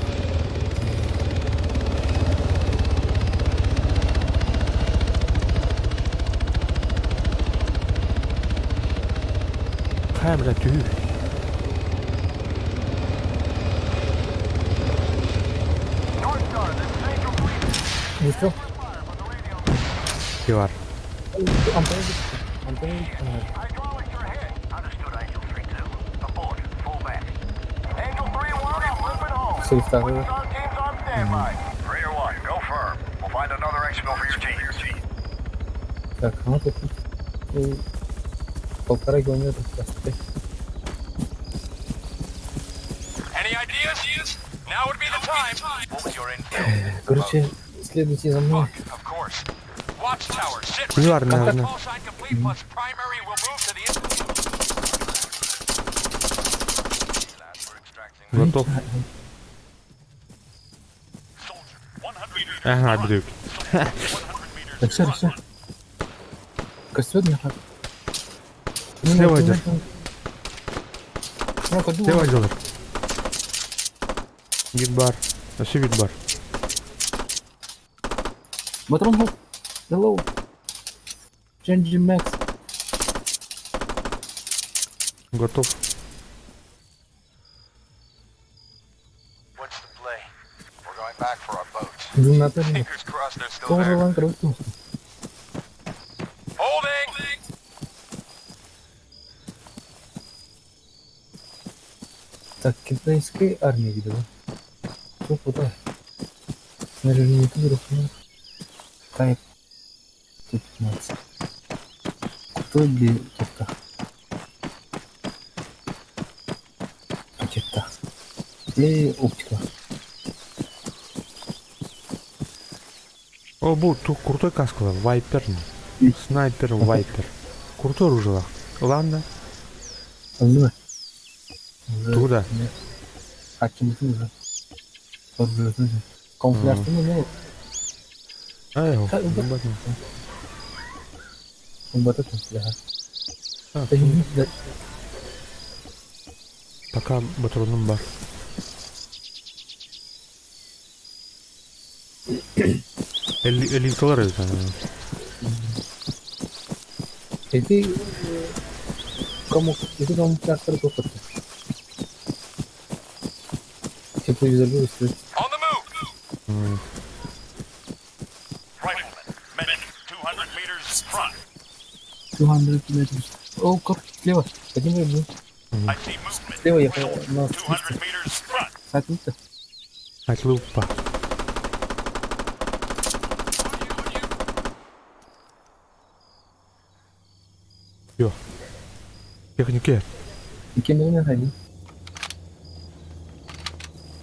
Speaker 1: Хайа, бля, түһүү.
Speaker 2: Выстрел.
Speaker 1: Бар.
Speaker 2: Антон, Антон, Сейфтағы.
Speaker 5: Raider 1, go firm. We'll find another exfil for your team.
Speaker 2: Так, ну тут полтора километра.
Speaker 6: Any ideas? Now would be the time.
Speaker 8: What was your intel?
Speaker 2: Короче, следуйте за мной.
Speaker 6: Of course. Watchtower, sit.
Speaker 1: Бар, наверное.
Speaker 6: Call sign complete plus primary will move to the
Speaker 1: Готов. Ага, брюк.
Speaker 2: Так, все, все. Костер не хат.
Speaker 1: Слева идет. Слева идет. Гитбар. Вообще гитбар.
Speaker 2: Батрон хоп. Hello. Change Max.
Speaker 1: Готов.
Speaker 8: What's the play? We're going back for our boats.
Speaker 2: Наталья.
Speaker 6: Fingers crossed they're still
Speaker 2: Тоже
Speaker 6: there.
Speaker 2: лан круто.
Speaker 6: Holding.
Speaker 2: Так, китайской армии, видимо. Что куда? Наверное, не тут, Тайп 15. Крутой ли тоқта? Пакетта. Где оптика?
Speaker 1: О, бу ту крутой каска, Вайпер. Снайпер Вайпер. Крутой оружие. Ладно.
Speaker 2: Алло.
Speaker 1: Туда.
Speaker 2: Хаким уже. Камуфляж ну,
Speaker 1: Ай,
Speaker 2: Вот это камуфляж.
Speaker 1: Пока патроном бар. Элиталар это.
Speaker 2: Эти кому эти камуфляж только Тепловизор выставить.
Speaker 6: On the move.
Speaker 4: Rifleman, medic, 200 meters front.
Speaker 2: 200 meters. О, как слева. Поднимай мне.
Speaker 4: I see movement.
Speaker 2: Слева я на
Speaker 4: 200 meters front.
Speaker 2: Сатница.
Speaker 1: Отлупа. Йо. Технике.
Speaker 2: Иккиэннэрин хайдыы.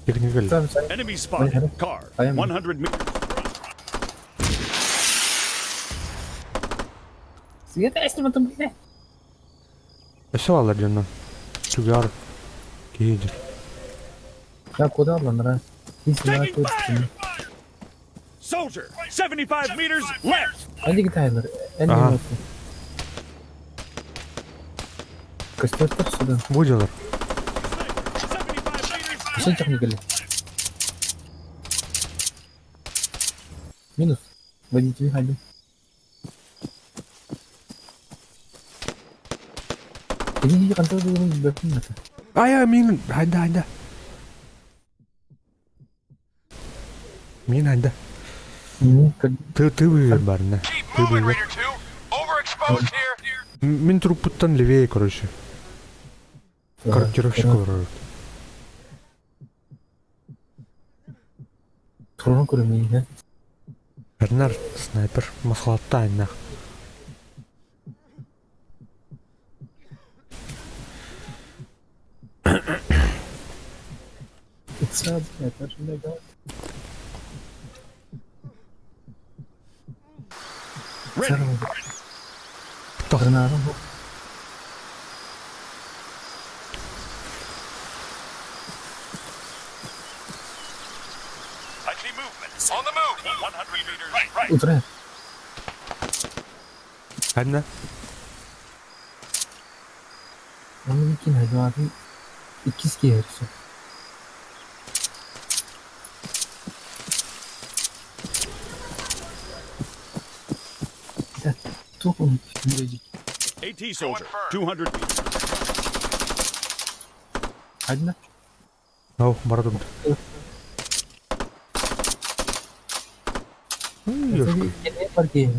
Speaker 1: Техника.
Speaker 4: Enemy spotted. Car. 100 meters.
Speaker 2: Света, если мы там, блядь.
Speaker 1: Өссө бааллар дьонно. Түгэр киһи
Speaker 2: Да, куда алланара?
Speaker 4: Taking fire! Soldier, 75 meters left.
Speaker 2: Анди Тайлер, Энди
Speaker 1: Ага.
Speaker 2: Костер сюда.
Speaker 1: Бу дьалар.
Speaker 2: Все техника ли? Минус. Водитель один. Иди, иди, контроль бэкин это.
Speaker 1: Ай, мин хайда хайда. Мин хайда. Ты ты вы барна. Ты вы. Мин труппуттан левее, короче. Корректировщик олорор.
Speaker 2: Турун көрүмейне.
Speaker 1: Бернар снайпер масхалатта айнах.
Speaker 4: Ready. I see movement. On the move. 100 meters right.
Speaker 2: Утра.
Speaker 1: Хайда.
Speaker 2: Оны кин хайдуатын иккис киһэрсэ. Да, туох мүрэжик.
Speaker 4: AT soldier, 200 meters.
Speaker 2: Хайдна?
Speaker 1: Ау, бардым. Ёшка.
Speaker 2: Кене бар киһи.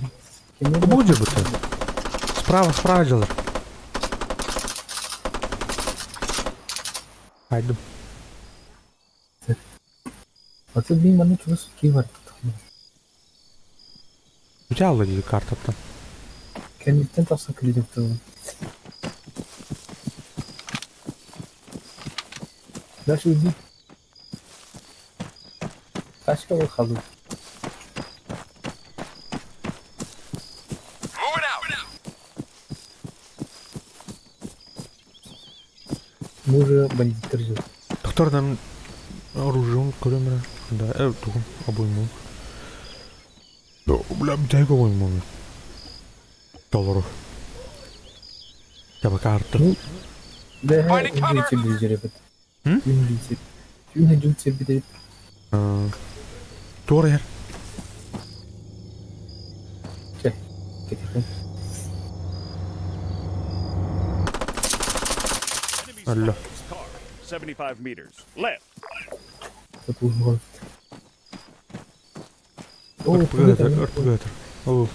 Speaker 1: Будет бы Справа, справа дьалар. Хайдым.
Speaker 2: Аты би маны чугас ки бар.
Speaker 1: Бүтэ алла дии картаттан.
Speaker 2: Кенниттен тахсан килидик тыл. Дальше иди. Тачка выходу.
Speaker 6: Moving out.
Speaker 2: Мы уже бандиттер жил.
Speaker 1: Доктор нам оружием көрөмөр. Да, тугум обойму. Бля, бүтэ обойму. Долларов. Я карта.
Speaker 2: Да, үнжү бижеребит. Үнжү. Үнжү бит.
Speaker 1: Туора яр.
Speaker 2: Че. Кетихин.
Speaker 4: Enemy
Speaker 1: Алло.
Speaker 4: spotted. Car, 75 meters left.
Speaker 2: Тут О,
Speaker 1: РПГ РПГ О.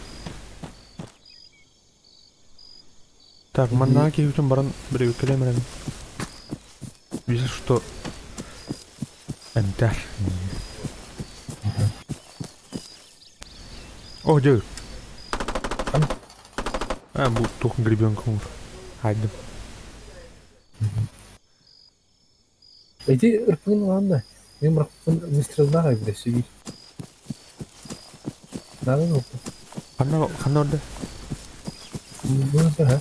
Speaker 1: Так, манна киһитин баран биребиккелемерен. Видишь, что Энтер. О, дядя. А, бу тухын гребенка умр. Хайдым.
Speaker 2: Эти РПГ ладно. Мен бірақ выстрелдарға бile сөйт. Надо ну.
Speaker 1: Ханна ханна орда.
Speaker 2: Bunu да.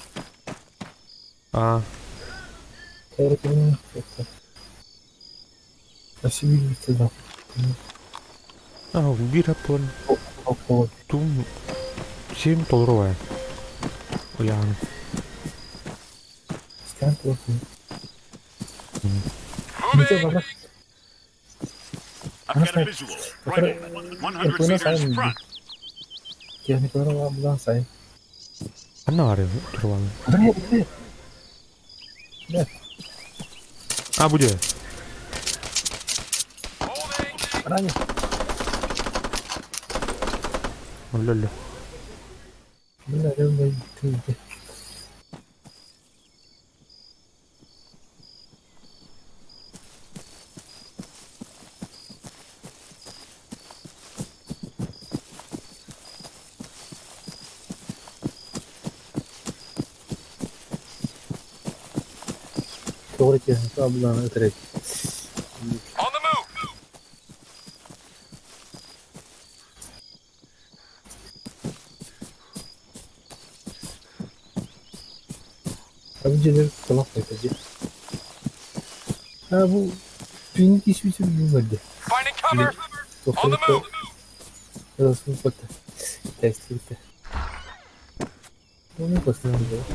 Speaker 1: А,
Speaker 2: РПГ. Спасибо, выстрел.
Speaker 1: а, бир аппон. Тум 7 долларовая. Уян.
Speaker 2: Стан плохо.
Speaker 4: I've got a visual. Right. 100 meters front.
Speaker 2: Техникалар будан сайын.
Speaker 1: Ханна бар турбаны.
Speaker 2: Бре, бре. Бре.
Speaker 1: А, буде.
Speaker 2: Ранее.
Speaker 1: Лөлө.
Speaker 2: Бля, я ты. Тоҕо киэһэ абылаан ытырай.
Speaker 6: On the move.
Speaker 2: Abi дьиэлэр талах кайтады. Ha bu түүнү кисбитин bilmedi.
Speaker 6: Finding cover. On the move.
Speaker 2: Arasını batı. Testi bitti. Onu basın diyor.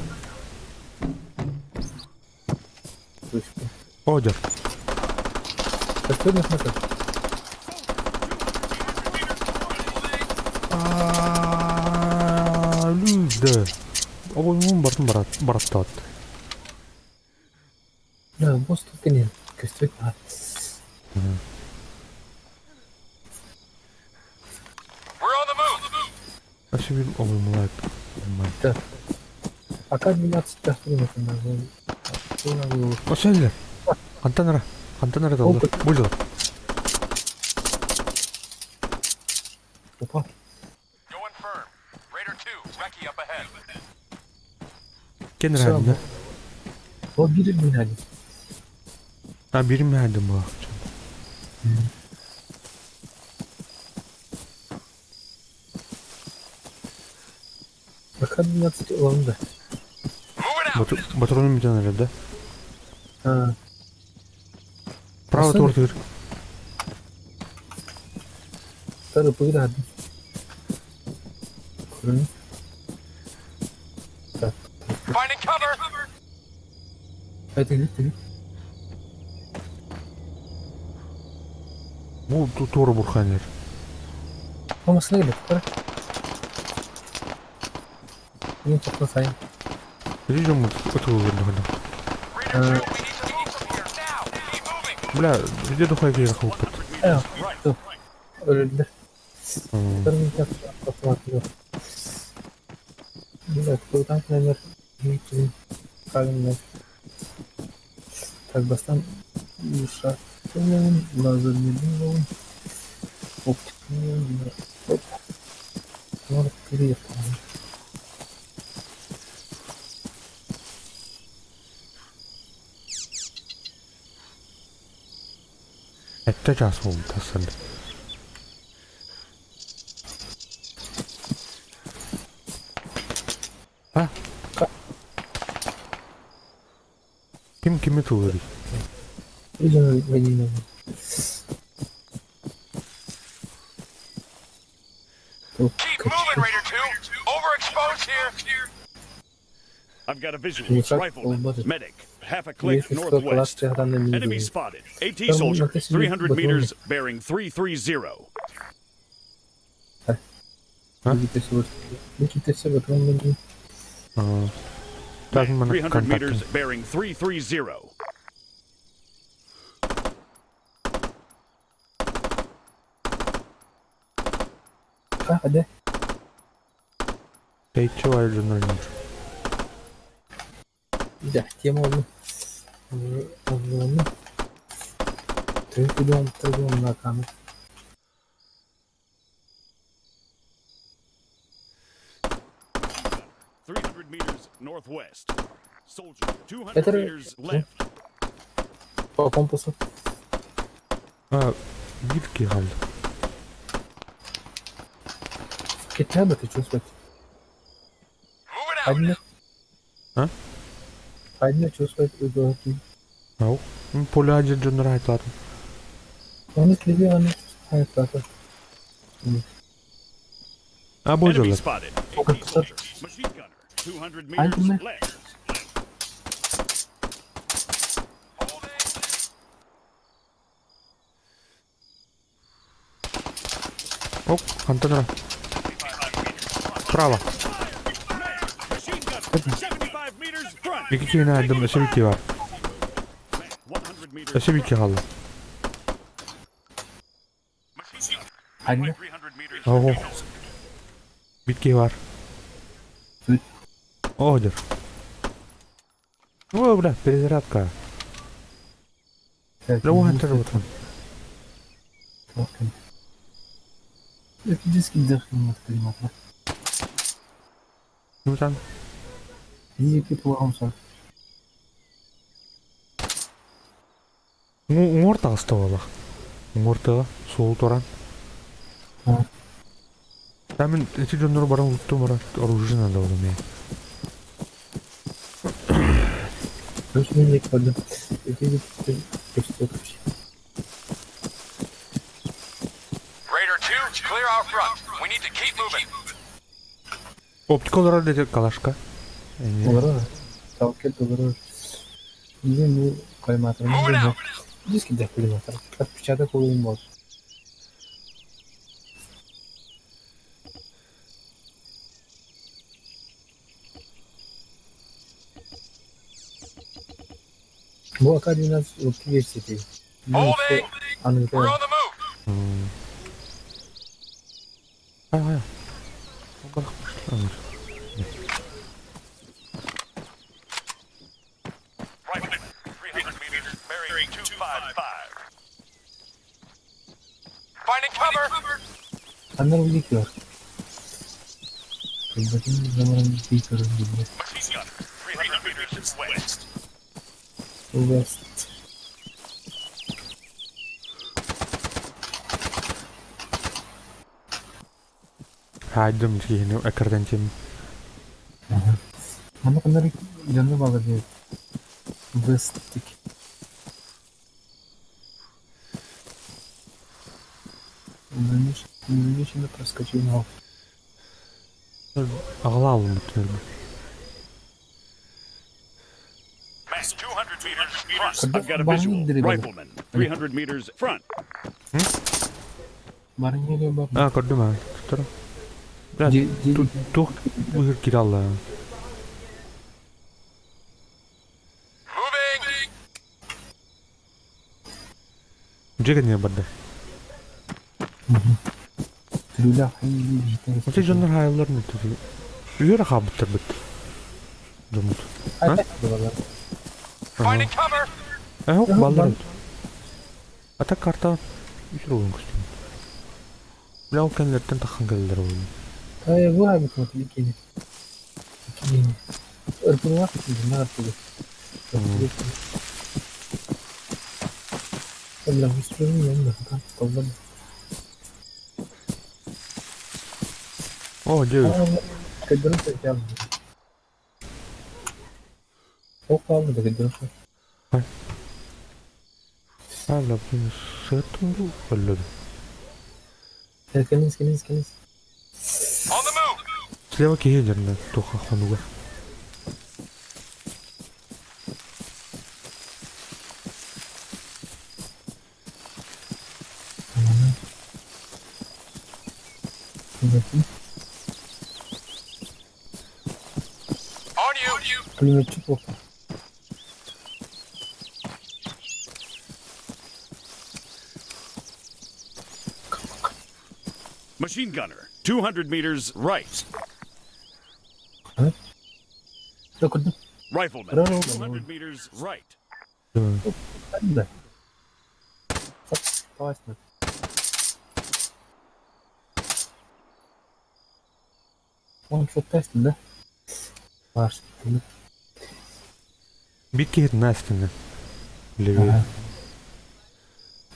Speaker 1: Одер.
Speaker 2: Көстөр нахмата.
Speaker 1: Люди. Обоймун бартын барат бараттат.
Speaker 2: Да, босс тут не. Көстөр на.
Speaker 6: We're on the move.
Speaker 1: Вообще bir обоймулайт.
Speaker 2: Да. Пока 12 тахтырын
Speaker 1: Осенлер. Антанара. Антанара далды. Бульдо.
Speaker 2: Опа.
Speaker 6: Going firm. Raider 2, recce up ahead.
Speaker 1: Кен рәдінде.
Speaker 2: О biri mi hadi?
Speaker 1: Ha biri mi hadi bu?
Speaker 2: Пока 12 olanı da.
Speaker 1: Батронum bir tane herhalde.
Speaker 2: Ha.
Speaker 1: Право
Speaker 2: Aslında-
Speaker 1: тортыр.
Speaker 2: Tarafı da hadi. Kurun. Так.
Speaker 6: Finding cover.
Speaker 2: Hadi hadi.
Speaker 1: Bu Тора Бурханер.
Speaker 2: Olmasına gerek yok. Benim topla sayın.
Speaker 1: Видим, это выглядит. Бля, где духай хлопот?
Speaker 2: Evet. Dur. Öldü. Bir dakika. Bir dakika. Buradan kalemler. Kalemler. Так, бастан лазерный оптикный, оп. Yapalım.
Speaker 1: Это час oldu aslında. Ha? Kim kimi tuğuyor?
Speaker 2: Benim
Speaker 6: Keep moving, Raider 2. Overexposed here.
Speaker 4: I've got a visual. Rifleman, medic, half a click northwest. Enemy spotted. AT soldier, 300 meters, bearing 330.
Speaker 1: Ha? Так,
Speaker 4: 300 meters, bearing 330.
Speaker 2: Hadi.
Speaker 1: Peki var canlar.
Speaker 2: Да, тема oldu. Тридом, тридом на камеру.
Speaker 4: 300 meters northwest. Soldier, 200
Speaker 2: Это-
Speaker 4: meters left.
Speaker 2: По компасу.
Speaker 1: А, битки галь.
Speaker 2: Хотя бы ты чувствовать. Одни.
Speaker 1: А?
Speaker 2: Одни чувствовать угодно.
Speaker 1: Ау. Поля один райт, ладно.
Speaker 2: Он следил, он чувствует,
Speaker 1: А
Speaker 4: Enemy
Speaker 1: божелер.
Speaker 4: spotted. AT soldier, machine gunner, 200 meters
Speaker 2: Антime.
Speaker 4: left.
Speaker 1: Оп, Антонра. Право.
Speaker 4: Machine gunner, 75 meters front.
Speaker 1: İki kişi aldım, öse var.
Speaker 4: 100 meters.
Speaker 1: Öse bir kaldı.
Speaker 2: Anne.
Speaker 4: 300 meters.
Speaker 1: Oh. Bitki var. Одер. О, бля, перезарядка. Бля, вон это вот он.
Speaker 2: Диски дыркин
Speaker 1: Ну там.
Speaker 2: Дики плохом сор.
Speaker 1: Уҥуор таҕыста буоллах. Уҥуор тыаҕа суолу туран. Та мин эти дьоннору баран уттум баран оружие надо было мне.
Speaker 6: Raider 2, clear out front. We need to keep moving.
Speaker 1: Оптика олорор дэтэ калашка.
Speaker 2: Олорор. Талкет олорор. Билин бу коллиматорын Диск да коллиматор. Отпечаток улуун буолар. Бу Академияс урукку версията.
Speaker 6: Moving!
Speaker 2: Аныгыта
Speaker 6: We're on the move.
Speaker 1: Хайа хайа.
Speaker 4: Rifleman, 300 meters, bearing 255.
Speaker 6: Finding cover!
Speaker 2: Аннар билик бар. Кылбатын замаран бий көрөн билбэт.
Speaker 4: Machine gunner, 300 meters west.
Speaker 2: West.
Speaker 1: Хаайдым киһини эккирэтэн тиэммин.
Speaker 2: Манна ханна дьону баҕар диэбит. West-тик. Незамеченно проскочил на
Speaker 1: Аҕала алыммыт өлбүт.
Speaker 4: Man, 200 meters front. I've got a visual. Rifleman, 300 meters front.
Speaker 2: Барын geliyor бар.
Speaker 1: Аа көрдүм аа. Туттарым. Бля, туох быһыр киирэ алла.
Speaker 6: Moving!
Speaker 1: Дьиэ кэннигэр барда.
Speaker 2: Түрүүлээх хайыы
Speaker 1: Ити дьоннор хаайыллар Үөрэ хаалбыттар быт. Дьоммут. А?
Speaker 6: Finding cover!
Speaker 1: Э, баллар эбит. А так карта үс уругун көстүм. Бля, ол кэннилэриттэн таххан кэллилэр буоллун.
Speaker 2: Ай, бу хабит вот икини. Икини. Ырпылаах икини артыгы. Бля, выстрелил я на колбан.
Speaker 1: О, дьэ.
Speaker 2: Кэддэрин сэтям. Ол хаалды да кэддэрин.
Speaker 1: А, бля, сыаттым бу өллөдүм.
Speaker 2: Кэлиҥ, кэлиҥ, кэлиҥ.
Speaker 6: On the move!
Speaker 1: Слева киһи дьэрнэ туха хонуга.
Speaker 6: On you!
Speaker 2: Пулеметчик плохо.
Speaker 4: Machine gunner, 200 meters right.
Speaker 2: Да куда?
Speaker 4: Rifleman,
Speaker 2: Ра-
Speaker 4: 200 meters right.
Speaker 2: Да. Классно. Он что тест, да? Ваш.
Speaker 1: Биир киһи Настина. Левее.
Speaker 2: Ага.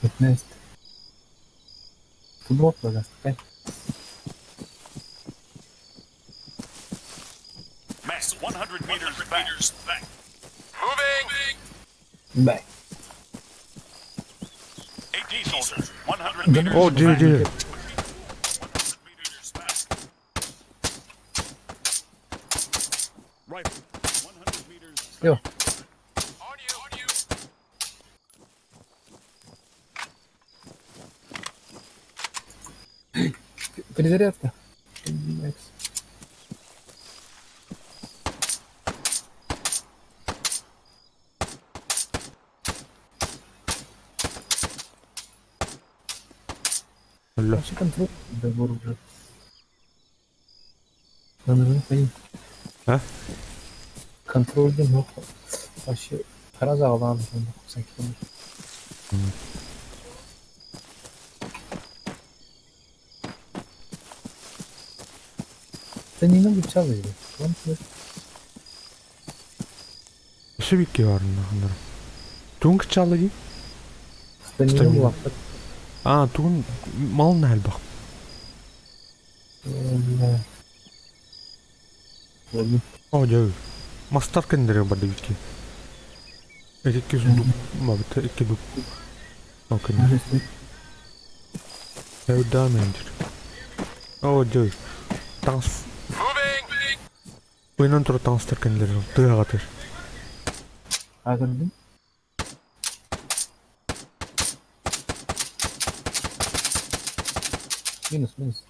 Speaker 2: 15. Футбол, пожалуйста, кай.
Speaker 4: Man, 100 meters back.
Speaker 6: Moving!
Speaker 2: Бай.
Speaker 4: AT soldier, 100 meters
Speaker 1: О, дьэ,
Speaker 4: back.
Speaker 1: дьэ.
Speaker 4: Meters back. Rifle, 100 meters
Speaker 2: Йо.
Speaker 6: On you! On you!
Speaker 2: Перезарядка. Макс.
Speaker 1: Өллө.
Speaker 2: Вообще контроль договор уже. Надо же поим.
Speaker 1: А?
Speaker 2: Контроль дем yok. Вообще хара загалан sanki. Sen yine bir çal dedi. Tamam mı?
Speaker 1: Өссө биир киһи баар онно. Тугун кыччаалла дии?
Speaker 2: Стамина улааппат.
Speaker 1: Аа, тугун малын элбэх. О, дьэ, мастар кэннилэрэ барды битки. Икки сундук, мабыта икки дук. Ол кэннэ. Эвда мендир. О, дьэ, таҥас. Уйнан турар таҥастар кэннилэрэ тыаҕатыр.
Speaker 2: А көрдүм. Минус, минус.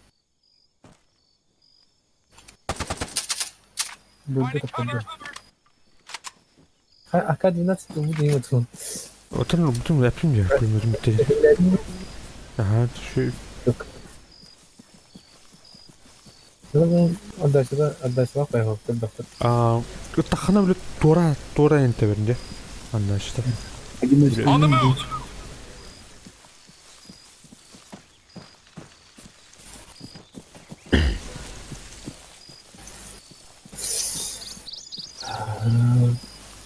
Speaker 2: Бөлгө тохтолдо. АК-12 ылбыт иһин отун.
Speaker 1: Отон ылбытым эппим дьэ, көрмөтүм битти. Аха, şu
Speaker 2: Отдачада, отдачалаах байҕалыктар бахтар.
Speaker 1: А, ыттаххына били туора туора энтэбин дьэ. Андачта.
Speaker 14: On the move!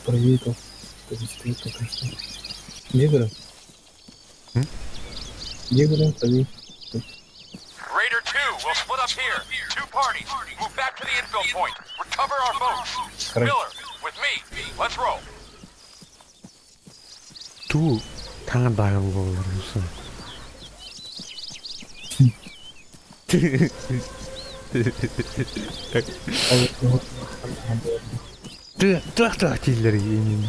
Speaker 2: Проверил. Где говорю? Где говорю? Проверь.
Speaker 6: Raider 2, we'll split up here. Two parties. Move back to the infill point. Recover our boats. Miller, with me. Let's roll.
Speaker 1: Туу таҥан даҕан буоллар Тыах тыах дииллэр иинин.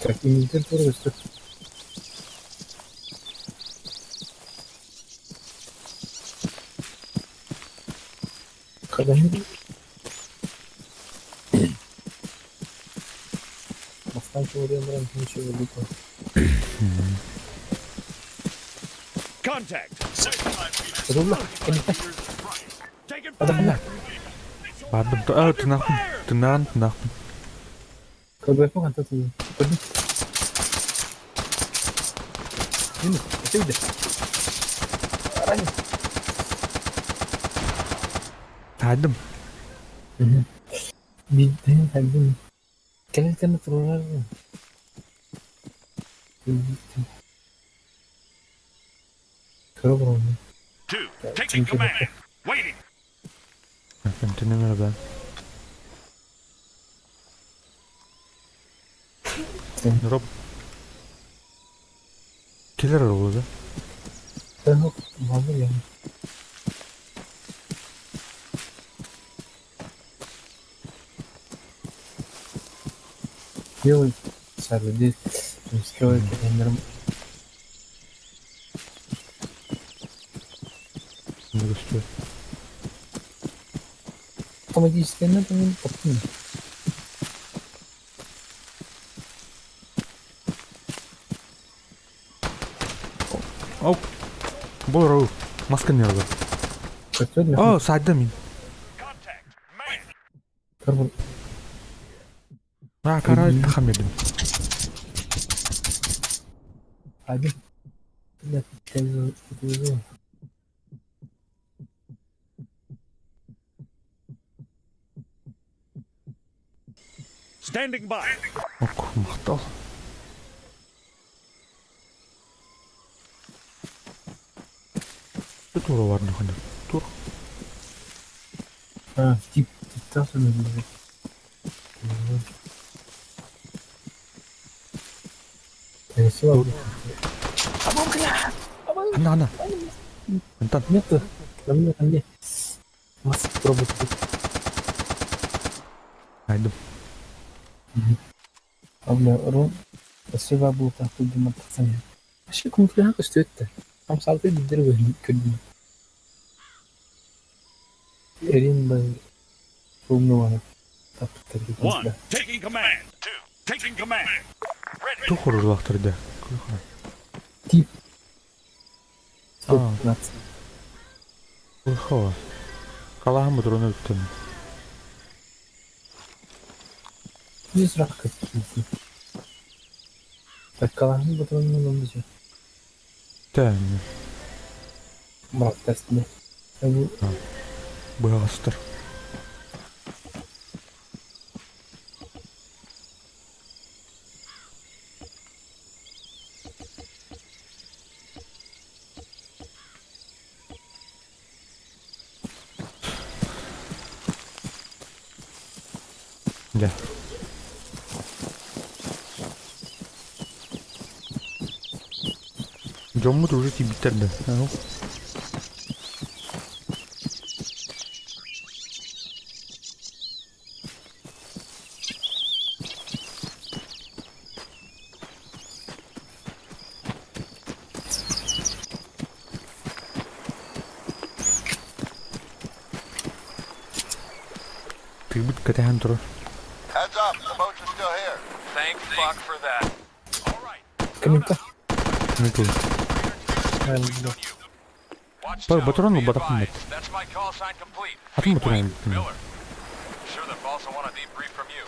Speaker 2: Так, инвентарь тоже Когда-нибудь. Бастан теория ничего глупого.
Speaker 4: Contact!
Speaker 2: Рулла,
Speaker 1: Бардым. Аа, тынаахпын. Тынаан тынаахпын.
Speaker 2: Кодвайфон антон көрдүм. Минус, өтөйдө. Ранен.
Speaker 1: Таайдым.
Speaker 2: Биден тайдым. Кэлэн турар. Көрө
Speaker 4: 2, taking command. Waiting.
Speaker 1: Эмтэнэн эрэ Роб. Кэлэр эрэ да?
Speaker 2: Маны yani. Делай сәрді скилл кенерім.
Speaker 1: Не көстөр.
Speaker 2: Автоматически мен таптым.
Speaker 1: Оп. Болор маска не алды. О, саадда мин. Аа, карай тахам бердим.
Speaker 2: Hadi. Бля, телевизор.
Speaker 4: Standing by.
Speaker 1: Ок, махтал. Тура бар нахана. Тур.
Speaker 2: А, тип, тип тасыны билбейт.
Speaker 1: Ана, ана. Антон.
Speaker 2: Нету. На мне, на мне. Мас пробует.
Speaker 1: Айдым.
Speaker 2: Абла рон. Спасибо был так туди пацаны. Вообще кумфляка что это? Там салты деревья көрдүм. Эрин бы умного.
Speaker 4: 1, taking command. 2, taking command. Ready.
Speaker 1: Тух урулахтар да.
Speaker 2: Тип.
Speaker 1: А.
Speaker 2: 115.
Speaker 1: Хоо. Калахан бутурун өттүм.
Speaker 2: Жүз сұрақ көп. Так, калахан бутурун онда же.
Speaker 1: Тәм.
Speaker 2: Мұрат тестіне.
Speaker 1: Быһаҕастар. Дьэ. Дьоммут уже тиийбиттэр да. Тыыбыт кэтэһэн турар.
Speaker 8: Heads up, the boats are still here.
Speaker 6: Thank fuck for that.
Speaker 2: Киминка?
Speaker 1: Не тут. Патрон ылбатахпын бэт.
Speaker 6: That's my call sign complete.
Speaker 1: Атын патрон эбиппин.
Speaker 6: Miller. Sure the boss will want a debrief from you.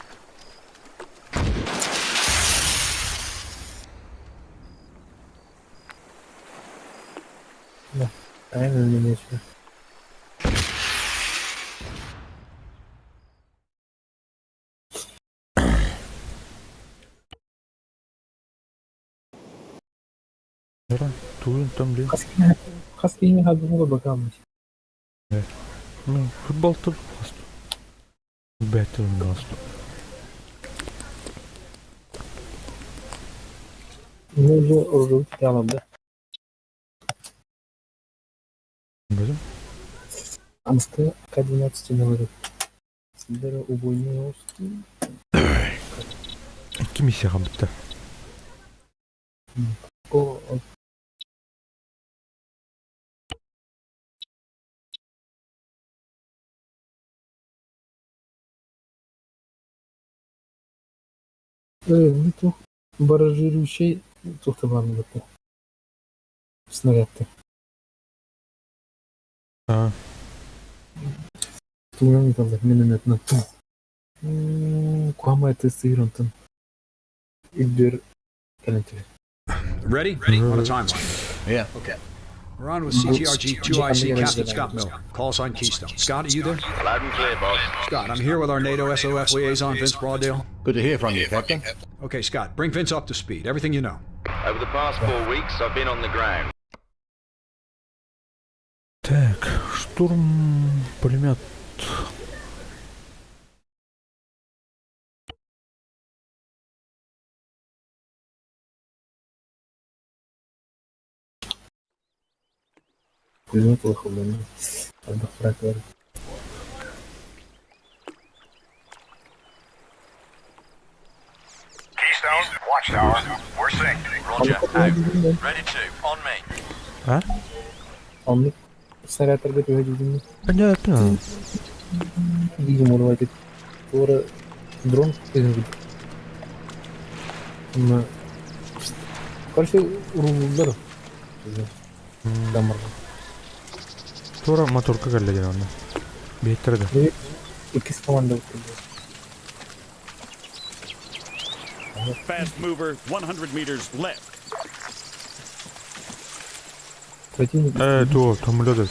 Speaker 2: Да. Правильно не еще.
Speaker 1: Тугун там блин.
Speaker 2: Хас киһини хабыҥҥа бакааммыт.
Speaker 1: Ну, футбол тут просто. Бэтл просто.
Speaker 2: Ну, уже уже да?
Speaker 1: Бөтүм.
Speaker 2: Амсты К-12 говорит. Сидера убойный
Speaker 1: Икки миссия хамытта.
Speaker 2: О, Бу баражирующий туох баар буолла снарядты.
Speaker 1: А.
Speaker 2: Тугунан ыыталлар минометынан Куһаҕан тыас онтон үрдүөр кэлэн түһэр.
Speaker 10: Ready? Ready. On a timeline.
Speaker 9: Yeah.
Speaker 10: Okay. We're on with CTRG 2IC Captain Scott Miller. Call sign Keystone. Scott, are you there?
Speaker 8: Loud and clear, boss.
Speaker 10: Scott, I'm here with our NATO SOF liaison, Vince Broadale.
Speaker 9: Good to hear from you, Captain.
Speaker 10: Okay, Scott, bring Vince up to speed. Everything you know.
Speaker 8: Over the past 4 weeks, I've been on the ground.
Speaker 1: Так, штурм, пулемет.
Speaker 2: Пулемет улахан Элбэх фраг.
Speaker 5: Keystone, Watchtower, we're synced.
Speaker 8: Roger. Out. Raider 2, on me.
Speaker 1: А?
Speaker 2: Оннук снарядтарга түһэ диигин
Speaker 1: Понятно.
Speaker 2: Видимо, давайте. Туора дрон кыһын На. Короче, уруллар. Дамар.
Speaker 1: Тура моторка кэллэ диэн онно. Биэттэр да.
Speaker 2: Иккис команда
Speaker 4: Fast mover, 100 meters left.
Speaker 2: Противник.
Speaker 1: Туо, самолет.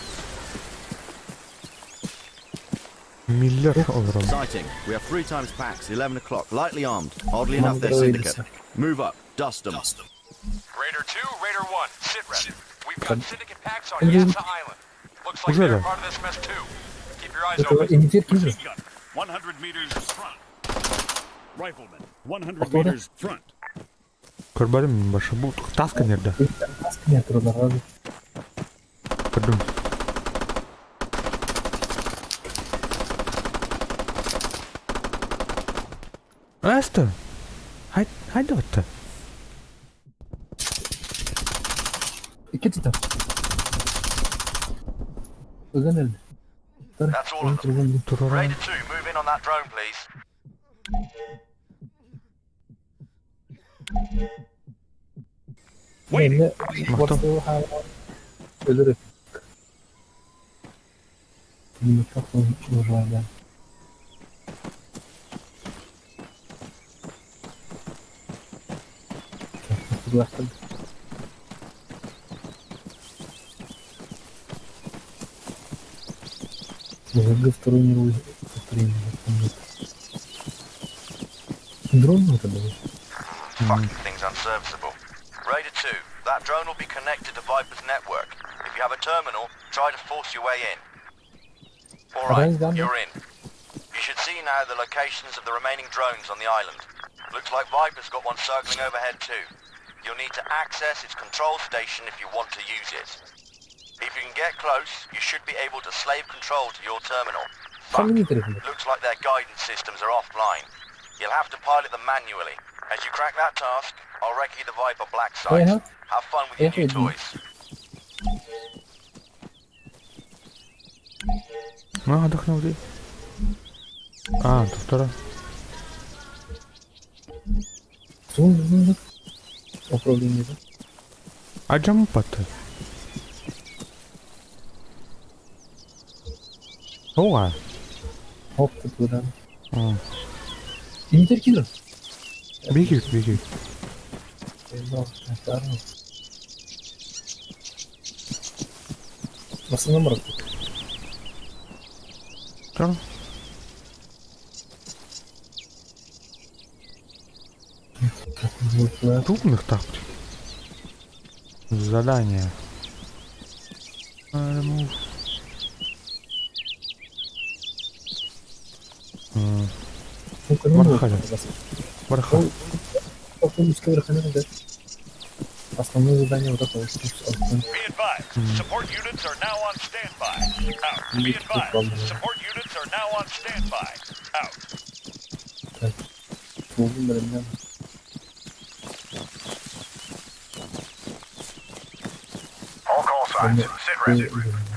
Speaker 1: Миллер олорон.
Speaker 8: Sighting. We have three times packs, 11 o'clock, lightly armed. Oddly enough, they're syndicate. Move up, dust them.
Speaker 6: Raider 2, Raider 1, sit rep. We've got syndicate packs on Yatza Island. Looks like
Speaker 1: Уже
Speaker 6: they're
Speaker 1: да.
Speaker 6: part of this mess too. Keep your eyes
Speaker 2: Это
Speaker 6: open.
Speaker 2: имитир ким же?
Speaker 4: Machine gun, 100 meters front. Rifleman, 100
Speaker 2: Откуда?
Speaker 4: meters front.
Speaker 1: Көрбөтүм башы бу таска нерде.
Speaker 2: Нет, трудно.
Speaker 1: Көрдүм. Эсте. Хай хайда отта.
Speaker 2: Икки там. Ыган эле.
Speaker 8: That's all of them.
Speaker 1: Турара.
Speaker 8: Raider 2, move in on that drone, please.
Speaker 4: Waiting.
Speaker 2: Өлөр. Микрофон да. Так, Былыргы Второй мировой повторение. Дрон это был?
Speaker 8: Fucking thing's unserviceable. Raider 2, that drone will be connected to Viper's network. If you have a terminal, try to force your way in. Alright, you're in. You should see now the locations of the remaining drones on the island. Looks like Viper's got one circling overhead too. You'll need to access its control station if you want to use it. If you can get close, you should be able to slave control to your terminal. Fuck. Looks like their guidance systems are offline. You'll have to pilot them manually. As you crack that task, I'll recce the Viper black site. Have fun with your new toys.
Speaker 1: А, отдохнул. А, доктора.
Speaker 2: Управление.
Speaker 1: А джампаты? Оа.
Speaker 2: Хоп, туда. Интеркинер.
Speaker 1: Беги, беги.
Speaker 2: В основном работает.
Speaker 1: Там? Трудных так. Задание. Remove. Бархали. Бархали.
Speaker 2: Основное задание вот это вот.
Speaker 4: Be advised, support units are now on standby. Out. Be advised, support units are now on standby. Out.
Speaker 2: Так.
Speaker 5: All call signs. Sit rep. A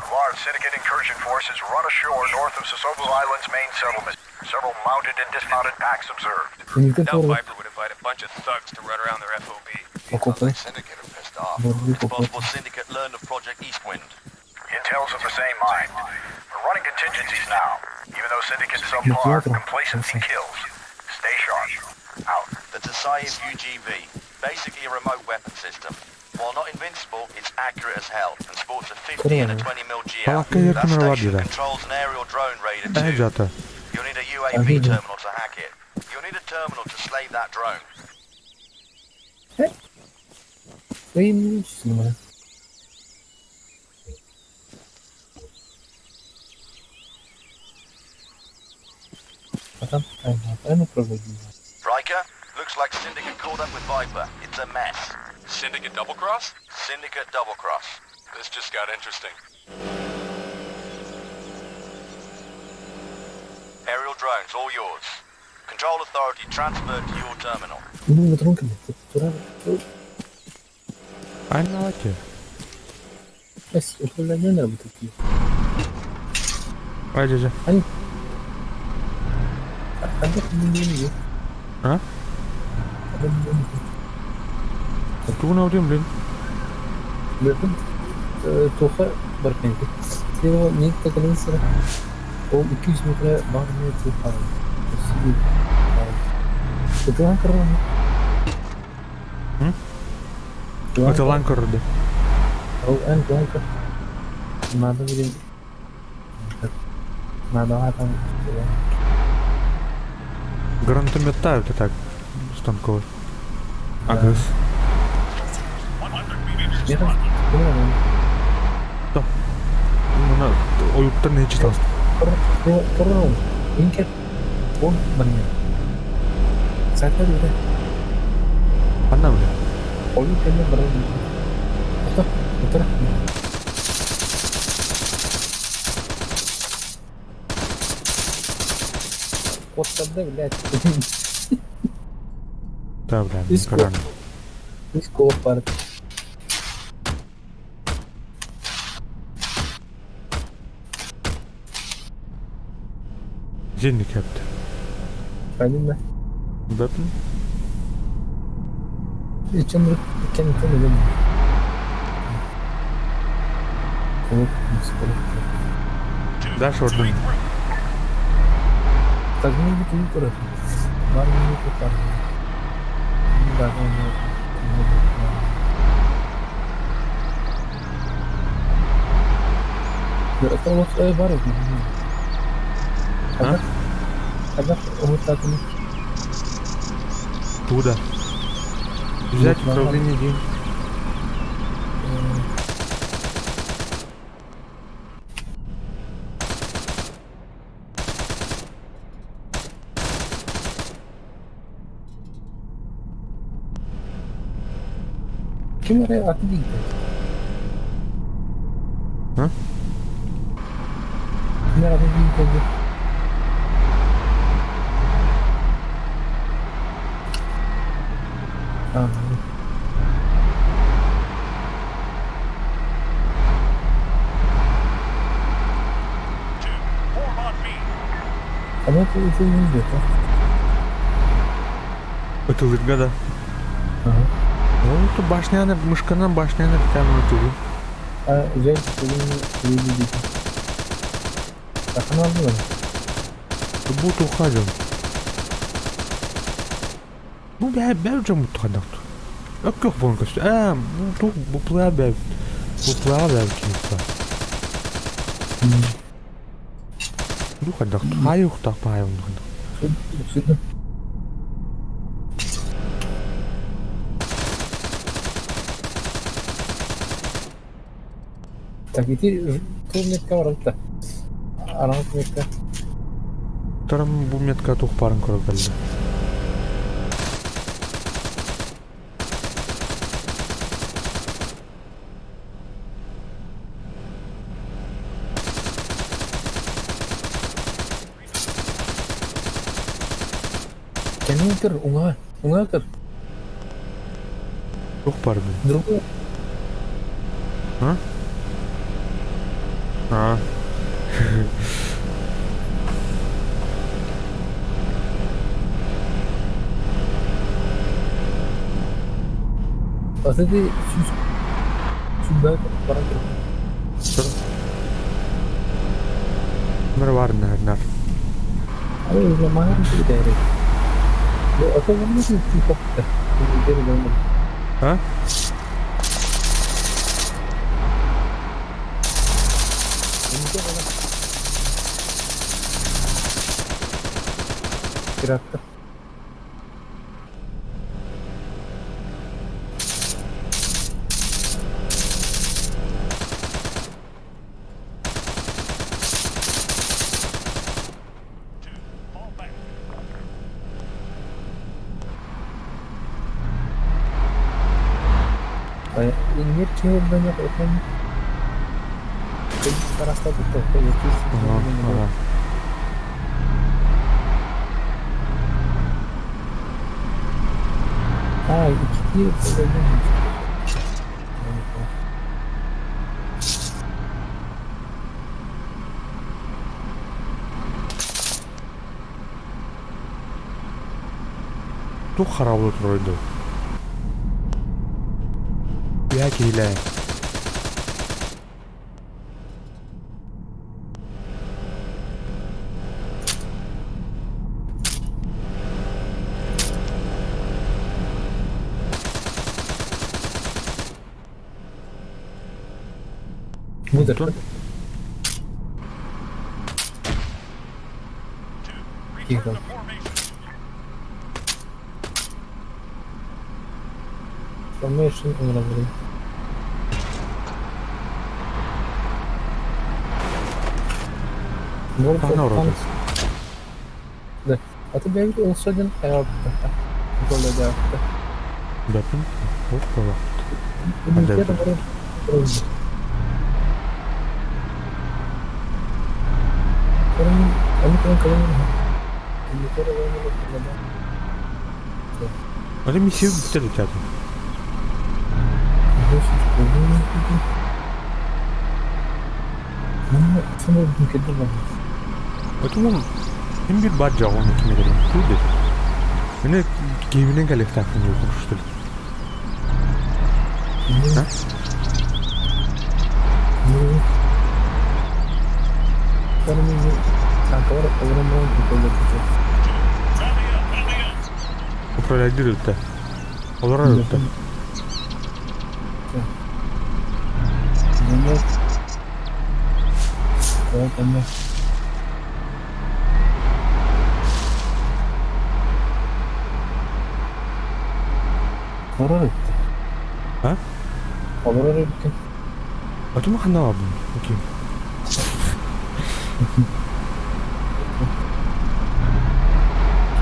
Speaker 5: large syndicate incursion force has run ashore north of Sosobu Island's main settlement. Several mounted and dismounted packs observed.
Speaker 6: Now Viper would invite a bunch of thugs to run around their FOB.
Speaker 8: Syndicate are pissed off. It's possible Syndicate learned of Project Eastwind.
Speaker 5: Intel's of the same mind. We're running contingencies now. Even though Syndicate's subpar, complacency kills. Stay sharp. Out.
Speaker 8: The Tasayev UGV, basically a remote weapon system. While not invincible, it's accurate as hell and sports a 50 and a 20 mil GL. That station controls an aerial drone raider too. You'll need a UAV terminal to hack it. You'll need a terminal to slave that drone. Riker, looks like Syndicate caught up with Viper. It's a mess.
Speaker 7: Syndicate double cross?
Speaker 8: Syndicate double cross.
Speaker 7: This just got interesting.
Speaker 8: Aerial drones, all yours. Control authority transferred to your terminal.
Speaker 1: Айналаки. А? Тугун аудиум блин.
Speaker 2: Туха барпенки. Слева некто колесо. Ол 200 метр бар не туха. Это корона.
Speaker 1: Это ланкор, да.
Speaker 2: Ол эн ланкор. Надо блин. Надо там.
Speaker 1: Гранатомет это так станковый. Агресс. Да. Ойуттан не читал.
Speaker 2: Инкер. Он мне. Сайтар бile.
Speaker 1: Анна бile.
Speaker 2: Oyun kendi bırak. Otur. Otur. Кот блядь.
Speaker 1: Да, бля, не
Speaker 2: Иско пар.
Speaker 1: Зинник yaptı.
Speaker 2: Benim mi?
Speaker 1: Weapon?
Speaker 2: İçin kendi kendine.
Speaker 1: Дальше орден.
Speaker 2: Так, ну не тут короче. Бар не тут там. Да, ну не. Это вот бар.
Speaker 1: А?
Speaker 2: Хайдах уһуктаатыҥ?
Speaker 1: Туда. Взять управление день.
Speaker 2: Ким эрэ аты диигин?
Speaker 1: А?
Speaker 2: Ким эрэ аты диигин дии? А, А ну это уже не идет, а?
Speaker 1: Ытылырга да.
Speaker 2: Ага.
Speaker 1: Ну, то башняны, мышканан башняны битән ытылы.
Speaker 2: А, взять управление видите. Так, она была.
Speaker 1: Бу тухадым. Бу бә бә жам тухадак. Өккөх болон көстү. Ә, бу тух бу пла бә. Бу пла бә кийиппа. Бу хадак. Хай ухтак пай
Speaker 2: Сюда. Так, иди тул метка баралта. Араҥас метка.
Speaker 1: Тарам бу метка тух барын көрө келди.
Speaker 2: Кэннин көр, уҥа, уҥа көр.
Speaker 1: Тух бар бу.
Speaker 2: Другой.
Speaker 1: А? А.
Speaker 2: Вот это сюда баран көр.
Speaker 1: Мэр бар нар нар.
Speaker 2: Ай, уже маһын күүтээри. Ото манна туппаппыта.
Speaker 1: А?
Speaker 2: Пиратта. Иннир киһи урдана отон
Speaker 1: Ага, ага.
Speaker 2: А, икки
Speaker 1: Тух харабы туройду. Я кейле.
Speaker 2: Мудр. Тихо. Formation уравнивай. World
Speaker 1: Ана
Speaker 2: of
Speaker 1: ураты.
Speaker 2: Tanks. Да. А ты бегал олсодин аэропорта. Голода.
Speaker 1: Бәпин. Опа. Андай. Али миссия битер театр. Отумун ким бир бар жагын ким эле туйду. Мени кийиминен келек тактын что ли. А? Управляет да. Олар да.
Speaker 2: Олорор эбит.
Speaker 1: А?
Speaker 2: Олорор эбиккин.
Speaker 1: А ты маханаа Окей.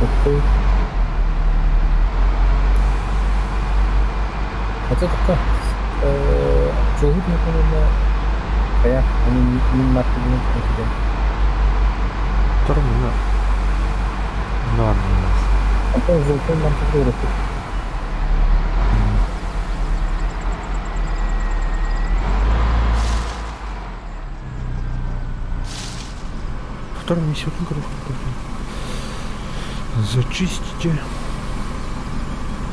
Speaker 2: Такой. Хотя такой. Чулгут меконuna Kaya, onun min marketine gideceğim.
Speaker 1: Втором на нормально.
Speaker 2: Антон желтой маркет уратып.
Speaker 1: Втором миссию Зачистите.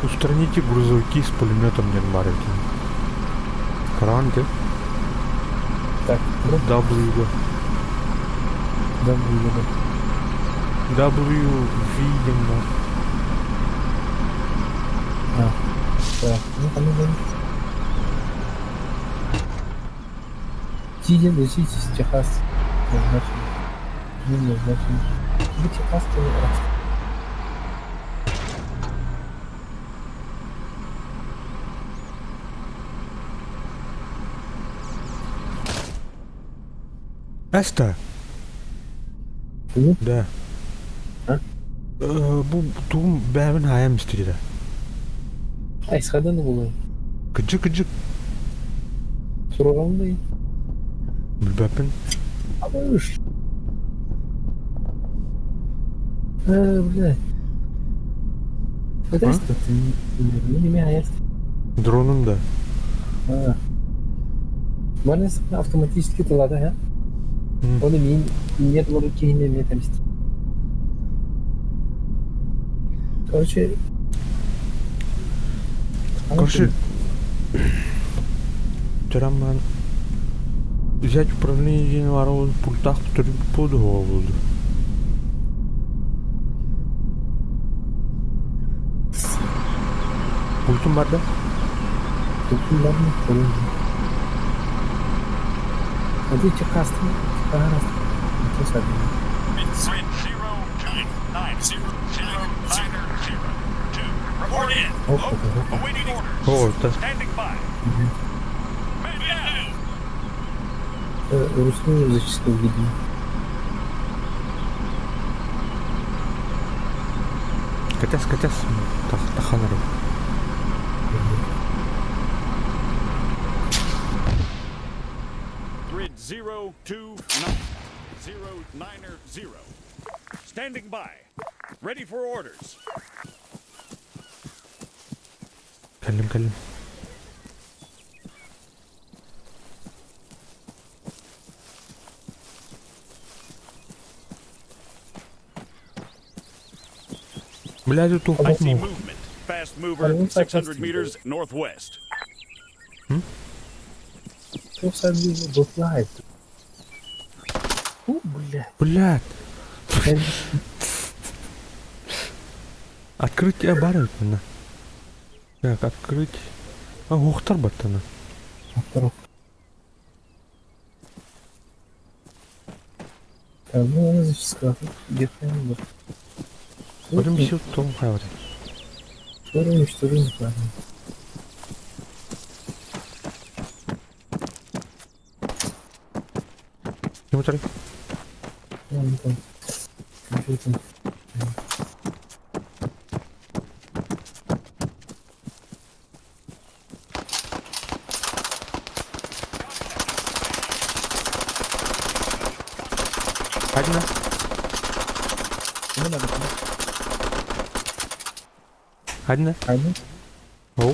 Speaker 1: Устраните грузовики с пулеметом Нермарите. Каранты.
Speaker 2: Так,
Speaker 1: W.
Speaker 2: W.
Speaker 1: W, видимо.
Speaker 2: А, так, ну там уже. Тиден лежит Техас. Назначен. Не назначен. Бу Техас раз.
Speaker 1: Эста. Да.
Speaker 2: А?
Speaker 1: Бу тугум бэбин хаям истирида.
Speaker 2: Ай, сходан булы.
Speaker 1: Кыджык кыджык.
Speaker 2: Сурагандай.
Speaker 1: Билбэппин.
Speaker 2: Абыш. Блядь. Это что ты? Не меня есть.
Speaker 1: Дроном да.
Speaker 2: А. Можно автоматически тылада, а? Оны мин нет кейіне мен там Короче,
Speaker 1: Короче, Тераман взять управление варон пультах под голову. Пультум бар да?
Speaker 2: Пультум бар ма? Hadi çıkarsın. Çıkarsın.
Speaker 4: Grid 0 2 9 0 0 9 0 2. Report in. Awaiting orders.
Speaker 1: О, да.
Speaker 4: Standing by. Man down.
Speaker 2: Русную зачистку видно.
Speaker 1: Катяс, катяс. Таханары.
Speaker 4: Grid 0 2 9 0 9 0. Standing by. Ready for orders.
Speaker 1: Кэллим, кэллим. Блядь, тут
Speaker 4: I see movement. Fast mover, 600 meters northwest.
Speaker 2: Что бывает? О, блядь.
Speaker 1: Блядь. Открыть бар на. Так, открыть. А, ухтар баттана.
Speaker 2: Ухтар. Так, ну, зачистка. Где-то не
Speaker 1: Будем все том хайвати.
Speaker 2: Что уничтожим, правильно.
Speaker 1: Смотри.
Speaker 2: Вон там. Компьютер.
Speaker 1: Одна.
Speaker 2: Не надо.
Speaker 1: Одна.
Speaker 2: Одна.
Speaker 1: О.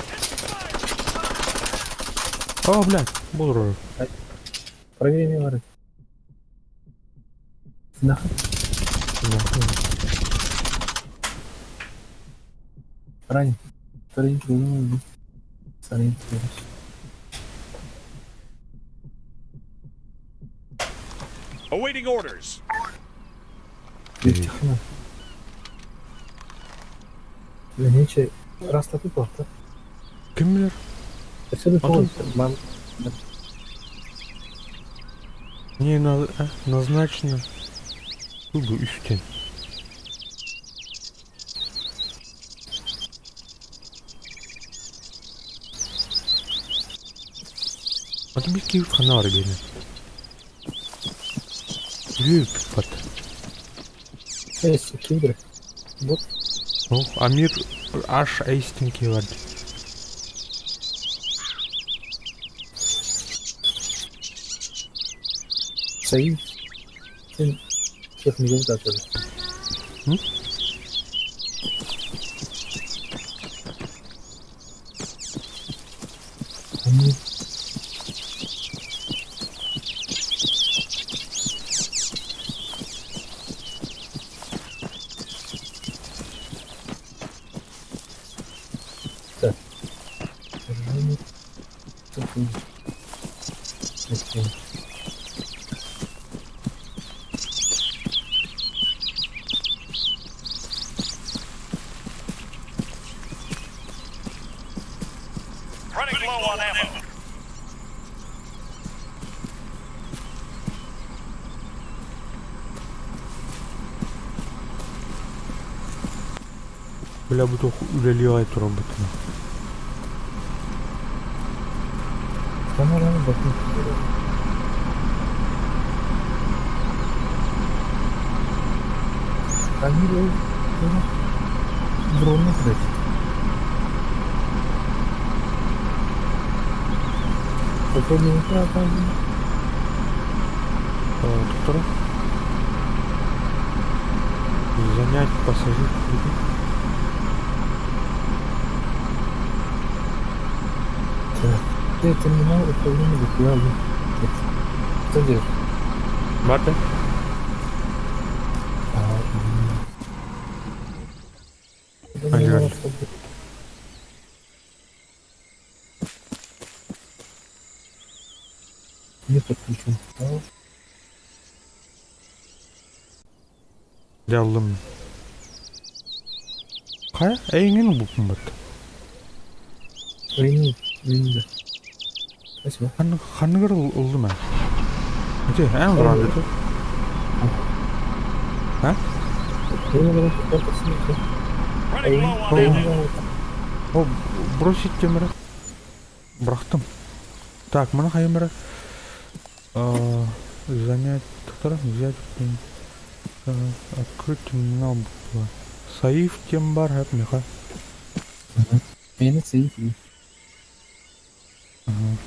Speaker 1: О, блядь, буду.
Speaker 2: Проверь меморы. Нахуй. Ранен. Второй не Сарин.
Speaker 4: Awaiting orders.
Speaker 2: Нече растаты порта.
Speaker 1: Кимлер?
Speaker 2: Мам.
Speaker 1: Не на, назначено. Бу үстен. Аты бир киһи ханна бар диэни. Үп бат.
Speaker 2: Эс, кимдир? Бот.
Speaker 1: О, Амир Аш Эйстин киһи бар.
Speaker 2: Сайын. Сен технигин татыр.
Speaker 1: М?
Speaker 2: Так. Окей.
Speaker 4: Running low on ammo.
Speaker 1: Бля, бу туох үлэлиэҕэй туран бутуна.
Speaker 2: Камераны bakın. Камера дронны кырать. Попробуем там.
Speaker 1: Доктора? Занять пассажир.
Speaker 2: Так. Терминал управления буквально. Что делаешь?
Speaker 1: Барда?
Speaker 2: Терминал Не подключен.
Speaker 1: Дьаллым. Хайа, эйиҥин булпун бат.
Speaker 2: Времени, времени. Спасибо.
Speaker 1: Ханныгар ыллым ээ? Ити, эн ылран дете? А? О, бросить темірі. Бырахтым. Так, маны хайымыры. Занять, доктора, взять, открыть терминал. Саиф тем бар, хэп, меха.
Speaker 2: Мени сейф.
Speaker 1: Ага.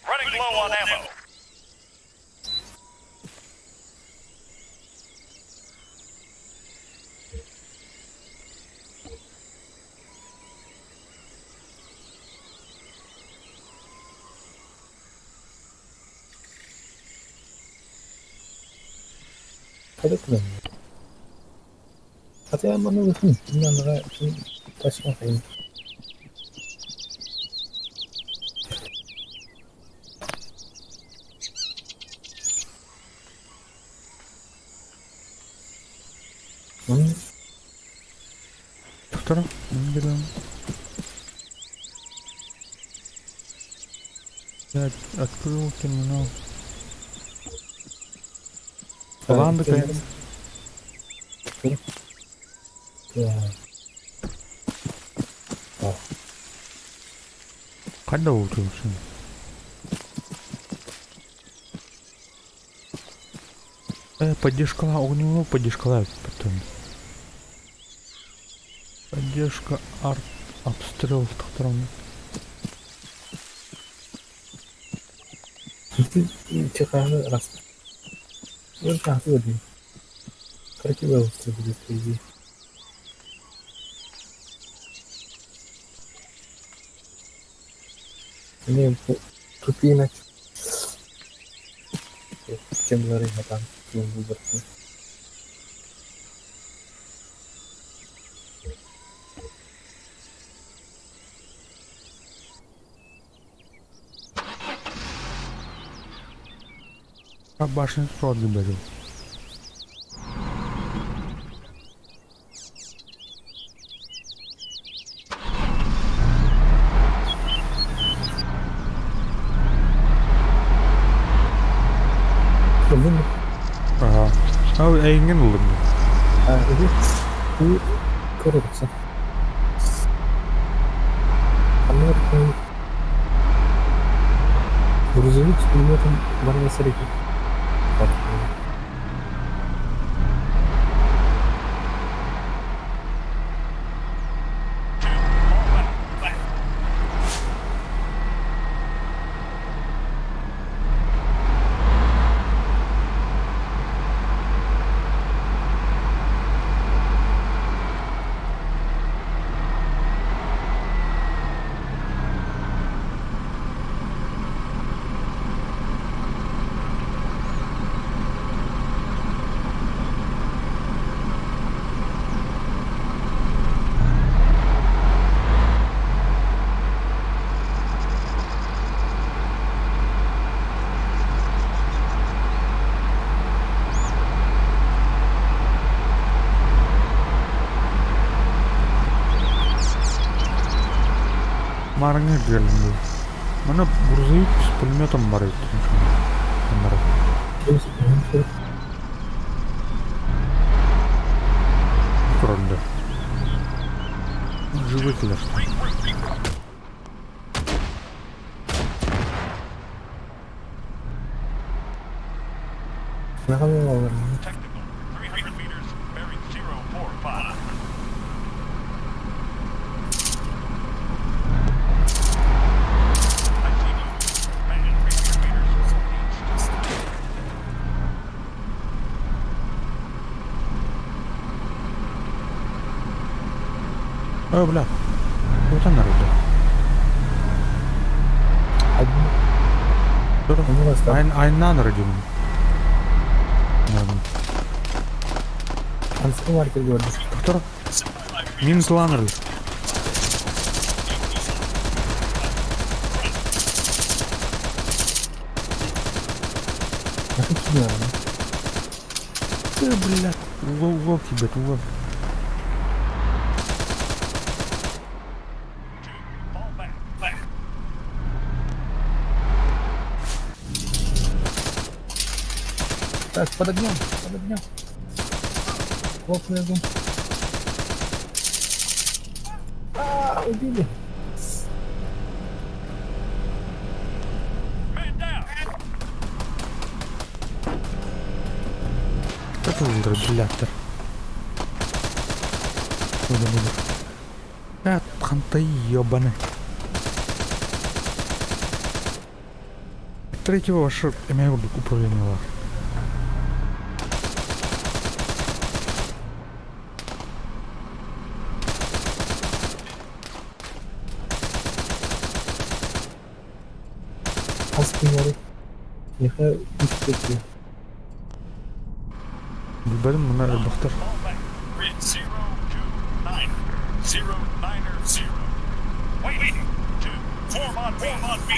Speaker 4: Running low on ammo.
Speaker 2: Hadi kullanıyor. Hatta bana bakın. Bunlara taşımayın.
Speaker 1: Доктора, берем. Я открыл терминал. Ланды, конечно. Қайда ол тұрсың? Поддержка, огневого поддержка потом. Поддержка арт обстрел тохтором.
Speaker 2: Чеханы раз. Вот так вот. Красиво все будет по идее. Не, тупина. Чем говорить там, выбор.
Speaker 1: А башню срод говорил. Ага. А, эйиҥин ыллым.
Speaker 2: А, иди. Көрөрсө. Анныгар грузовик с пулеметом барбасар этэ.
Speaker 1: Маарыҥҥа үрдүгэллин дуу. Манна грузовик с пулеметом бар эбит. Турар да. Живой кэлэр.
Speaker 6: Technical, 300 meters, bearing 045. I see movement. Man, 300 meters, east.
Speaker 1: О, бля. Вот она рыба. Айнан родим. Доктор, минус ланер. Ты, бля, угол, угол тебе, угол.
Speaker 2: Так, под огнем, под огнем. Плотный огонь. А, убили.
Speaker 1: Как его блядь. Буду, буду. Хантай ебаный. Третьего ваше имя управление.
Speaker 2: Аспинары. Нехай үстеки.
Speaker 1: Билбедим мына элбэхтэр.
Speaker 4: Grid 0, 2, 9, 0, 9, 0. Wait, 2, form on B. Form on B.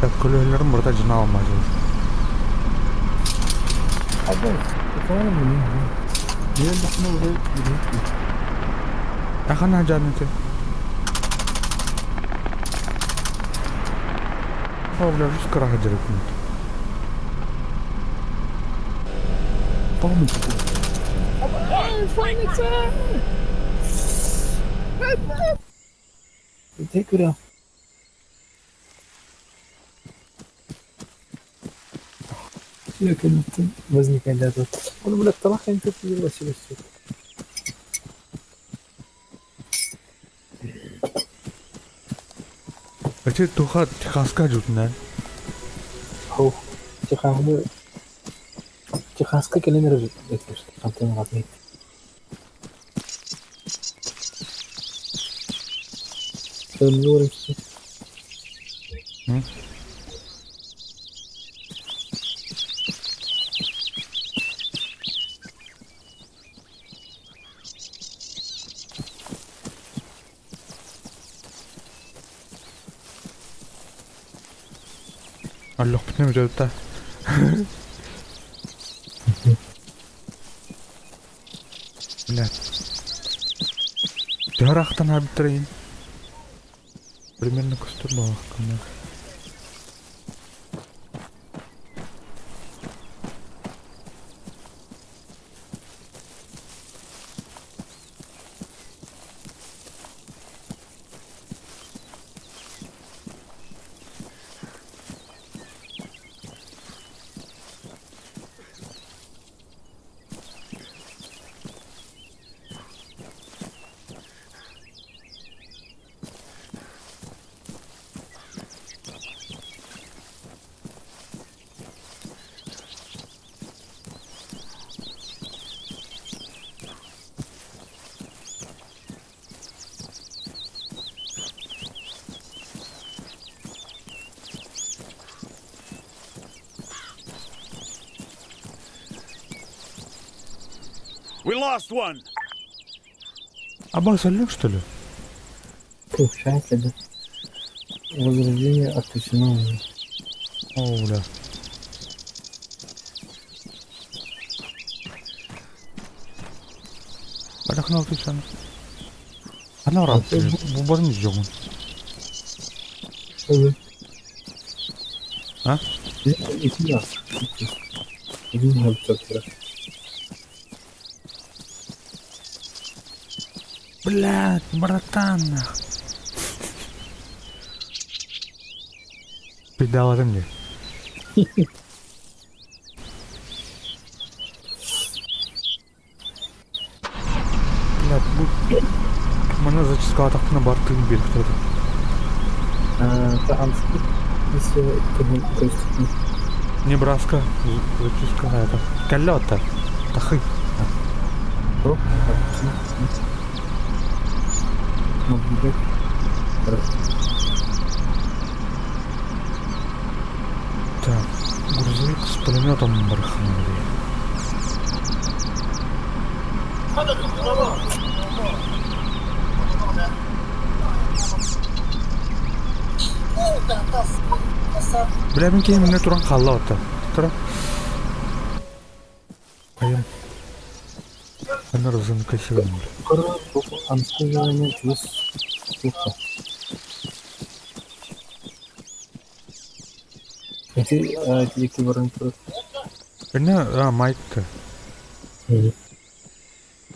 Speaker 1: Так, көлөһөлөрүм барыта дьоно алмаачылар. Ахана жаныты. О, бля, жүз кыраха дерекмин.
Speaker 2: Take it off. Возникает для этого. Он, блядь, талаха не тут.
Speaker 1: Эти туха Техаска жутна.
Speaker 2: Хо, Техаска. Техаска кэлэн эрэр хантан аҕатый. Төннөр
Speaker 1: Аллохпутуна бүтэ Блядь. Төһө ыраахтан аабыттарайын? Примерно көстөр буоллаххына.
Speaker 4: We lost one.
Speaker 1: Аба солю, что ли?
Speaker 2: Получается, да. Возрождение отключено уже.
Speaker 1: О, бля. Барахнал ты сам. Ана рад, бу не ждем. А? Блядь, братан. Педала мне. Блядь, бу Мана зачистка атақтына бартығын беріп тұрды. Небраска, зачистка это. Кәллә атта. Тахы. Так, грузовик с пулеметом барахнули. Бля, мин киһи мине туран хаалла отта. Тура. Айым. Анар узун кайсыгын. Эне, а, Майкты.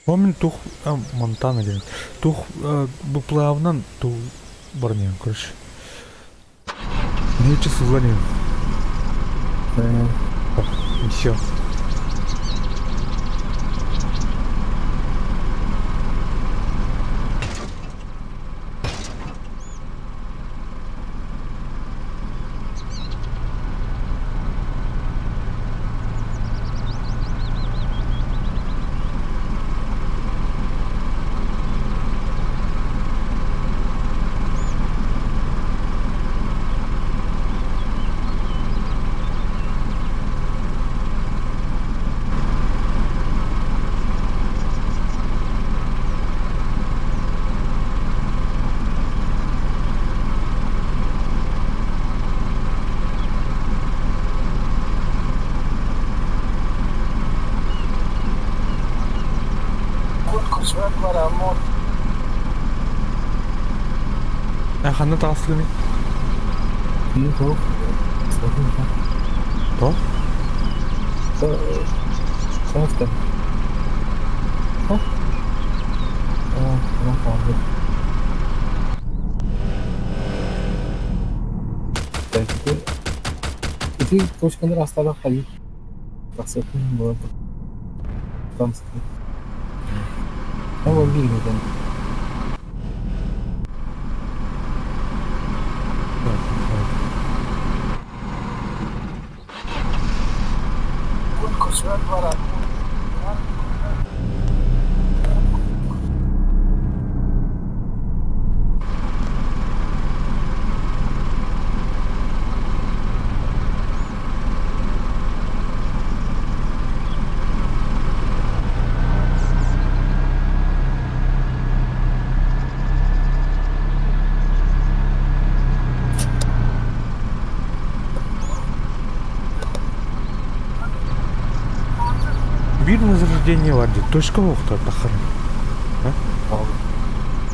Speaker 1: О, мин тух, а, Монтана деген. Тух, бу плавнан ту барнен, короче. Нече сылланен. Все. Ханна таҕыстыгыный? То?
Speaker 2: Ити точканыр астаба хали. Тахсатын була. Тамский. Ол билмеден.
Speaker 1: Биир возрождение бар дии. Точка оһохтор таххар.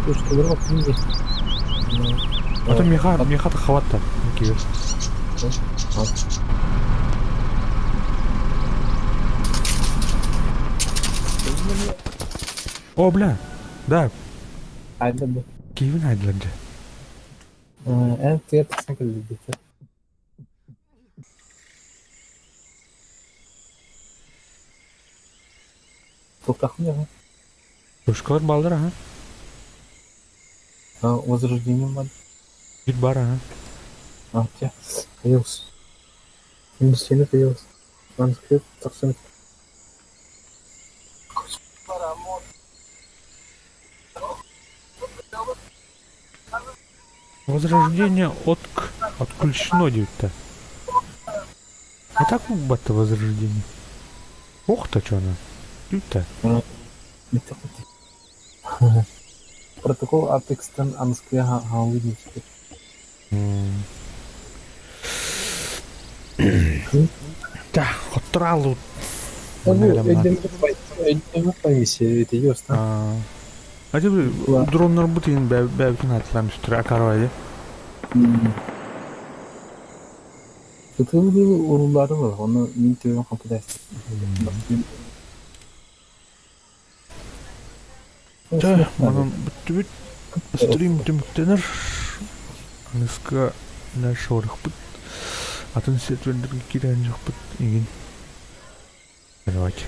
Speaker 2: Точкалары баттым дии.
Speaker 1: Ото меха меха таххабатта. Киир. О, бля. Да.
Speaker 2: Айда бу.
Speaker 1: Киевин айдылар дьэ.
Speaker 2: Эн тыа тахсан кэлбит. Тохтахмын
Speaker 1: Точкалар баллар аха.
Speaker 2: А, возрождение бар.
Speaker 1: Бит бар аха.
Speaker 2: А, те. Появился. Минус появился. Манускрипт тахсан.
Speaker 1: Возрождение от отключено диэбиттэр. А так батта возрождение. Ох та чё она. Дүүтэ.
Speaker 2: Протокол Apex-тан Москве хаалыы
Speaker 1: Да, хотторалу. А тебе дроннар бутин бәбитин атылам үстүрэ акарбай
Speaker 2: Тутулуу урулары бар, оны мин төбөм капыда.
Speaker 1: Чэ, манан бүттүбүт. Стрим түмүктэнэр. Аныска дальше орохпут. Атын сервердерге киирэн дьохпут игин. Давайте.